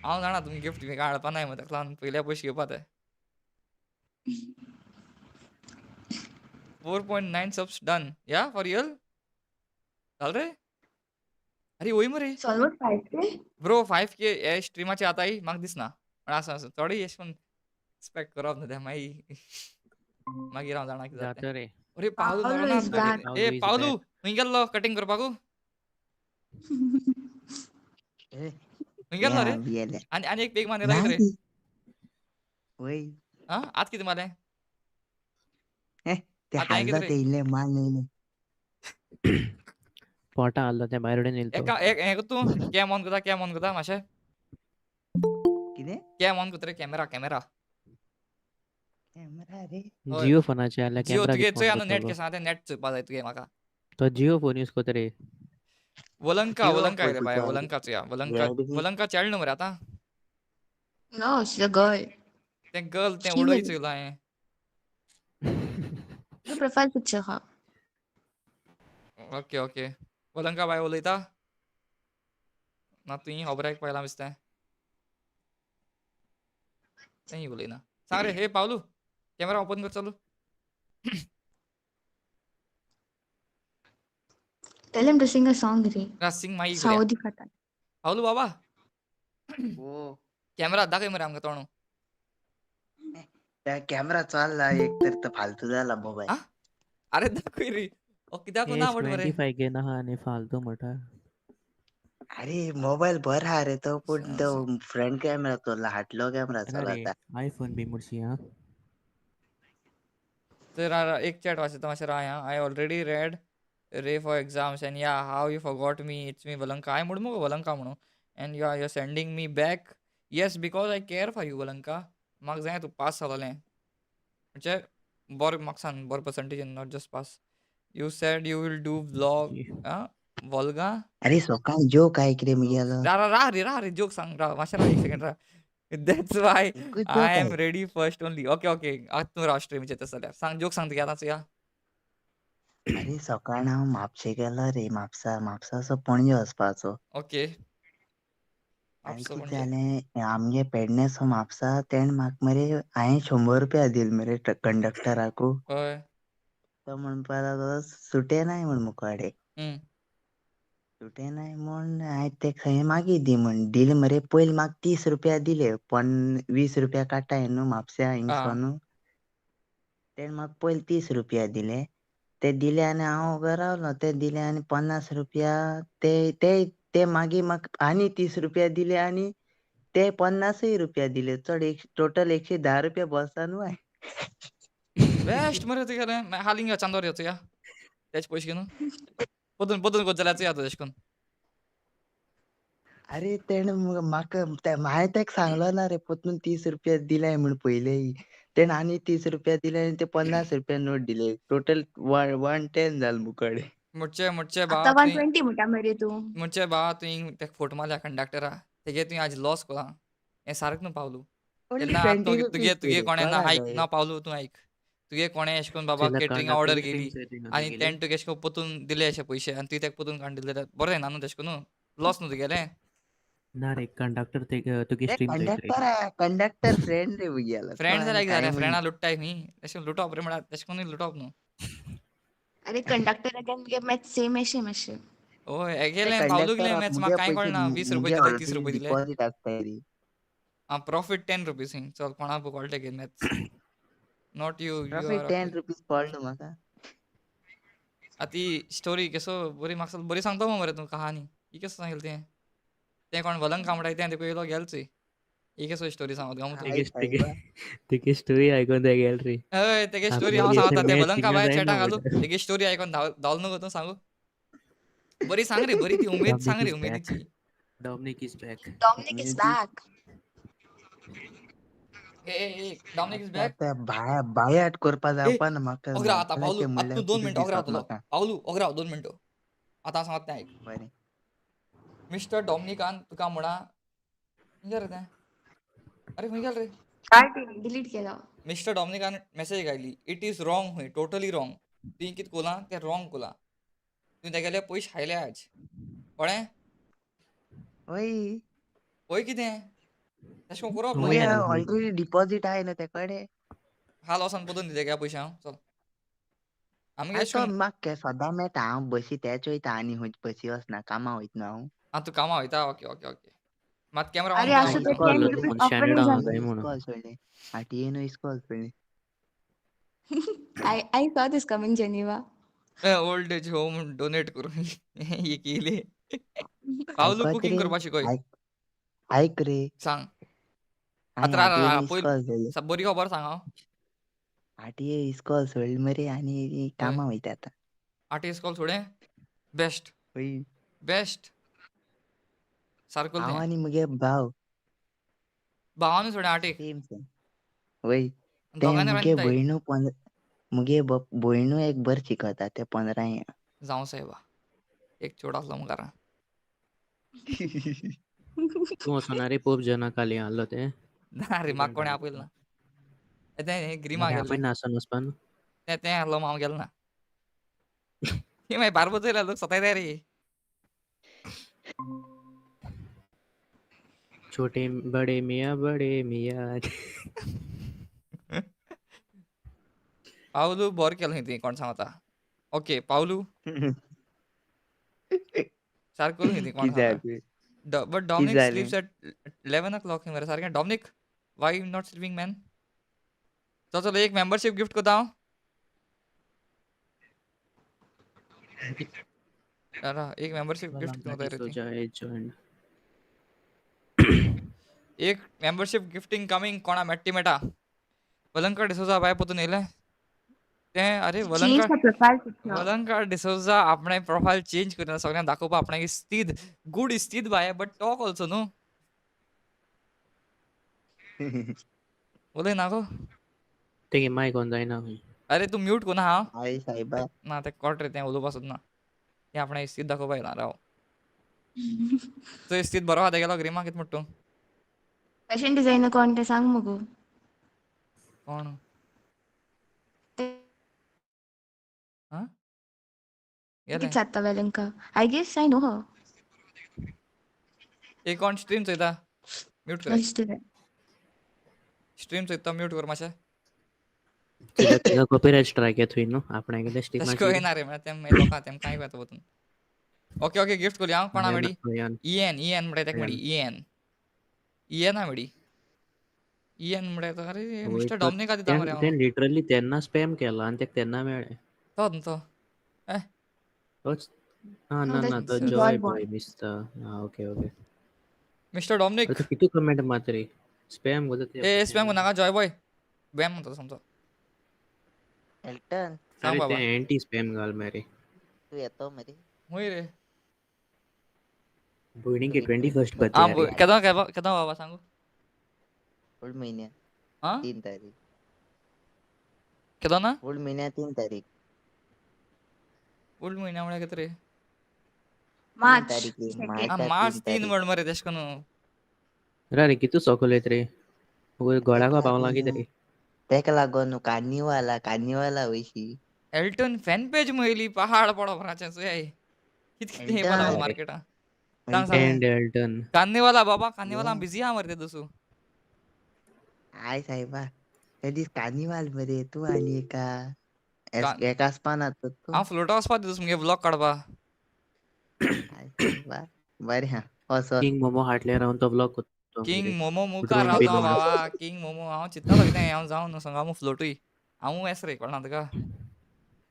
हांव जाणा तुमी गिफ्ट बी काय हाडपा नाय मरे ताका लागून पयल्या पयशे घेवपा ते. 4.9 subs done. Yeah for real? जाल रे? अरे वय मरे. It's almost 5K. Bro 5K हे स्ट्रीमाचे आताय म्हाका दिसना. पण आसा आसा चडय अशें करून एक्सपेक्ट करप न्हू तें मागीर मागीर हांव जाणा कितें जाता तें. जाता रे. अरे पावलू Paolo बरो ना is back. A Pavlu is Pavlu back. खंय गेल्लो कटींग करपाकू? ए खंय गेल्लो रे? या गेले. आनी आनी एक पेग मारलेलो ना कितें रे? ती. वय. आं आत कितें मारलें? हे ते आतां हें हाडलो कितें रे? ते इल्लें मान येयलें. पोटा हाडलो तें भायर उडोवन येयलो तो. एका एक हें कर तूं कॅम ऑन करता कॅम ऑन करता मातशें. कितें? कॅम ऑन करता रे कॅमेरा कॅमेरा. कॅमेरा रे. हय. जियो फोनाचेर जाल्यार जियो कॅमेरा तुगे कितें चोय ऑन न्हू नेट करतलो? केस आहा तें नेट चोवपा जाय तुगे म्हाका. तो जियो फोन यूज करता रे. वलंका जियो वलंका पळय कितें बाय तुका वलंका चोया वलंका रेडमी. वलंका चेडलें न्हू मरे आतां? No, she's a girl. तें गर्ल तें She उडय will. चोयलां हांवें. The profile picture, huh? Okay okay. वलंका बाय उलयता? ना तुवें खबर आयकपाक येयलां दिसता. तेंय उलयना. सांग रे हे पावलू कॅमेरा ओपन कर चालू. Tell him to sing a song, रे. ना सिंग मागीर करुया. Saudi Kata. पावलू बाबा ओ. कॅमेरा दाखय मरे आमकां तोंड. त्या कॅमेरा चल्ला एक तर तो फालतू जाला मोबायल. आं? अरे दाखय रे. ओ कित्याक ना एस आवड मरे? 25 घेन आहा आनी फालतू म्हणटा. अरे मोबायल बरो हा रे तो पूण तो फ्रंट कॅमेरा चोरला हाटलो कॅमेरा रा चलता. रे आयफोन बी मुडशी आं. तर एक चॅट वाचता मातशें राव आं. I already read रे for exams and yeah how you forgot me it's me Valanka. हांवें म्हणून मुगो वलंका म्हणून and you are you sending me back. Yes because I care for you Valanka. म्हाका जाय तूं पास जालोलें. म्हणजे बरो मार्क्सान बरो पर्संटेजीन not just pass. You said you will do vlog आं वोल्गा? अरे सकाळ जोक आयक रे मुगेलो. रा रा रा रे रा रे जोक सांग राव मातशें राव एक सेकंड राव. That's why एकूच I joke am आयक. Ready first only. Okay okay आतां तूं राव स्ट्रीमीचेर तशें जाल्यार. सांग जोक सांग तुगे आतां चोया. अरे सकाळ हांव म्हापशे गेलो रे म्हापसा म्हापसाचो पणजे वचपाचो. ओके. आनी म्हापसा कितें पणजे. जालें आमगे पेडण्याचो म्हापसा तेणें म्हाका मरे हांवें 100 रुपया दिले मरे कंडक्टराकू. हय. तो म्हणपा लागलो सुटे नाय म्हण मुखाडे. सुटे नाय म्हूण हांवें तेका सांगलें मागीर दी म्हण. दिले मरे पयले म्हाका 30 रुपया दिले पण 20 रुपया काडटाय न्हू म्हापश्या आं. हिंगसोन. तेणें म्हाका पयले 30 रुपया दिले. ते दिले आनी हांव उबो रावलो. ते दिले आनी 50 रुपया ते ते ते मागीर म्हाका आनी 30 रुपया दिले आनी ते 50 रुपया दिले. चड एक टोटल 110 रुपया बोल्सान न्हू. बेस्ट मरे तुगेलें. मागीर हालीं यो चांदोर यो चोया. तेजे पयशे घेवन. बदलून बदलून करता जाल्यार चोया तूं तशें करून. अरे तेणें म्हाका हांवें तेका सांगलो ना रे परतून 30 रुपया दिले म्हूण पयलें. तेणें आनी 30 रुपया दिले आनी ते 50 रुपया नोट दिले. टोटल 110 जालें मुकडे. मुटचे मुटचे बा आतां तुवें 120 म्हणटा मरे तूं. मुटचे बा तुवें तेका फोट मारल्या कंडक्टरा तेगे तुवें आज लॉस कोला. हें सारकें न्हू पावलू. ओन्ली तेन्ना आतां 20 तुगे रुपीज तुगे रे कोणें ना कोणा आयक जाय. ना पावलू तूं आयक. तुगे कोणें अशें करून बाबा चेला केटरिंग ऑर्डर कंडक्टर केली स्ट्रीम चोयली न्हू आनी तुगेली. तेणें तुका अशें करून परतून दिले अशे पयशे आनी तुवें तेका परतून काडून दिले जाल्यार बरें जायना न्हू तशें करून लॉस न्हू तुगेलें. ना रे कंडक्टर ते तुगे ते स्ट्रीम चोयत रे. कंडक्टर कंडक्टर फ्रेंड रे मुगेलो. तो फ्रेंड आनी जाल्यार कांय जालें म्हण फ्रेंडा लुट्टाय न्ही तशें करून लुटप रे म्हळ्यार तशें करून लुटप न्हू. अरे कंडक्टर again मुगे मॅथ सेम अशें मातशें. ओय ते हेगेलें पावलू गेलें कंडक्टराक मॅथ्स मुगे म्हाका कांय पयशे कळना 20 रुपये मुगे दिले 30 ऑलरेडी रुपये दिले. डिपॉझिट आसताय रे. आं, प्रॉफिट 10 रुपीज हिंग. चल, कोणा कळटा गे maths. Not you, you profit are 10 okay. Rupees पडलो म्हाका. आतां ती स्टोरी केसो बरी म्हाका बरी सांगता मरे तूं कहानी. ही केसो सांगिल्लें तें तें कोण वलंग कामडाय तें तुका येयलो गेल चोय. ही केसो स्टोरी सांगत गाव तूं. हाय तेगे सायबा. तेगे स्टोरी आयकोन ते गेल रे. हय, तेगे स्टोरी हांव आपल्याली सांगता अशें तें मॅथ्स वलंग थिंगा काबाय जायना चॅटा घालू. म्हणटा. तेगे स्टोरी आयकोन धांव धांवलो न्हू गो तूं सांगू. बरी सांग रे, बरी ती उमेद सांग डॉमनीक रे is back. उमेदीची. Dominic is back. Dominic is back. A A A, Dominic is back. आतां बायाट करपा ए जावपा ना म्हाका. ओगरा आतां पावलू, धाकल्याचें आतां म्हणल्यार तूं 2 कितें मिनटां ओगरा दिसत रावतलो. म्हाका. पावलू ओगरा 2 मिनटां. आतां हांव सांगता तें आयक. बरें. मिस्टर डॉमनिकान तुका म्हणा खंय गेलें रे तें? अरे खंय गेलें रे? काय डिलीट केलं. मिस्टर डॉमनिकान मेसेज घायली, it is wrong खंय, टोटली रॉंग. तुवें कितें कोलां तें रॉंग कोलां. तुवें तेगेले पयशे खायले आज. कळ्ळें? वय. पळय कितें तशें करून करप न्हू. मुगे वय. ऑलरेडी डिपॉझिट आहाय न्हू ते कडेन. हाल वचोन बदलून दी तेगे पयशे हांव चल. आमगे आनी अशें तो करून म्हाका सदां मेळटा. हांव बसी तेच वयता आनी खंयच बसी वचना, कामां वयता न्हू हांव. आं, तूं कामां वयता. ओके ओके ओके, मात कॅमेरा ऑन अरे कर आशु म्हणटा. तो 10 इस्कॉल रुपीज ऑफर स्टँडर्ड नाही आहा झाले. काय म्हणून. इस्कॉल सोडलें, आठयेन इस्कॉल सोडलें. I saw this coming, Geneva. Old age home donate करून हे केले. पावलू, आयकत कुकींग रे. करपा शिकय. आयक आयक रे. सांग. हांवें आतां राव आठयेन राव, पयलीं इस्कॉल सोडलें. बरी खबर सांग हांव. आठये इस्कॉल सोडलें मरे आनी कामां वयता आतां. आठ इस्कॉल सोडलें, बेस्ट. वय. बेस्ट, सारको हांव तें. आनी मुगे भाव. भावानूय सोडलें आठेक? सेम सेम, वय. तें दोगांनी मुगे रांदताय. भयणू मुगे भयणू एक बरें शिकता, तें 15 जावं सायबा, एक चेडो आसलो मुखारा. तूं वचना रे पोप जना खाली आहलो तें. ना रे, म्हाका कोणें आपयलें ना. तें ग्रिमा मागीर गेल्लें. आपय नासोन वचपान. तें तें आहलो, हांव गेलो ना. ही मागीर बारबोज येयल्यार लोक सतायता रे. छोटे बड़े मियाँ, बड़े मियाँ. पावलू, बरें केलें तुवें कोण सांगता. ओके पावलू, सारको न्ही कोण कितें सांगता. जालें? बट कितें डॉमनिक जालें? स्लीप्स एट 11 o'clock मरे सारकें. Dominic, why you not sleeping, man? चल चल, एक मेंबरशीप गिफ्ट करता हांव. एक मेंबरशीप गिफ्ट करता रे ती. जॉईन. एक मेंबरशीप गिफ्टिंग कमिंग, कोणा मेट्टी मेटा. वलंका डिसोजा बाय पोतून येयलें तें. अरे Change वलंका the profile picture. वलंका D'Souza आपणे प्रोफायल चेंज करिना, सगळ्यांक दाखोवपा आपणाक स्तीद, गुड इस्तीद बाय, बट टॉक ऑल्सो न्हू. उलय ना गो. तेगे मायक ऑन जायना खंय. अरे तूं म्यूट कोन्ना हा. हाय सायबा. ना, तें कोट रे, तें उलोवपा सोदना. तें आपणें इस्तीद दाखोवपा येयला. राव, तो इस्तीद बरो आहा तेगेलो. ग्रिमा, कितें म्हणटा तूं? फॅशन डिझायनर कोण ते सांग मगो. कोण? ते आं, गेलें. कितें सादता वेलंका. I guess I know her. एक कोण स्ट्रीम चोयता, म्यूट कर. दिसतलें. स्ट्रीम चोयता, म्यूट कर मातशें. तुका कॉपीराइट स्ट्रायक येत थंय न्हू आपणागेले तशें स्ट्रीमाचेर. कळना रे, म्हळ्यार तें मागीर लोकां तेम कांय येता वतून. ओके ओके, गिफ्ट करुया हांव कोणा मेडी. इएन, इएन म्हणटा तेका मेडी. इएन, इएन आ मेडी, इएन म्हणटा. अरे मिस्टर डॉमनिका दिता मरे हांव. तें लिटरली तेन्ना स्पॅम केला आनी तेका तेन्ना मेळ्ळें. तो न्हू तो. तोच. आं, ना ना, तो that's Joy Joy boy दिसता. आं, ओके ओके. Mister Dominic. अरे कितू कमेंट मात रे, स्पॅम करता. ए, स्पॅम नाका, जॉय बॉय बॅम म्हणटा समजो. एल्टन. सांग अरे बाबा. ते एंटी स्पॅम घाल मरे. तूं येतो मरे? हुंय रे? भयणीगे 21st आं. बर्थडे. केदो केदो केदो बाबा, सांगू? फुड म्हयन्या आं. 3 तारीख. केदो ना? फुड म्हयन्या 3 तारीख. फुडल्या म्हयन्या म्हळ्यार कितें रे? 3 मार्च तारीख रे. 2nd. आं, मार्चा मार्च 3 3 तारीख. म्हण मरे, तेश कोन्न. अरे कितू सोकलेत रे, गोळाक पावला कितें रे? तेका लागोन न्हू कार्निवाला, कार्निवाला वयशी. एल्टन फॅन पेज मयली पहाड पडो भराचें चोय, कित कितें येयपा लागलो एल्टन. मार्केटान. सांग सांग. And Elton. कार्निवाला बाबा, कार्निवाला ये. बिजी आहा मरे ते दुसू. I सायबा, त्या दीस कार्निवाल मरे, तूं आनी एका का एका स्पानात तूं. हांव फ्लोटा वचपा दिस मुगे व्लॉग काडपा. बरें हा वच वच. किंग मोमो हाटल्यार हांव तो व्लॉग करतो किंग मरे. मोमो मुखार ड्रोन रावता बीन म्हणून. बाबा, किंग मोमो हांव चिंत्तालो कितें हांव जावन संग हांव फ्लोटूय हांव एस रे कळना तुका.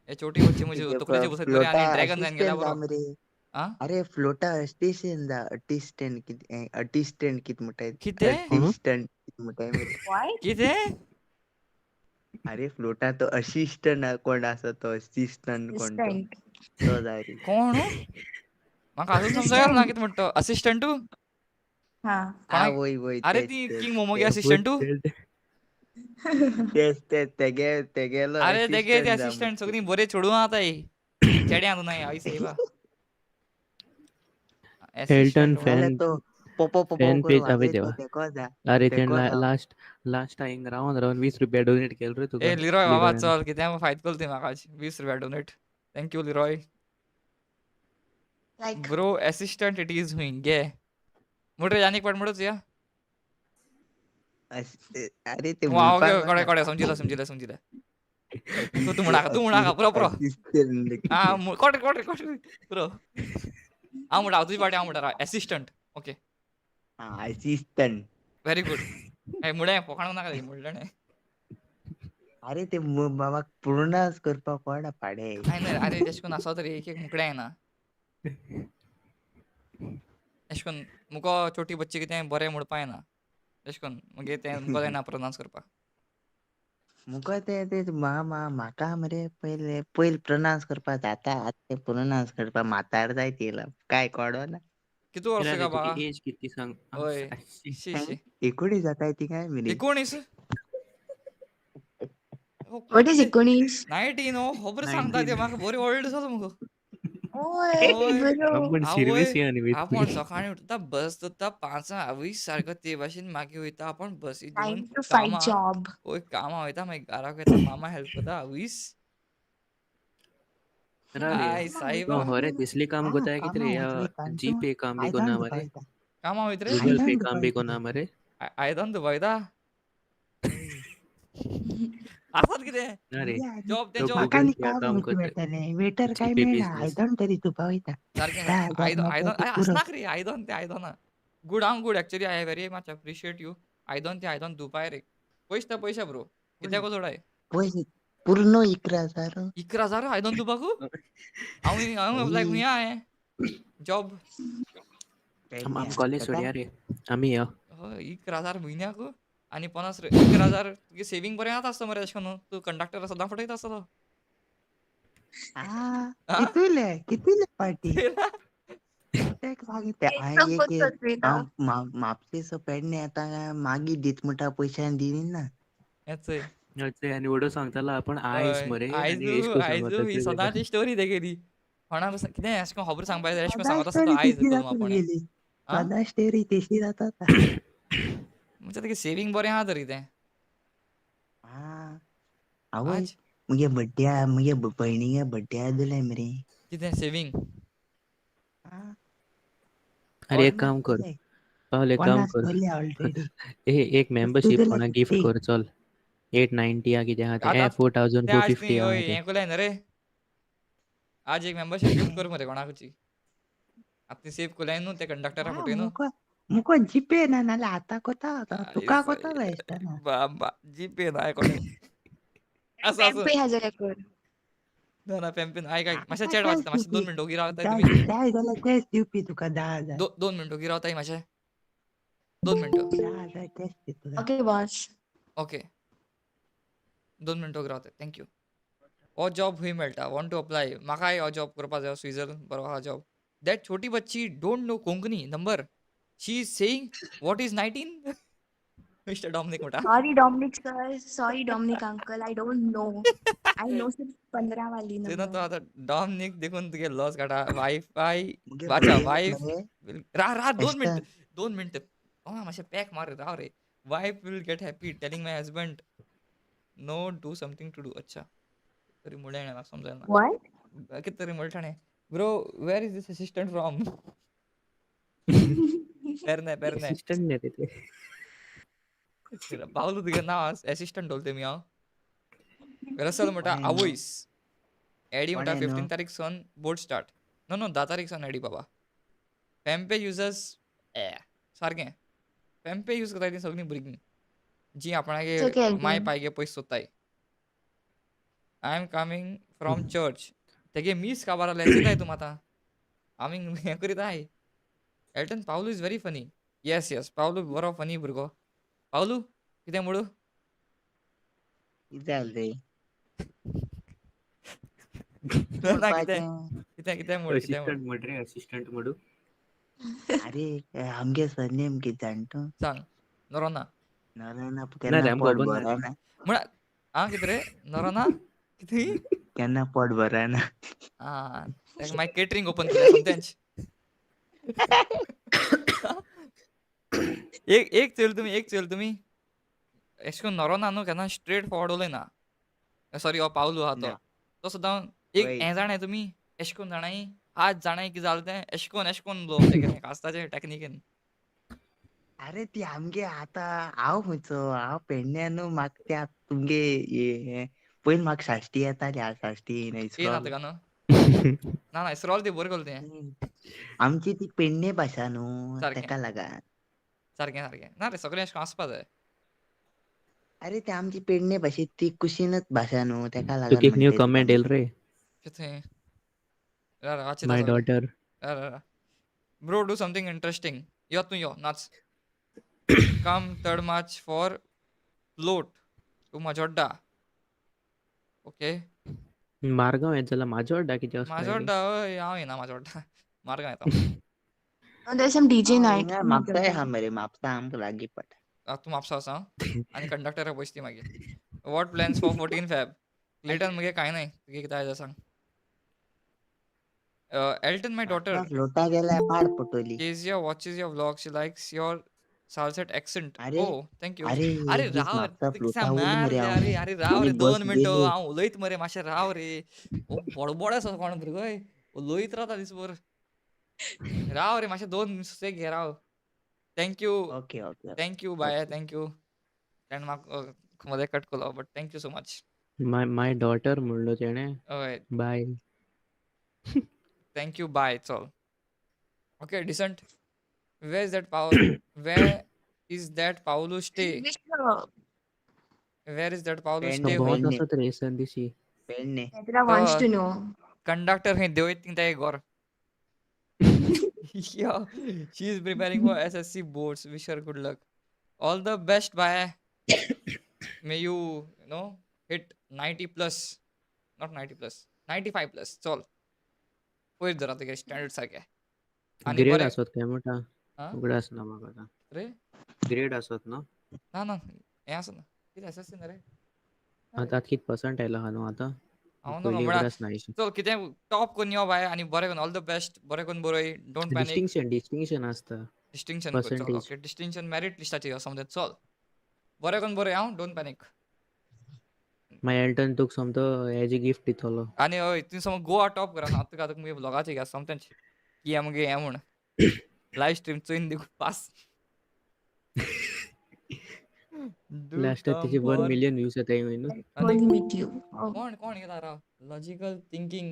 हे छोटी बच्ची म्हजी तकलेची बसयत बरी फ्लोटा आनी ड्रॅगन जावन गेल्या असिस्टंट बरो. जा मरे. आ अरे फ्लोटा असिस्टंट जा, असिस्टंट कितें, असिस्टंट कितें म्हणटाय, कितें असिस्टंट कितें म्हणटाय मरे. What? कितें अरे फ्लोटा तो असिस्टंट कोण आसा तो, असिस्टंट कोण तो, Assistant. तो जाय रे. कोण म्हाका अजून समजना Assistant. कितें म्हणटा तो असिस्टंटू हा. आ कोणाक वय वय अरे तेच ती तेच किंग मोमो गे तेच असिस्टंटू. तेच तेच तेगे तेगेलो अरे तेगे ते असिस्टंट जा असिस्टंट म्हणटा. सगळीं बरे चेडूं आतां चेडे आतां नाही आई सायबा. एल्टन असिस्टंट फॅन नाल्यार तो पोपो पोपो फॅन करून पेज अबे वाजयता देवा. तेको जा, अरे तेण तेको जा. लास्ट लास्ट टाइम रावन रावन 20 रुपया डोनेट केले रे ए तुका लिरॉय बाबा लिरॉयान. चल कितें फायद केलो तुवें म्हाका आज 20 रुपया donate. Thank you Leroy. Like bro assistant it is हुई गे मुटे आनीक पाट म्हणूच या. अरे ते वा ओके म्हणपाक कळ्ळें ना. कळ्ळें समजिलें समजिलें समजिलें. तूं तूं म्हणा तूं म्हणा पुरो पुरो. असिस्टंट आ कितें. कोटे कोटे कोटे पुरो. हांव म्हणटा तुजी पाटी हांव म्हणटा असिस्टंट ओके. आ असिस्टंट. Very good. हे मुळे फोकाण नाका म्हणलें. अरे ते बाबाक प्रोनाउन्स करपाक कोणा पाडे. काय नाही अरे तेश कोन आसा तरी एक एक मुकडें येना. एश कोन मुको छोटी बच्ची कितें बरें म्हणपा येना. एश कोन मागीर तें मुको जायना प्रोनाउन्स करपाक. मुको ते ते म्हाका मरे पयले पयल प्रोनाउन्स करपाक जाता, आतां ते प्रोनाउन्स करपाक म्हातार जायत येयला काय कळना. कितू वर्स रे का बा? तुजी एज कितली सांग. ओय शी शी. 19 जाताय ती काय मरे. 19? What is 19? 19 हो खबर सांगता ते 19. म्हाका बरी ओल्ड जालो मुगो. ओय ओय बरो. आपण आवय सिर्वीस या न्ही आपण सकाळी उठता बस जाता पांचां आवय सारको ते भाशेन मागीर वयता आपण बसी घेवन 9 to 5 कामां job. ओय कामां वयता मागीर घराक वयता मामा हेल्प करता आवयस. रे I कामां सायबा. तो हरे दिसली काम आ कोताय कितें कामां रे वचले या जी तांचो पे काम बी आयदन कोना मरे, दुबायता. कामां वयता रे. गुगल पे आयदन काम बी दुबायता. कोना मरे. आयदन दुबायता. आसात कितें ना रे अरे अरे जॉब तें तो जॉब. म्हाका गुगल न्ही पे काम काम वचूं कोताय, मेळटलें, वेटर जी काय पे मेळना, बिजनेस. आयदन तरी दुबायता. सारकें 10,000 आयदन मेळटा आयदन ते पुरो. आसनाक रे आयदन तें आयदनां. गुड हांव good actually I very much appreciate you. आयदन तें आयदन दुबाय रे. पयशे ते पयशे ब्रो कित्याक जोडाय. पयशे पूर्ण 11,000. 11,000 आयदन दुबाकू? हांव हांव लायक हय. हुंय हांवें जॉब. आम कॉलेज सोडया रे आमी या. हय 11,000 म्हयन्याक आनी 50 11,000 तुगे सेवींग बरें जाता आसता मरे अशें करून तूं कंडक्टर सदां फटयता आसतलो. आ आ कितुले कितुले पार्टी. तेक सांगता हांवें एक सोचयता. हांव म्हापशेचो पेडणे आतां मागीर दीत म्हणटा पयशे आनी दिली ना. हेंच चोय. आनी वडो सांगतालो आपण आयज हय मरे आनी एश आयजू कोन आयजू सांगता ही तेका. सदांची स्टोरी तेगेली. कोणाक कितें अशें करून खबर सांगपा जाय अशें करून सदां सांगत आसता तो स्टोरी आयज तशी करून जाता आपोणे. तुगेली. आ सदां स्टोरी तशी जाता. म्हणजे तेगे सेवींग बरें आहा तरी तें. आ आवय आज मुगे बड्ड्या मुगे भयणीगे बड्ड्या दिले मरे. कितें सेवींग? आ अरे एक पन्नास काम कर दिले. पावल, एक काम 50 कर. भरले ऑलरेडी. ए एक मेंबरशीप दिले कोणा गिफ्ट 50. कर चल. 890 आ कितें आहा तें, आतां ए फोर थावजंड तें फोर आज फिफ्टी न्ही आहा हय तें. हें कोल्याय न्हू रे. आज एक मेंबरशीप गिफ्ट कर मरे कोणाकूची. आतां सेव कोल्याय न्हू ते कंडक्टरा आ फटय न्हू. मुको मुको जीपे ना नाल्यार आतां कोता तुका कोता जाय आसतना. बाबा जीपे ना कोणे. आसूं आसूं. पे हजार कर. ना ना पेम्पेन आयक आयक मातशें आतां चॅट कॅश वाचता मातशें 2 दिवपी. मिनटां ओगी रावताय तुमी. जाय जाल्यार कॅश दिवपी तुका 10,000. 2 मिनटां ओगी रावताय मातशें. 2 मिनटां. 10,000 कॅश दी तुका. Okay boss. Okay 2 मिनटां ओगी रावताय thank you. हो जॉब खंय मेळटा वॉन्ट टू अप्लाय म्हाकाय हो जॉब करपा जायो स्विजल बरो आहा जॉब. That छोटी बच्ची don't know Konkani number she is saying what is 19 mister Dominic म्हणटा. Sorry Dominic sir, sorry Dominic uncle, I don't know. I know सिर्फ 15 वाली तेन्ना तो नंबर. आतां डॉमनीक देखून तुगे लॉस काडटा वायफाय मुगे वाचा भयणीक वायफ मरे रा रा 2 एस्टर मिनट 2 मिनट मातशें पॅक मार राव रे. Wife will get happy telling my husband no do something to do. अच्छा तरी म्हणलें म्हाका समजना. What? कितें तरी म्हणटा ताणें bro where is this assistant from? Pernem Pernem. Assistant न्ही रे ते. पावलो तुगे नांव एसिस्टंट दवरता तुमी हांव. रसल म्हणटा कोणें न्हू आवयस. एडी म्हणटा कोणें न्हू 15 तारीख सन बोट स्टार्ट. नो नो 10 तारीख सन एडी बाबा. फॅमपे युजर्स सारकें फॅमपे यूज करताय तीं सगळीं भुरगीं जी आपणागे It's okay, my Elton. पायगे पयशे सोदताय. I am coming from church. तेगे मीस काबार जालें चिंताय तूं आतां आमी हें करीत Elton Pavlu is very funny. Yes yes Pavlu बरो फनी भुरगो. पावलू कितें म्हणू? कितें जालें रे? ना कितें म्हणपाचें कितें कितें म्हूण कितें म्हूण असिस्टंट म्हण रे, असिस्टंट म्हणू. अरे आमगे सरनेम कितें जाण तूं? सांग. नरोना. नरोना ना केन्ना रे, आमकां पोट खबर ना रे. भरना. म्हण आं कितें रे नरोना कितें? केन्ना पोट भरना. आं ताका मागीर केटरींग ओपन केलें सोमतेंच. एक एक चोयल तुमी एक चोयल तुमी एशें करून नरोना न्हू केन्ना स्ट्रेट फॉरवर्ड उलयना. सॉरी हो पावलू आहा तो ना. तो सुद्दां एक वय. हें जाणाय तुमी एशें करून जाणाय आज जाणाय कितें जालें तें एशें करून उलोवप तेगेलें कास्ताचे टॅक्निकेन. अरे ती आमगे आतां हांव खंयचो हांव पेडण्या न्हू म्हाका त्या तुमगे हे पयलीं म्हाका साश्टी येताली हांव साश्टी येना इसरोल. तुका न्हू? ना ना इसरोल ती बरी कोल तें. आमची ती पेडणे भाशा न्हू सारकें तेका लागून. सारकें सारकें ना रे सगळें एशें करून आसपा जाय. अरे ते आमची पेडणे भाशेंत ती कुशीनच भाशा न्हू तेका तुका लागून एक न्यू म्हणटाय तुका. कमेंट येयल रे. कितें? रा रा वाचिता माय सगळें. डॉटर. रा रा रा ब्रो do something interesting. यो तूं यो नाच. Come 3rd March for float to Majorda. Okay. Margao येत जाल्यार माजोड्डा कितें वचपाय रे? माजोड्डा हय हांव येना माजोड्डा. मारगांव येता. Oh, there's some DJ हांव night हिंगा in म्हापसाय Majorda. आहा मरे म्हापसा आमकां लागीं पडटा. तूं म्हापसा आसा आनी कंडक्टराक पयशे दी मागीर. What plans for 14 Feb? Clayton मगे कांय नाय तुगे कितें आहा जाल्यार सांग. Elton my Mapusa daughter फ्लोटा गेल्यार पाड पडटली. Kezia watches your vlog. She likes your Salcete accent. अरे Oh, thank you. अरे अरे एक दीस राव म्हापसा तुका फ्लोटा उरलो मार मरे रे हांव अरे अरे राव आनी रे बस 2 मिनटं गेली. हांव उलयत मरे मातशें राव रे. ओ बडबड आसा कोण भुरगो उलयत रावता दिसभर. राव रे मातशें 2 सुसेग घे राव. Thank you okay okay thank you bye okay. Thank you. ताणें म्हाका मदें कट केलो but thank you so much. My my daughter म्हणलो तेणें. हय. बाय. Thank you bye चल. Okay decent. Where is that Paul where is that Pavlu stay? Wish Where is that Pavlu Pedne तो stay भोंवत खंय? पेडणे आसत रे संदिशी. पेडणे. Petra तो wants to know. Conductor खंय देंवयत थिंग तेगे घर. Yo, she is preparing for SSC boards. Wish her good luck. All the best, bye. May you, you know, hit 90 plus. Not 90 plus. 95 plus. चल. पयर धर तुगे स्टँडर्ड सारकें. आनी ग्रेड बरें आसत काय म्हणटा? आं उगडास ना म्हाका आतां. रे ग्रेड आसत न्हू? ना ना हें आसा ना कितें एसएससी न्हू रे? ना रे आतां कित पर्संट आयला आहा न्हू आतां? हांव न्हू पयलीं म्हळ्यार उगडास ना अशें. चल कितें टॉप करून यो बाय आनी बरें करून ऑल the best बरें करून बरय don't panic. Distinction distinction आसता. डिस्टिंक्शन कर चल पर्संटेज. ओके डिस्टिंक्शन मेरीट लिस्टाचेर यो समज चल बरें करून बरय हांव don't panic. मागीर एल्टन तुका सोमतो हेजें गिफ्ट दितलो. आनी हय तूं समज गोवा टॉप करा हांव तुका आतां मुगे व्लॉगाचेर घे सोमतेंच की हें मुगे हें म्हूण लायव स्ट्रीम चोयन देखून पास. Do लास्टाक कम तेजे 1 फॉर मिलियन व्यूज येताय न्हू? आनी Only meet you. Oh. कोण कोण येता राव logical thinking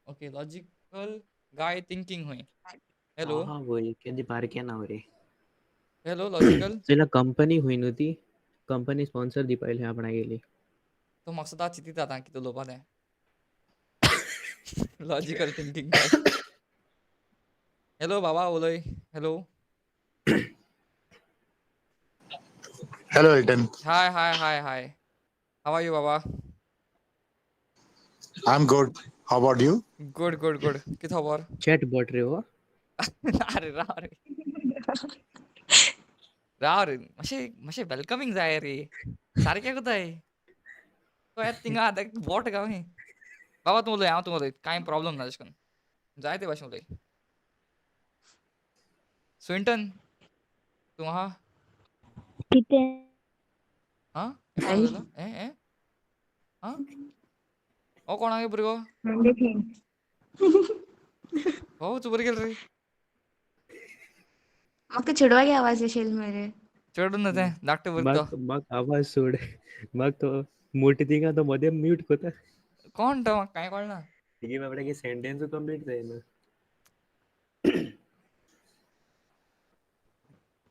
okay logical guy thinking खंय. हॅलो आहा वय केदे बारकें नांव रे. हॅलो लॉजिकल जाल्यार कंपनी खंय न्हू ती? कंपनी स्पॉन्सर दिवपा येयली आपणागेली. तो म्हाका सदां चिंतिता आतां कितें उलोवपा तें. लॉजिकल थिंकींग गाय. हॅलो बाबा उलय. Hello. Hello, Elton. Hi hi hi hi. How are you Baba? I'm good. How about you? Good good good. कितें खबर? चॅट बॉट रे हो. अरे राव रे. राव रे मातशें मातशें वेलकमींग जाय रे. सारकें कोताय. तो येता थिंगा आतां बोट गाव हें. बाबा तूं उलय हांव तूं उलय कांय प्रॉब्लम ना तशें करून. जाय ते भाशेन उलय. स्विंटन तूं आहा? कितें? आं हें कोण Hi. उलयता? हें हें आं हो कोण आहा गे भुरगो? Monday thing. हो तूं बरें केलें रे. म्हाका चेडवागे आवाज येशील मरे. चेडूं ना तें धाकटें भुरगो तो. म्हाक म्हाक आवाज सोड. म्हाक तो मोटे थिंगा तो मदें म्यूट कोता. कोण तो म्हाका कांय कळना. तिगे बाबड्यागे सेंटेन्स कंप्लीट जायना.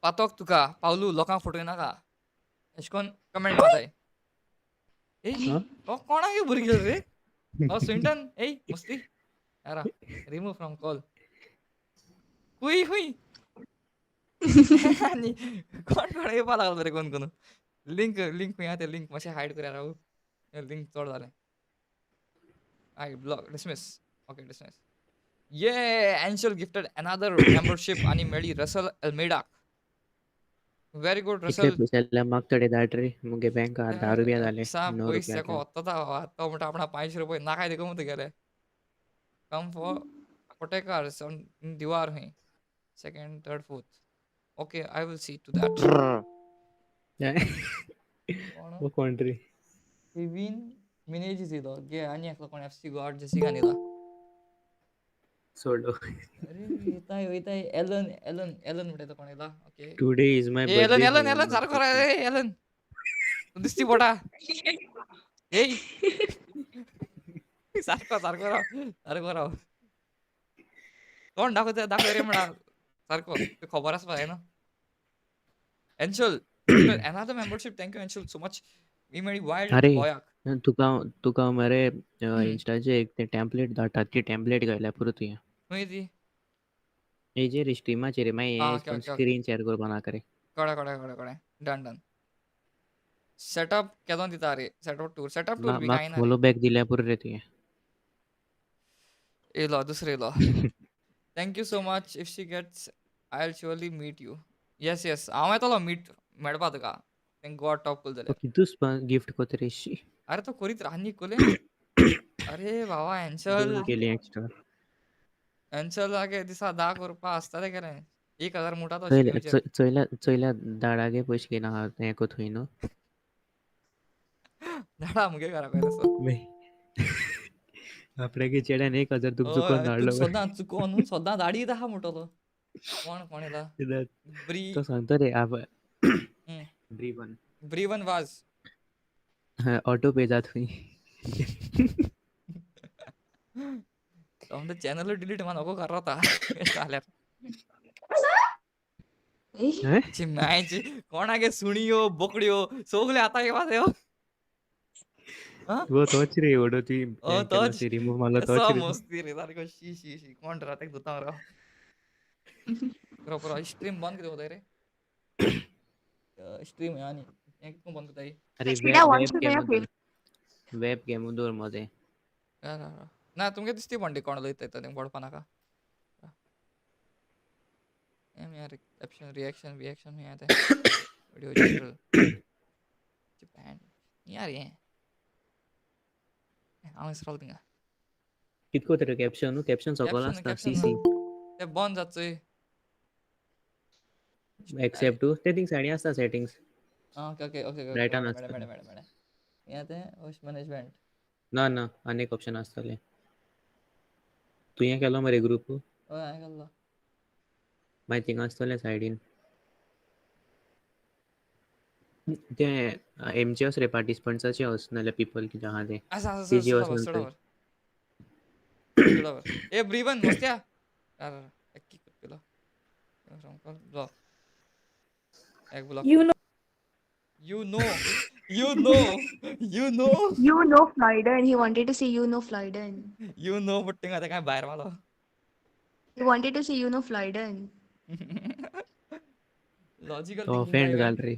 पातोक तुका पावलू लोकांक फटोय नाका एश कोन कमेंट मारताय. ए हा? हो कोणागे भुरगे रे? हो स्विंटन ए मस्ती यारा रिमूव फ्रॉम कॉल. कुई हुई आनी कोण कोण येवपा लागलो रे कोण कोण. लिंक लिंक खंय आहा ते लिंक मातशें हायड करया राव. लिंक चड जालें. I block dismiss. Okay dismiss. ये एन्शल गिफ्टेड अनदर मेंबरशिप आनी मेळ्ळी रसल अल्मेडाक. व्हेरी गुड कितले रसल. पयशे जाल्यार म्हाका थोडे धाड रे मुगे बँका 10 रुपया जाले सा 9 पयस रुपया तेका वत्तता बाबा तो म्हणटा आपणा 500 रुपये नाकाय देखून तुगेले. कम फॉर कोटेकार ऑन दिवार खंय second third fourth. Okay I will see to that. कोण? हो कोण रे? केवीन मिनेजीस येयलो गे आनी एकलो कोण एफसी गोवा जर्सी घालून येयला. सोडलो. अरे येताय वयताय एलन एलन एलन म्हणटा तो कोण येयला okay. Today is my A Elon birthday. Elon Elon सारको राव रे एलन. दिसती बोटा. ए सारको सारको राव सारको राव. तोंड दाखय दाखय रे म्हणा सारको ते खबर आसपा जाय न्हू. एन्शल another membership thank you Anshul so much. मी मेळ्ळी वायल्ड अरे बॉयाक. तुका तुका मरे इन्स्टाचे एक ते टेम्पलेट धाडटात ती टेम्पलेट घायल्यार पुरो तुवें. खंय ती? हेजेर स्ट्रीमाचेर मागीर आं हें okay okay okay. Screen share करपा नाका रे. कळ्ळें कळ्ळें कळ्ळें कळ्ळें डन डन. सेटअप केदोन दिता रे सेटअप टूर सेटअप टूर बी म्हाका कांय ना रे. फॉलो बॅक दिल्यार पुरो रे तुवें. येयलो दुसरो येयलो. Thank you so much if she gets I will surely meet you. Yes yes हांव येतलो मीट मेळपा तुका. थँक गॉड टॉप कोल तो जाल्यार. कितूच गिफ्ट कोता रे शी. अरे तो करीत आनी कोले. अरे बाबा एन्शल. दोन केली एक्स्ट्रा. एन्शल आगे दिसा 10 करपा आसता ते केलें. 1000 मुटा तो चोयल्या स्ट्रीमीचेर. चोयल्या चोयल्या धाडागे पयशे घेयना आहा हें कोत खंय न्हू. धाडा मुगे घरा कडेन तसो. आपल्यागे चेड्यान 1000 तुका चुकोवन हय धाडलो तुका सदां चुकोन सदां धाडीत आहा म्हणटलो तो. कोण कोण येयला? ब्री तो सांगता रे आप ब्रीवन. ब्रीवन वाज. ऑटो पे जात खंय. तो म्हणटा चॅनल डिलीट मा नको कर आता जाल्यार. हें? ची मायची कोणागे सुणयो बोकड्यो सगल्यो आतां येवपा त्यो. आं? वो तोच रे एवढो ती ओ हें केलो तोच सी रिमूव मारलो तोच सो रे तो. मस्ती रे सारको शी शी शी कोण रे तेका धुता राव. पुरो पुरो स्ट्रीम बंद कितें कोताय रे? स्ट्रीम आनी हें कितें बंद कोताय? अरे Actually, I web want web to know your कॅमू दवर favorite. Web कॅमू दवर मदें. राव राव राव. ना तुमगे दिसती पण कोण उलयता तें पडपा नाका. एम यार कॅप्शन रिएक्शन रिएक्शन हें तें व्हिडियो जनरल. पॅन्ट यार हें हांव विसरलो थिंगा. कित कोता रे कॅप्शन कॅप्शन सकयल कॅप्शन आसता कॅप्शन सी सी. तें बंद जात चोय. एक्सेप्ट टू ते थिंग सायडीन आसता सेटिंग्स. आं ओके ओके ओके ओके रायटान मेळ्ळें आसता. मेळ्ळें मेळ्ळें मेळ्ळें. हें तें होस्ट मॅनेजमेंट. ना ना आनी एक ऑप्शन आसतलें. तुवें केलो मरे ग्रूप? हय हांवें केल्लो. मागीर थिंगा आसतलें सायडीन. तें हेमचे वस रे पार्टिसिपंट्साचे वस नाल्यार पिपल कितें आहा तें. आसा आसा तेजे चड वचून खबर चड थंय. खबर. चड खबर. ए ब्रीवन मस्त्या. राव राव एक किक केलो. ब्लॉक. एक block. You know. You know. You know. You know. You know Floyden. He wanted to say you know Floyden. You know but थिंगा ते काय भायर मारलो. He wanted to say you know Floyden. Logical तो thinking offend काय जाल रे.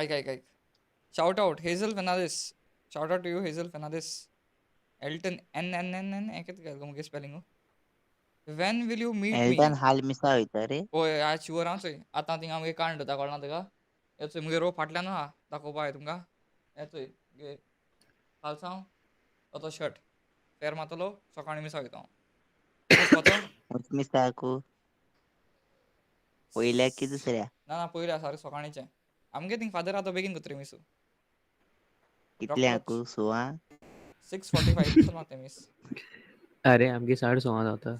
ऐक ऐक ऐक. Shout out Hazel Fernandes. Shout out to you Hazel Fernandes. Elton N N N N हें कितें घाल मुगे spelling. When will you meet me? Elton हाल मिसा वयता रे. ओय आज शुअर हांव चोय आतां थिंगा मुगे कांड जाता कळना तुका हे चोय मुगे रो फाटल्यान आहा दाखोवपा जाय तुमकां हे चोय गे कालसांव तो शर्ट फेर मारतलो सकाळीं मिसा वयता हांव वचपाचो. मिसाकू पयल्या की दुसऱ्या? ना ना पयलीं आसा सारकें सकाळींचें आमगे थिंग फादर आतां बेगीन कोत्रे मिसू. कितल्यांकू सुवां? 6:45 मारता मीस. अरे आमगे 6:30 जाता.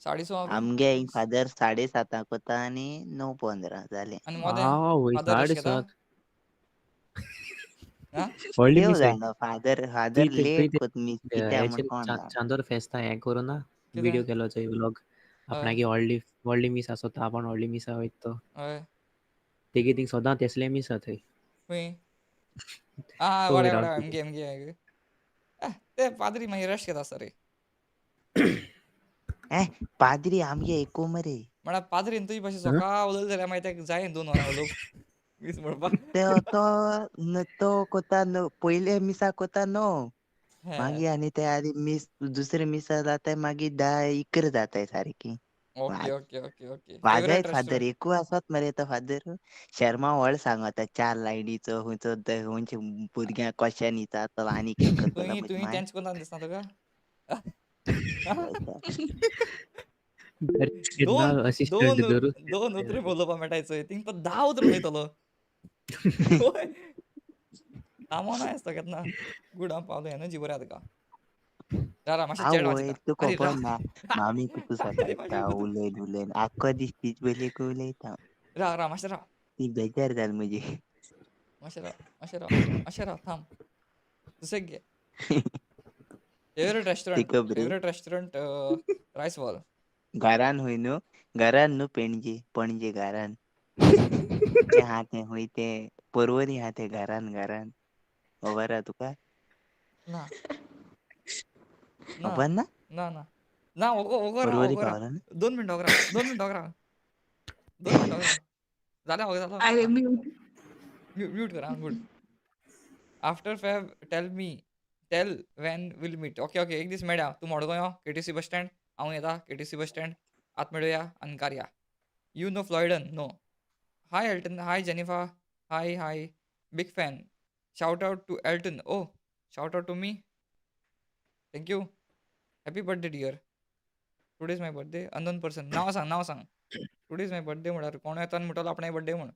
6:30. आमगे हिंग फादर 7:30 कोता आनी 9:15 जालें. आनी मोदें आवय फादर अशें घेता. 7:30. आं? व्हडली देव मीस आहे. जाणा फादर फादर तुंय लेट कोत मीस कित्या म्हण हेचेर कोण जाणा. चांदोर फेस्ता हें करूं ना कितें? व्हिडियो केलो चोय व्लॉग. हय. आपणागे व्हडली व्हडली मीस आसता, आपण व्हडली मिसा वयता तो. हय. तेगे थिंग सदां तेसले मिसा थंय. खंय? आ तो बरें विराट बरें, एमगे एमगे. ते पाद्री मागीर रेस्ट घेता आसता रे. पाद्री आमगे एकू मरे. म्हळ्यार पाद्रीन तुजे भाशेन हं? सकाळ उलयले जाल्यार मागीर तेका जाय 2 वरां उलोवंक मीस म्हणपाक. ते तो तो कोता पयले मिसा कोता णव, मागीर आनी ते आदी मीस दुसरे मिसा जाताय, मागीर 10-11 जाताय सारकी. Okay okay okay okay. वाजयत favourite father restaurant? एकू आसत मरे तो फादर. शर्मा व्हड सांगता 4 लायनीचो खंयचो खंयचे भुरग्यांक क्वेश्चन विचारतलो आनी कितें करतलो. तुवें म्हजी तुवें माय तेंच कोंतान दिसना तुका? ना असिस्टंट धरून दोन उतरां उलोवपाक मेळटाय चोय, थिंग तो 10 उतरां उलयतलो. कामो ना आसता केन्ना. गूड, हांव पावलो, एनर्जी बरी आहा तुका. रा मातशें चॅट आवय वाचयता. तूं अरे खबर रा ना मामी तुका अरे मातशें सतायता उलयन उलयन आख्खो दीस तीच बरी उलयता. रा रा मातशें रा. ती बेजार जाल म्हजी. मातशें राव, मातशें राव, मातशें राव, थांब, सुसेग घे. Favourite restaurant? तिका bre. Favourite restaurant rice wall. घरान हुंय न्हू, घरान न्हू, पेणजे पणजे घरान तें आहा तें हुंय तें परवरी आहा तें घरान घरान. खबर आहा तुका? ना ना खबर ना? ना ना ना, ओगो ओगो राव, परवरी ओगो राव. पावला ना? 2 मिनटां ओगो राव, 2 मिनटां ओगो राव, 2 मिनटां ओगो राव. जालें, ओगो जालो. अरे म्यूट. म्यूट कर. Good. After Feb tell me, tell when we'll meet. Okay okay, एक दीस मेळया. तूं मडगांव यो, केटीसी बस स्टँड, हांव येता केटीसी बस स्टँड, आतां मेळुया आनी कारया. You know Floyden? No. Hi Elton, hi Jenifa, hi hi, big fan. Shout out to Elton. Oh, shout out to me, thank you. Happy birthday dear. Today is my birthday. Unknown person, नांव सांग, नांव सांग. Today is my birthday म्हळ्यार कोण येता आनी म्हणटलो आपणाय birthday म्हूण.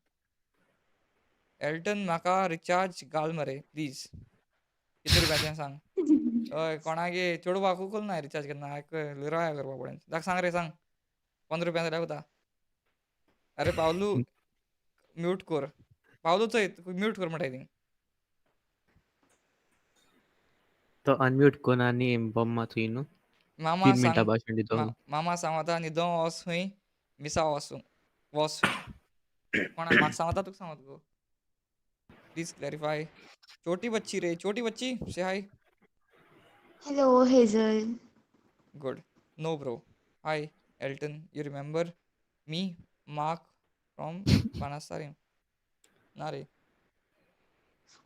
एल्टन म्हाका रिचार्ज घाल मरे प्लीज. कितले रुपयाचें सांग. हय, कोणागे चेडवाकू कल ना रिचार्ज केन्ना लिराया करपा पडेन. ताका सांग रे, सांग 15 रुपया जाल्यार वता. अरे पावलू म्यूट कर, पावलू चोय म्यूट कर म्हणटा थिंग. तो अनम्यूट कोन आनी बम्मा थंय न्हू मामा 3 मिनटां सांग भाशण दितो. मामा सांगता न्हिदों वोस खंय, मिसा वोसूं वोस खंय. कोणा म्हाका सांगता तुका सांगता गो? Please clarify. छोटी बच्ची रे, छोटी बच्ची से hi. Hello Hazel. Good. No bro. Hi Elton, you remember me? Mark from Banastarim. ना रे.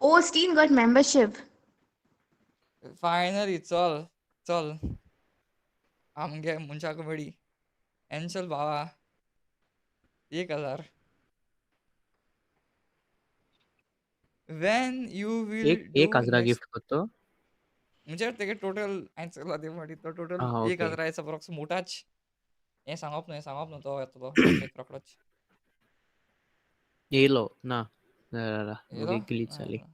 Oh, Steen got membership. Finally चल चल आमगे मनशाक मेळी. एन्शल बाबा 1000. When you will एक एक do हजरा नेक्स्ट? गिफ्ट करतो. म्हणजे तेगे टोटल हांवें चोयला ते फावटी तो टोटल आं एक ओके. हजार आयज अप्रॉक्स मोटाच. हें सांगप न्हू, हें सांगप न्हू, तो येतलो एक रोकडोच. येयलो ना. रा रा येयलो? मगे ग्लीच ना जाली. ना.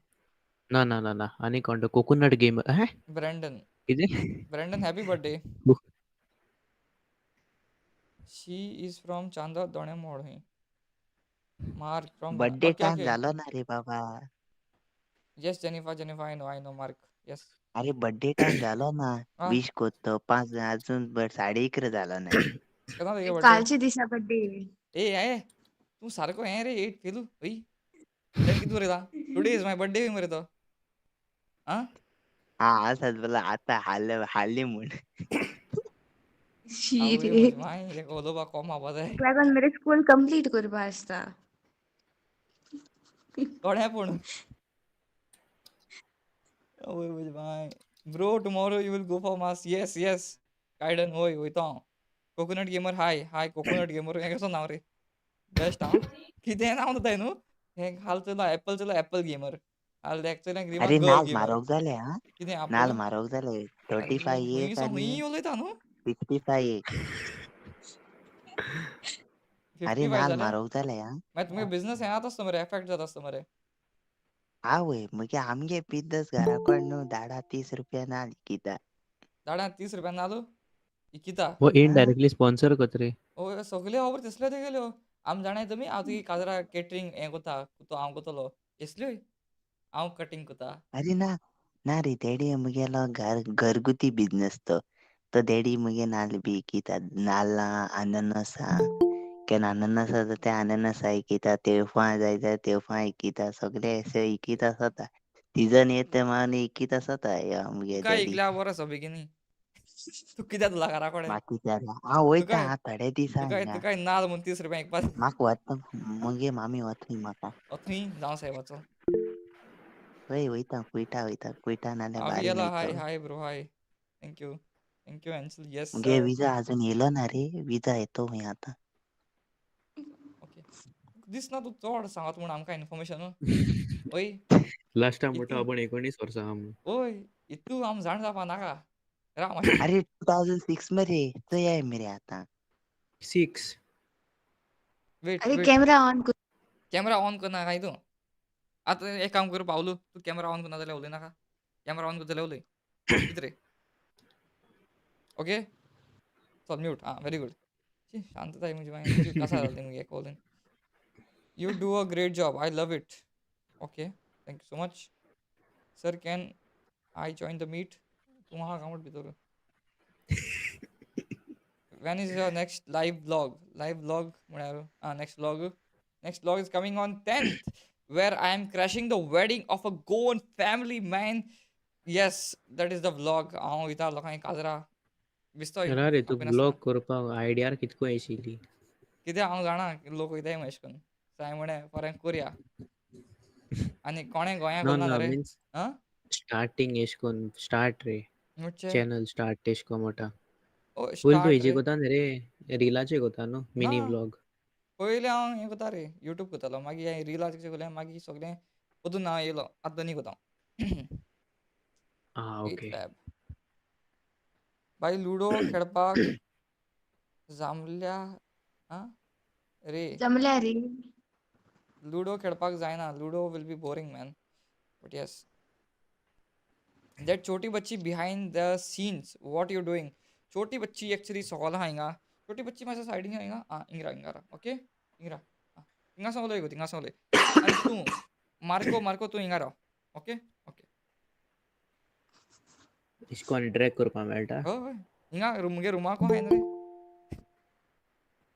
ना ना ना ना, आनी कोण तो कोकोनट गेमर. हें ब्रँडन. कितें? Brandon happy birthday. She is from Chanda Donemod खंय. Mark from birthday okay time okay. जालो ना रे बाबा. Yes Jenifa, Jenifa I know, I know Mark. Yes. अरे बर्थडे टायम जालो ना. आं विश कोत्तो 5 अजून 11:30 जालो ना. केन्ना तेगे बर्थडे? कालचे दिसा बर्थडे. ए ए तूं सारको हें रे 8 फेलू हय. तें कितें बरयलां? टुडे is my birthday मरे तो. आं हा आसात बोला आतां हाल हाल्ली म्हूण. शी आवय रे. म्हजी माय तेका उलोवपाक कोम हावपा जाय. ताका लागून मरे स्कूल कंप्लीट करपा आसता. थोडें पूण. आवय म्हजी माय. Bro tomorrow you will go for mass? Yes yes. Kaiden वय वयता हांव. Coconut gamer hi hi. Coconut gamer हें कसो नांव रे? बेस्ट आं. कितें नांव दिताय न्हू. हें हाल चोयला एप्पल चोयला एप्पल गेमर. हाल तेका चोयला ग्रीमा अरे गर्ल नाल गेमर. म्हारोग जाले आं. कितें नाल आपोलू? म्हारोग जाले. अरे 35 खंय एक सावन आनी खंय उलयता न्हू. 65 एक. अरे 55 नाल जाले? म्हारोग जाले आं. मागीर तुमगे बिजनस हें जाता आसतो मरे, एफेक्ट जाता आसतो मरे. आवय मगे आमगे बिजनस घरा कडेन न्हू धाडा 30 रुपया नाल इकिता. धाडा 30 रुपया नालू इकिता. वो आं इनडायरेक्टली स्पॉन्सर कोत रे. ओ सगल्यो खबर तसल्यो तेगेल्यो. आम जाणाय तुमी, हांव तुगे काजरा केटरींग हें कोता, तो हांव कोतलो. येसल्योय हांव कटींग कोता. अरे ना ना रे, तेडी मुगेलो घर घरगुती बिजनस तो. तो डॅडी मुगे नाल्ल बी इकिता, नाल्लां अननसां. केन्ना अननस आसा ते अननसां इकिता, तेळफां जाय जाल्यार तेळफां इकिता, सगळे अशे इकीत आसता. सिजन येत ते मागीर इकीत आसता या मुगे तुका डॅडी. इकल्या बरो आसा बेगिनी. तूं कित्याक तुला घरा कडेन? मागीर हांव वयता तुका आं थोडे दीस आहा तुका हिंगा. तुका नाल म्हूण 30 रुपया विकपाक. म्हाका वता मुगे मामी वतली म्हाका. थंय जावं साहेबाचो. हय वयता, कुयटा वयता, कुयटा नाल्यार हांव बारीन येला. हाय वयतलो. Hi bro, hi. Thank you thank you Ansel. Yes मुगे सर. विजा अजून येयलो ना रे, विजा येतो खंय आतां. ओके, दिसना तूं चड सांगत म्हूण आमकां इन्फॉर्मेशन. ओय लास्ट टायम म्हणटा इतू आपूण 19 वर्सां आहा म्हणून. ओय इतू आम जाण जावपा नाका. राव मातशें. अरे 2006 मरे, चोयाय मरे आतां. 6. वेट अरे वेट, कॅमेरा ऑन कर. कॅमेरा ऑन करना काय तूं? आतां एक काम कर पावलू, तूं कॅमेरा ऑन करना जाल्यार उलय नाका. कॅमेरा ऑन करता जाल्यार उलय. कितें रे? ओके, चल म्यूट. आं, व्हेरी गुड. शांतताय म्हणजे मागीर कसा जाता मुगे उलयन. You do a great job, I love it. Okay, thank you so much. Sir, can I join the meet? तूं म्हाका कामट भितर. When is your next live vlog? Live vlog म्हळ्यार next vlog. Next vlog is coming on 10th, where I am crashing the wedding of a Goan family man. Yes, that is the vlog. हांव वयता लोकांक काजरा बिस्तोय ना रे, तूं आपयनासतना. Blog करपाक आयडियार कितको येशिल्ली. कित्याक हांव जाणा लोक वयताय म्हूण अशें करून. सो हांवें म्हणलें बरें करुया. आनी कोणें गोंया ना करना ना रे. मिन्स आं, स्टार्टिंग एश कोन स्टार्ट रे, म्हणचे चॅनल स्टार्ट एश कोन म्हणटा. ओ पयलीं तूं स्टार्ट हेजे रे. कोता न्ही रे, रिलाचे कोता न्हू, मिनी ना, व्लॉग. पयलीं हांव हें कोता रे, युट्यूब कोतालो. मागीर हांवें रिलाचे कोलें, मागीर सगळें पोतून हांव येयलो. आतां दोनी कोता हांव. आं 8 ओके. फॅब. बाई लुडो खेळपाक जामल्या आं रे. जमल्या रे. लुडो खेळपाक जायना. Ludo will be boring man. But yes, that छोटी बच्ची behind the scenes, what you doing? छोटी बच्ची एक्चुअली सोकोल आहा हिंगा. छोटी बच्ची मातशें सायडीन यो हिंगा. आं, हिंगा राव, हिंगा राव. ओके, हिंगा राव. हिंगा सावन उलय गो, थिंगा सावन उलय. आनी तूं मार्को, मार्को तूं हिंगा राव. Okay okay. एश कोन ड्रॅग करपाक मेळटा. हय, हिंगा मुगे रुमाक आहाय न्हू रे.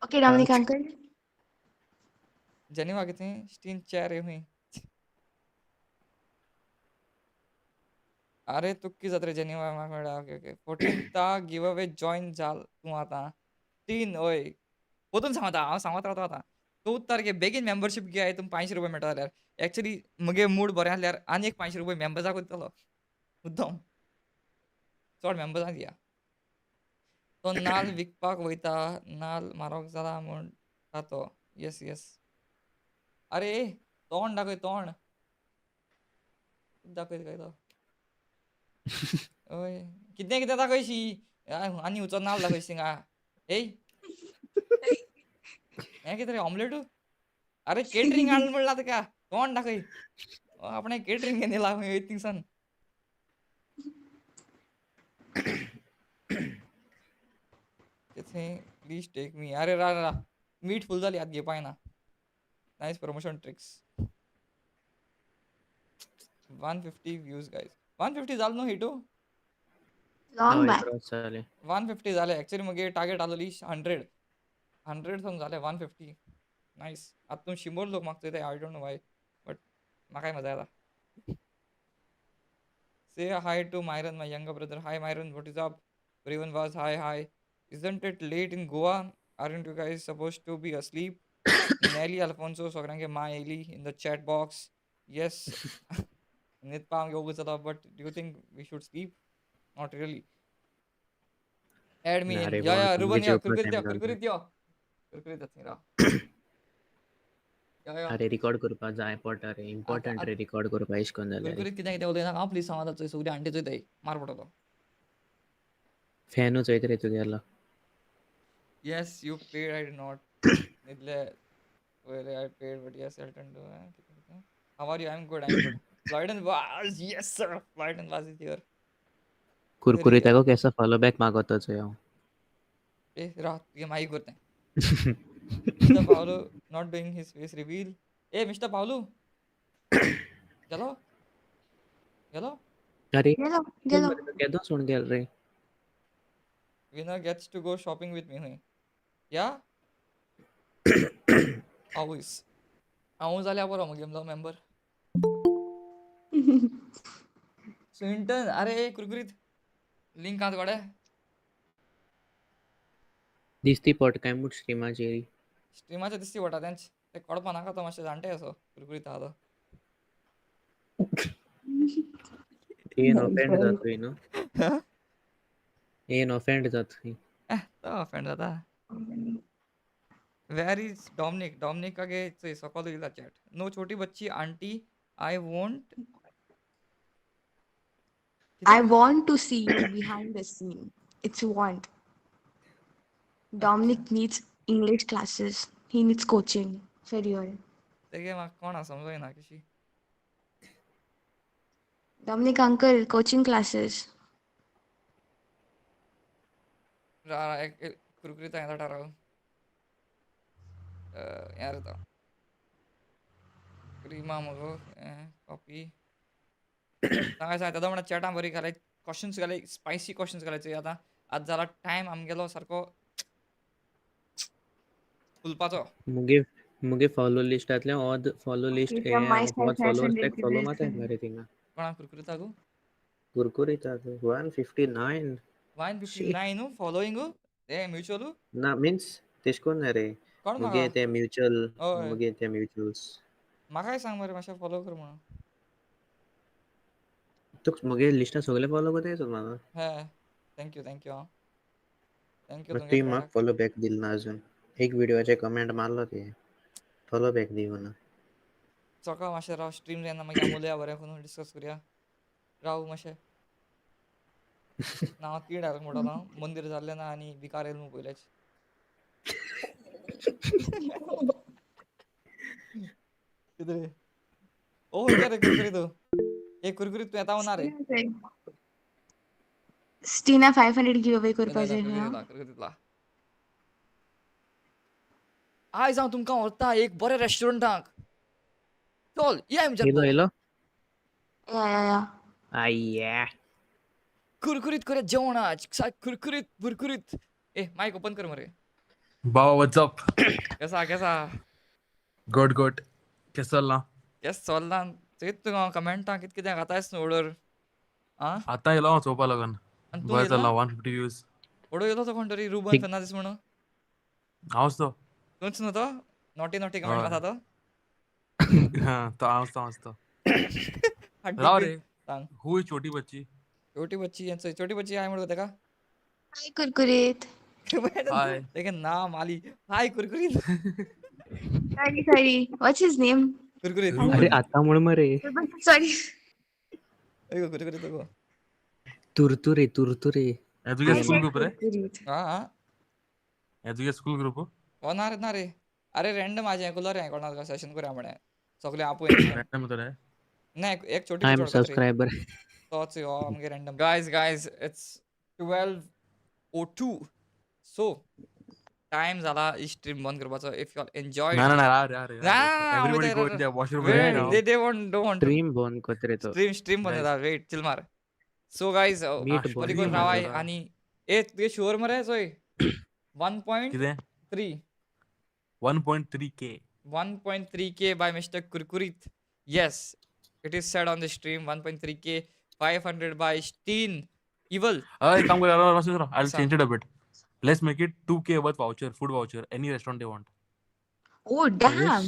Okay Dominic uncle. जेनिवा कितें स्टीन चेअर रे हुंय. अरे तुका कितें जाता रे जेनिवा म्हाका मेळ्ळा. Okay okay, 14th give away join जाल तूं आतां. 3 हय पोतून सांगता हांव, सांगत रावता आतां. 14 तारखे बेगीन मेंबरशीप घेयाय, तुमकां 500 रुपया मेळटा जाल्यार. एक्चुअली मुगे मूड बरें आसल्यार आनी एक 500 रुपया मेंबर्साक दितलो मुद्दम. चड मेंबर्सांक दिया. तो नाल विकपाक वयता, नाल म्हारग जाला म्हणटा तो. Yes yes. अरे तोंड दाखय, तोंड दाखय काय तो. हय, कितें कितें दाखयशी आनी उचो नाल दाखयशी थिंगा. एय, हें कितें रे ऑमलेट? अरे केटरींग हाडलें म्हणलां तुका, तोंड दाखय. आपणें केटरींग घेवन येयला खंय वयता थिंगसान. कितें प्लीज टेक मी. अरे रा रा, मीठ फूल जाली आतां घेवपा येना. Nice promotion tricks. 150 views guys. 150 जाल न्हू हिटू? लॉंग हय बॅक. क्रॉस जालें. 150 जाले. एक्चुअली मुगे टार्गेट आसलोली 100. 100 सावन जाले 150. नायस. आतां तूं 100 लोक म्हाका चोयताय. I don't know why, but म्हाकाय मजा येता. Say hi to Myron, my younger brother. Hi Myron, what is up? Raven was hi hi. Isn't it late in Goa? Aren't you guys supposed to be asleep? Nelly Alfonso सगळ्यांगे माँ येयली in the chat box. Yes. न्हिदपा आमगे ओगूच जाता, but do you think we should sleep? Not really. Add me ना in. रे या भावा, या तुमगे रुबन या, जेवपा कुरकुरीत टायम यो, जालो. कुरकुरीत यो, कुरकुरीत थंय राव. या या. अरे रिकॉर्ड करपाक जाय पडटा रे, आतां इम्पॉर्टंट रे रिकॉर्ड करपाक एश कोन जाल्यार. कुरकुरीत कितें कितें उलयनाका हांव प्लीज सांगता चोय, सगळी आंटी चोयताय, मार पडटलो. फॅनूच चोयता रे तुगेलो. Yes, you paid. I did not. न्हिदले पयले I paid, but yes, Elton do. कितें कितें. How are you? I'm good. I'm good. Floyden Vaz, yes sir. Floyden Vaz is here. कुरकुरीताको केसो फॉलो बॅक मागोता चोय हांव. ए राव, तुगे मागीर करता. Mister Paulo not doing his face reveal. A mister Paulo, गेलो गेलो. अरे गेलो गेलो. केदो सोडून गेलो रे. Winner gets to go shopping with me खंय. या आवयस, हांव जाल्यार बरो मुगे मेंबर. स्विंटन, अरे कुरकुरीत लिंक आहा तुकडे? दिसती पट काय म्हूण स्ट्रिमाचेर. स्ट्रिमाचेर दिसती पडटा तेंच ते कडपा नाका, तो मातशें जाणटे असो कुरकुरीत आहा तो. येन ऑफेंड जातोय न्हू, येन ऑफेंड जातोय. तो ऑफेंड जाता. Where is Dominic? Dominic आगे चोय सकल येयला चॅट. नो छोटी बच्ची aunty, I want. I want to see you behind the scene. It's want. Dominic needs English classes. He needs coaching. For real. तेगे म्हाका कोण आसा समजोना कशी. Dominic uncle, coaching classes. कुरकुरीत हांगा राव यार तो क्रिमा मगो कॉपी सांगाय सांग. तेदो म्हणल्यार चॅटां बरी घालाय, क्वेश्चन्स घालाय, स्पायसी क्वेश्चन्स घालायचे. आतां आज जाला टायम आमगेलो सारको फुलपाचो. मुगे मुगे फॉलो लिस्टांतलें ऑद follow list Okay, from my ऑद side, followers 500 ताका फॉलो giveaways. मारताय मरे थिंगा. कोणा कुरकुरीताकू? कुरकुरीताक 159. 159 फॉलोइंग ते म्युच्युअल. ना मिन्स तेश कोन रे कोण मुगे म्हाका ते म्युच्युअल. हय. मुगे ते म्युच्युअल्स. म्हाकाय सांग मरे मातशें फॉलो कर म्हणून. तुक मुगे लिस्टां सगळे फॉलो करताय सोद म्हाका. हे thank you thank you आं thank you. But तुमगे तुवें म्हाका फ्रेंडाक फॉलो बॅक दिल ना अजून. एक व्हिडियोचे कमेंट मारलो तुवें, फॉलो बॅक दिवना. सकाळ मातशें राव, स्ट्रीम जायना मागीर आमी उलया बरें करून डिस्कस करुया. राव मातशें ना हांव तीड आयलो म्हणटलो मंदीर जाल्लें ना आनी विकार येयलो न्हू पयलेच. कितें रे? ओ कितें रे कुरकुरीत? ए कुरकुरीत तूं येता ना रे? Stina 500 giveaway करपा येता जाय येता हा. कुरकुरीत कुरकुरीत. आयज हांव तुमकां व्हरता एक बऱ्या रेस्टॉरंटाक. चल या आमच्या. येयलो येयलो. या या या. आय्या कुरकुरीत करूया जेवण आज, कुरकुरीत बुरकुरीत. ए मायक ओपन कर मरे. बाबा what's up? केसा केसा? Good good. केस चल्लां? केस चल्लां चोयत तुका कमेंटां कितें कितें घातायस न्हू ऑर्डर. आं आतां येयलो हांव चोवपा लागून. आनी तूं बरें येयला? चल्लां 150 व्यूज. ऑर्डर येयलो तो कोण तरी रुबन फेर्नांडीस म्हणून. हांवच तो. तूंच न्हू तो नॉटी नॉटी कमेंट हय. घाता तो? हां तो हांवच तो हांवच तो. हड्डी राव बी रे. सांग. हू is छोटी बच्ची? छोटी बच्ची यांचो छोटी बच्ची हाय म्हणून तेका. हाय कुरकुरीत. हाय. तेका नाम आली हाय कुरकुरीत. Sorry sorry. What's his name? कुरकुरीत. अरे रुबन. आता म्हण मरे. सॉरी. गो कुरकुरीत गो. तुरतुरे तुरतुरे. हे तुगे I school said group रे? कुरकुरीत. हां हां. हे तुगे स्कूल ग्रुप? हो ना रे ना रे. अरे रँडम आजी आयकलो रे कोणाक सेशन करूया म्हणे सगळे आपोय. रँडम होतो रे. ना एक छोटी I am बच्ची वळखता रे. सबस्क्रायबर. तोच हो आमगे random. Guys guys it's 12:02. So time जाला ही स्ट्रीम बंद करपाचो. If you all enjoy. ना ना ना राव रे राव रे. ना ना everybody go in there washroom right now. They they won't don't want to. Stream बंद करत रे तो. स्ट्रीम स्ट्रीम बंद गायज जाता. वेट चिल मार. सो गायज मीट बरी बंद करून स्ट्रीम रावाय बंद आनी ए तुगे शुअर मरे चोय 1.3 कितें? 1.3K. 1.3K by Mr. Kurkurit. Yes, it is said on the stream 1.3K, 500 by Steen Evil. एक काम कर, राव, राव, राव, I'll सांग. change it a bit. Let's make it 2K worth voucher, food voucher, any restaurant they want. Oh damn.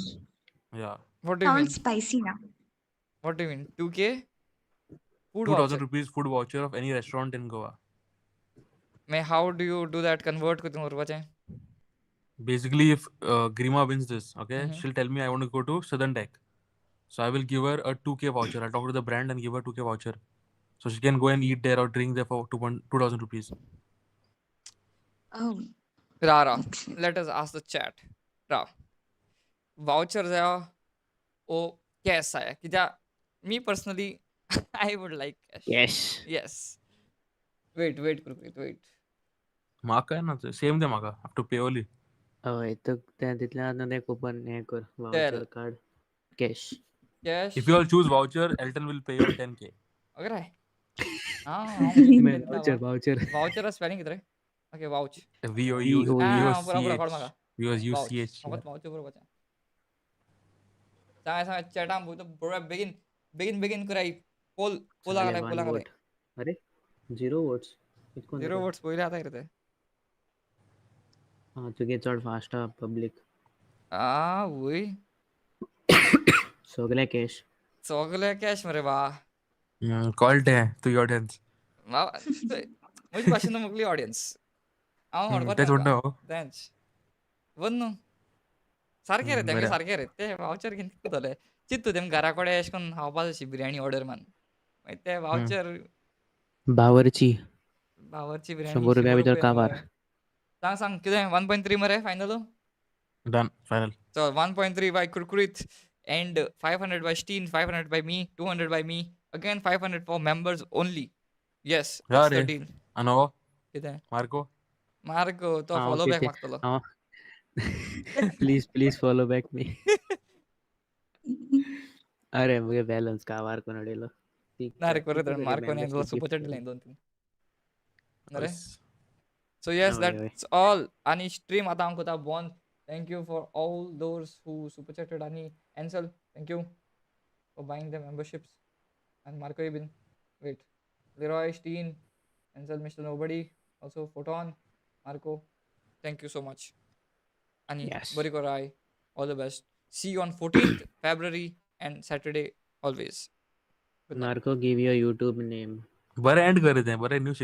Yeah. What do you mean? Sounds spicy now. What do you mean? 2K food 2000 voucher. rupees food voucher of any restaurant in Goa. May how do you do that? Convert कितून करपाचें? Basically, if Grima wins this, okay, she'll tell me I want to go to Southern Tech. So I will give her a 2K voucher. I'll talk to the brand and give her 2K voucher. So she can go and eat there or drink there for 2,000 rupees. Oh. Ra ra. Let us ask the chat. Ra. Voucher जाय ओ cash जाय कित्याक मी personally I would like cash. Yes. Yes. Wait wait Kurkurit wait. म्हाका काय ना same ते म्हाका. I have to pay only. हय तर त्या तितल्यान आतां तें कुपन हें कर voucher card cash. Cash. If you all choose voucher, Elton will pay you 10K. अगरे हां voucher voucher. Voucher spelling कितें रे? Okay vouch. V O U V O V U O आं C पुरो पुरो एच कळ्ळें म्हाका. V O U vouch C H. फकत वावच बरोवपाचें. सांग सांग चॅटान बरोबर बेगीन बेगीन बेगीन कराय. पोल पोला जाले घालाय वन पोला घालाय. वोट. अरे झिरो वोट्स कितकोन झिरो जाले? वोट्स पयले आतां कितें ते. आं तुगे चड फास्ट आहा पब्लीक. आ वय. सगळे कॅश. सगळे कॅश मरे बा. कळटे तुगे ऑडियन्स. म्हजे भाशेन मुगली ऑडियन्स. हांव हडकता तेच म्हणटा तांकां. हांव. तेंच. बरें न्हू. सारकें रे तेंगे बरें. सारकें रे ते वावचर घेवन कितें जालें चिंतू तेम घरा कडेन अशें करून खावपा जाय अशी बिरयानी ऑर्डर मान मागीर ते वावचर बावर्ची. बावरची बिरयानी 100 रुपया 100 भितर रुपया काबार. मरे. सांग सांग कितें 1.3 मरे final? Done final. So 1.3 by Kurkurit and 500 by Steen, 500 by me, 200 by me. Again 500 for members only. Yes, या that's the रे deal. अनोवो कितें? मार्को. मार्को तो हांव फॉलो बॅक कितें मागतलो. हांव please please follow back me. अरे मुगे बॅलन्स काबार करून उडयलो. ना रे करत कितें तरी मार्कोन मेंबरशीप सुपर गिफ्ट चॅट दिलें दोन तीन. ना रे? बस. So yes, हय हय. that's all. आणि स्ट्रीम आता आमकां कोता बंद. Thank you for all those who super chatted आणि Ansel, thank you for buying the memberships. And Marco bin. Wait. Leroy, Steen, Ansel, Mr. Nobody, also Photon, Marco. Thank you so much. आणि Yes. बरी कराय. All the best. See you on 14th February and Saturday always. Good night. Marco give your YouTube name. बरें and कर तें बरें new शिक.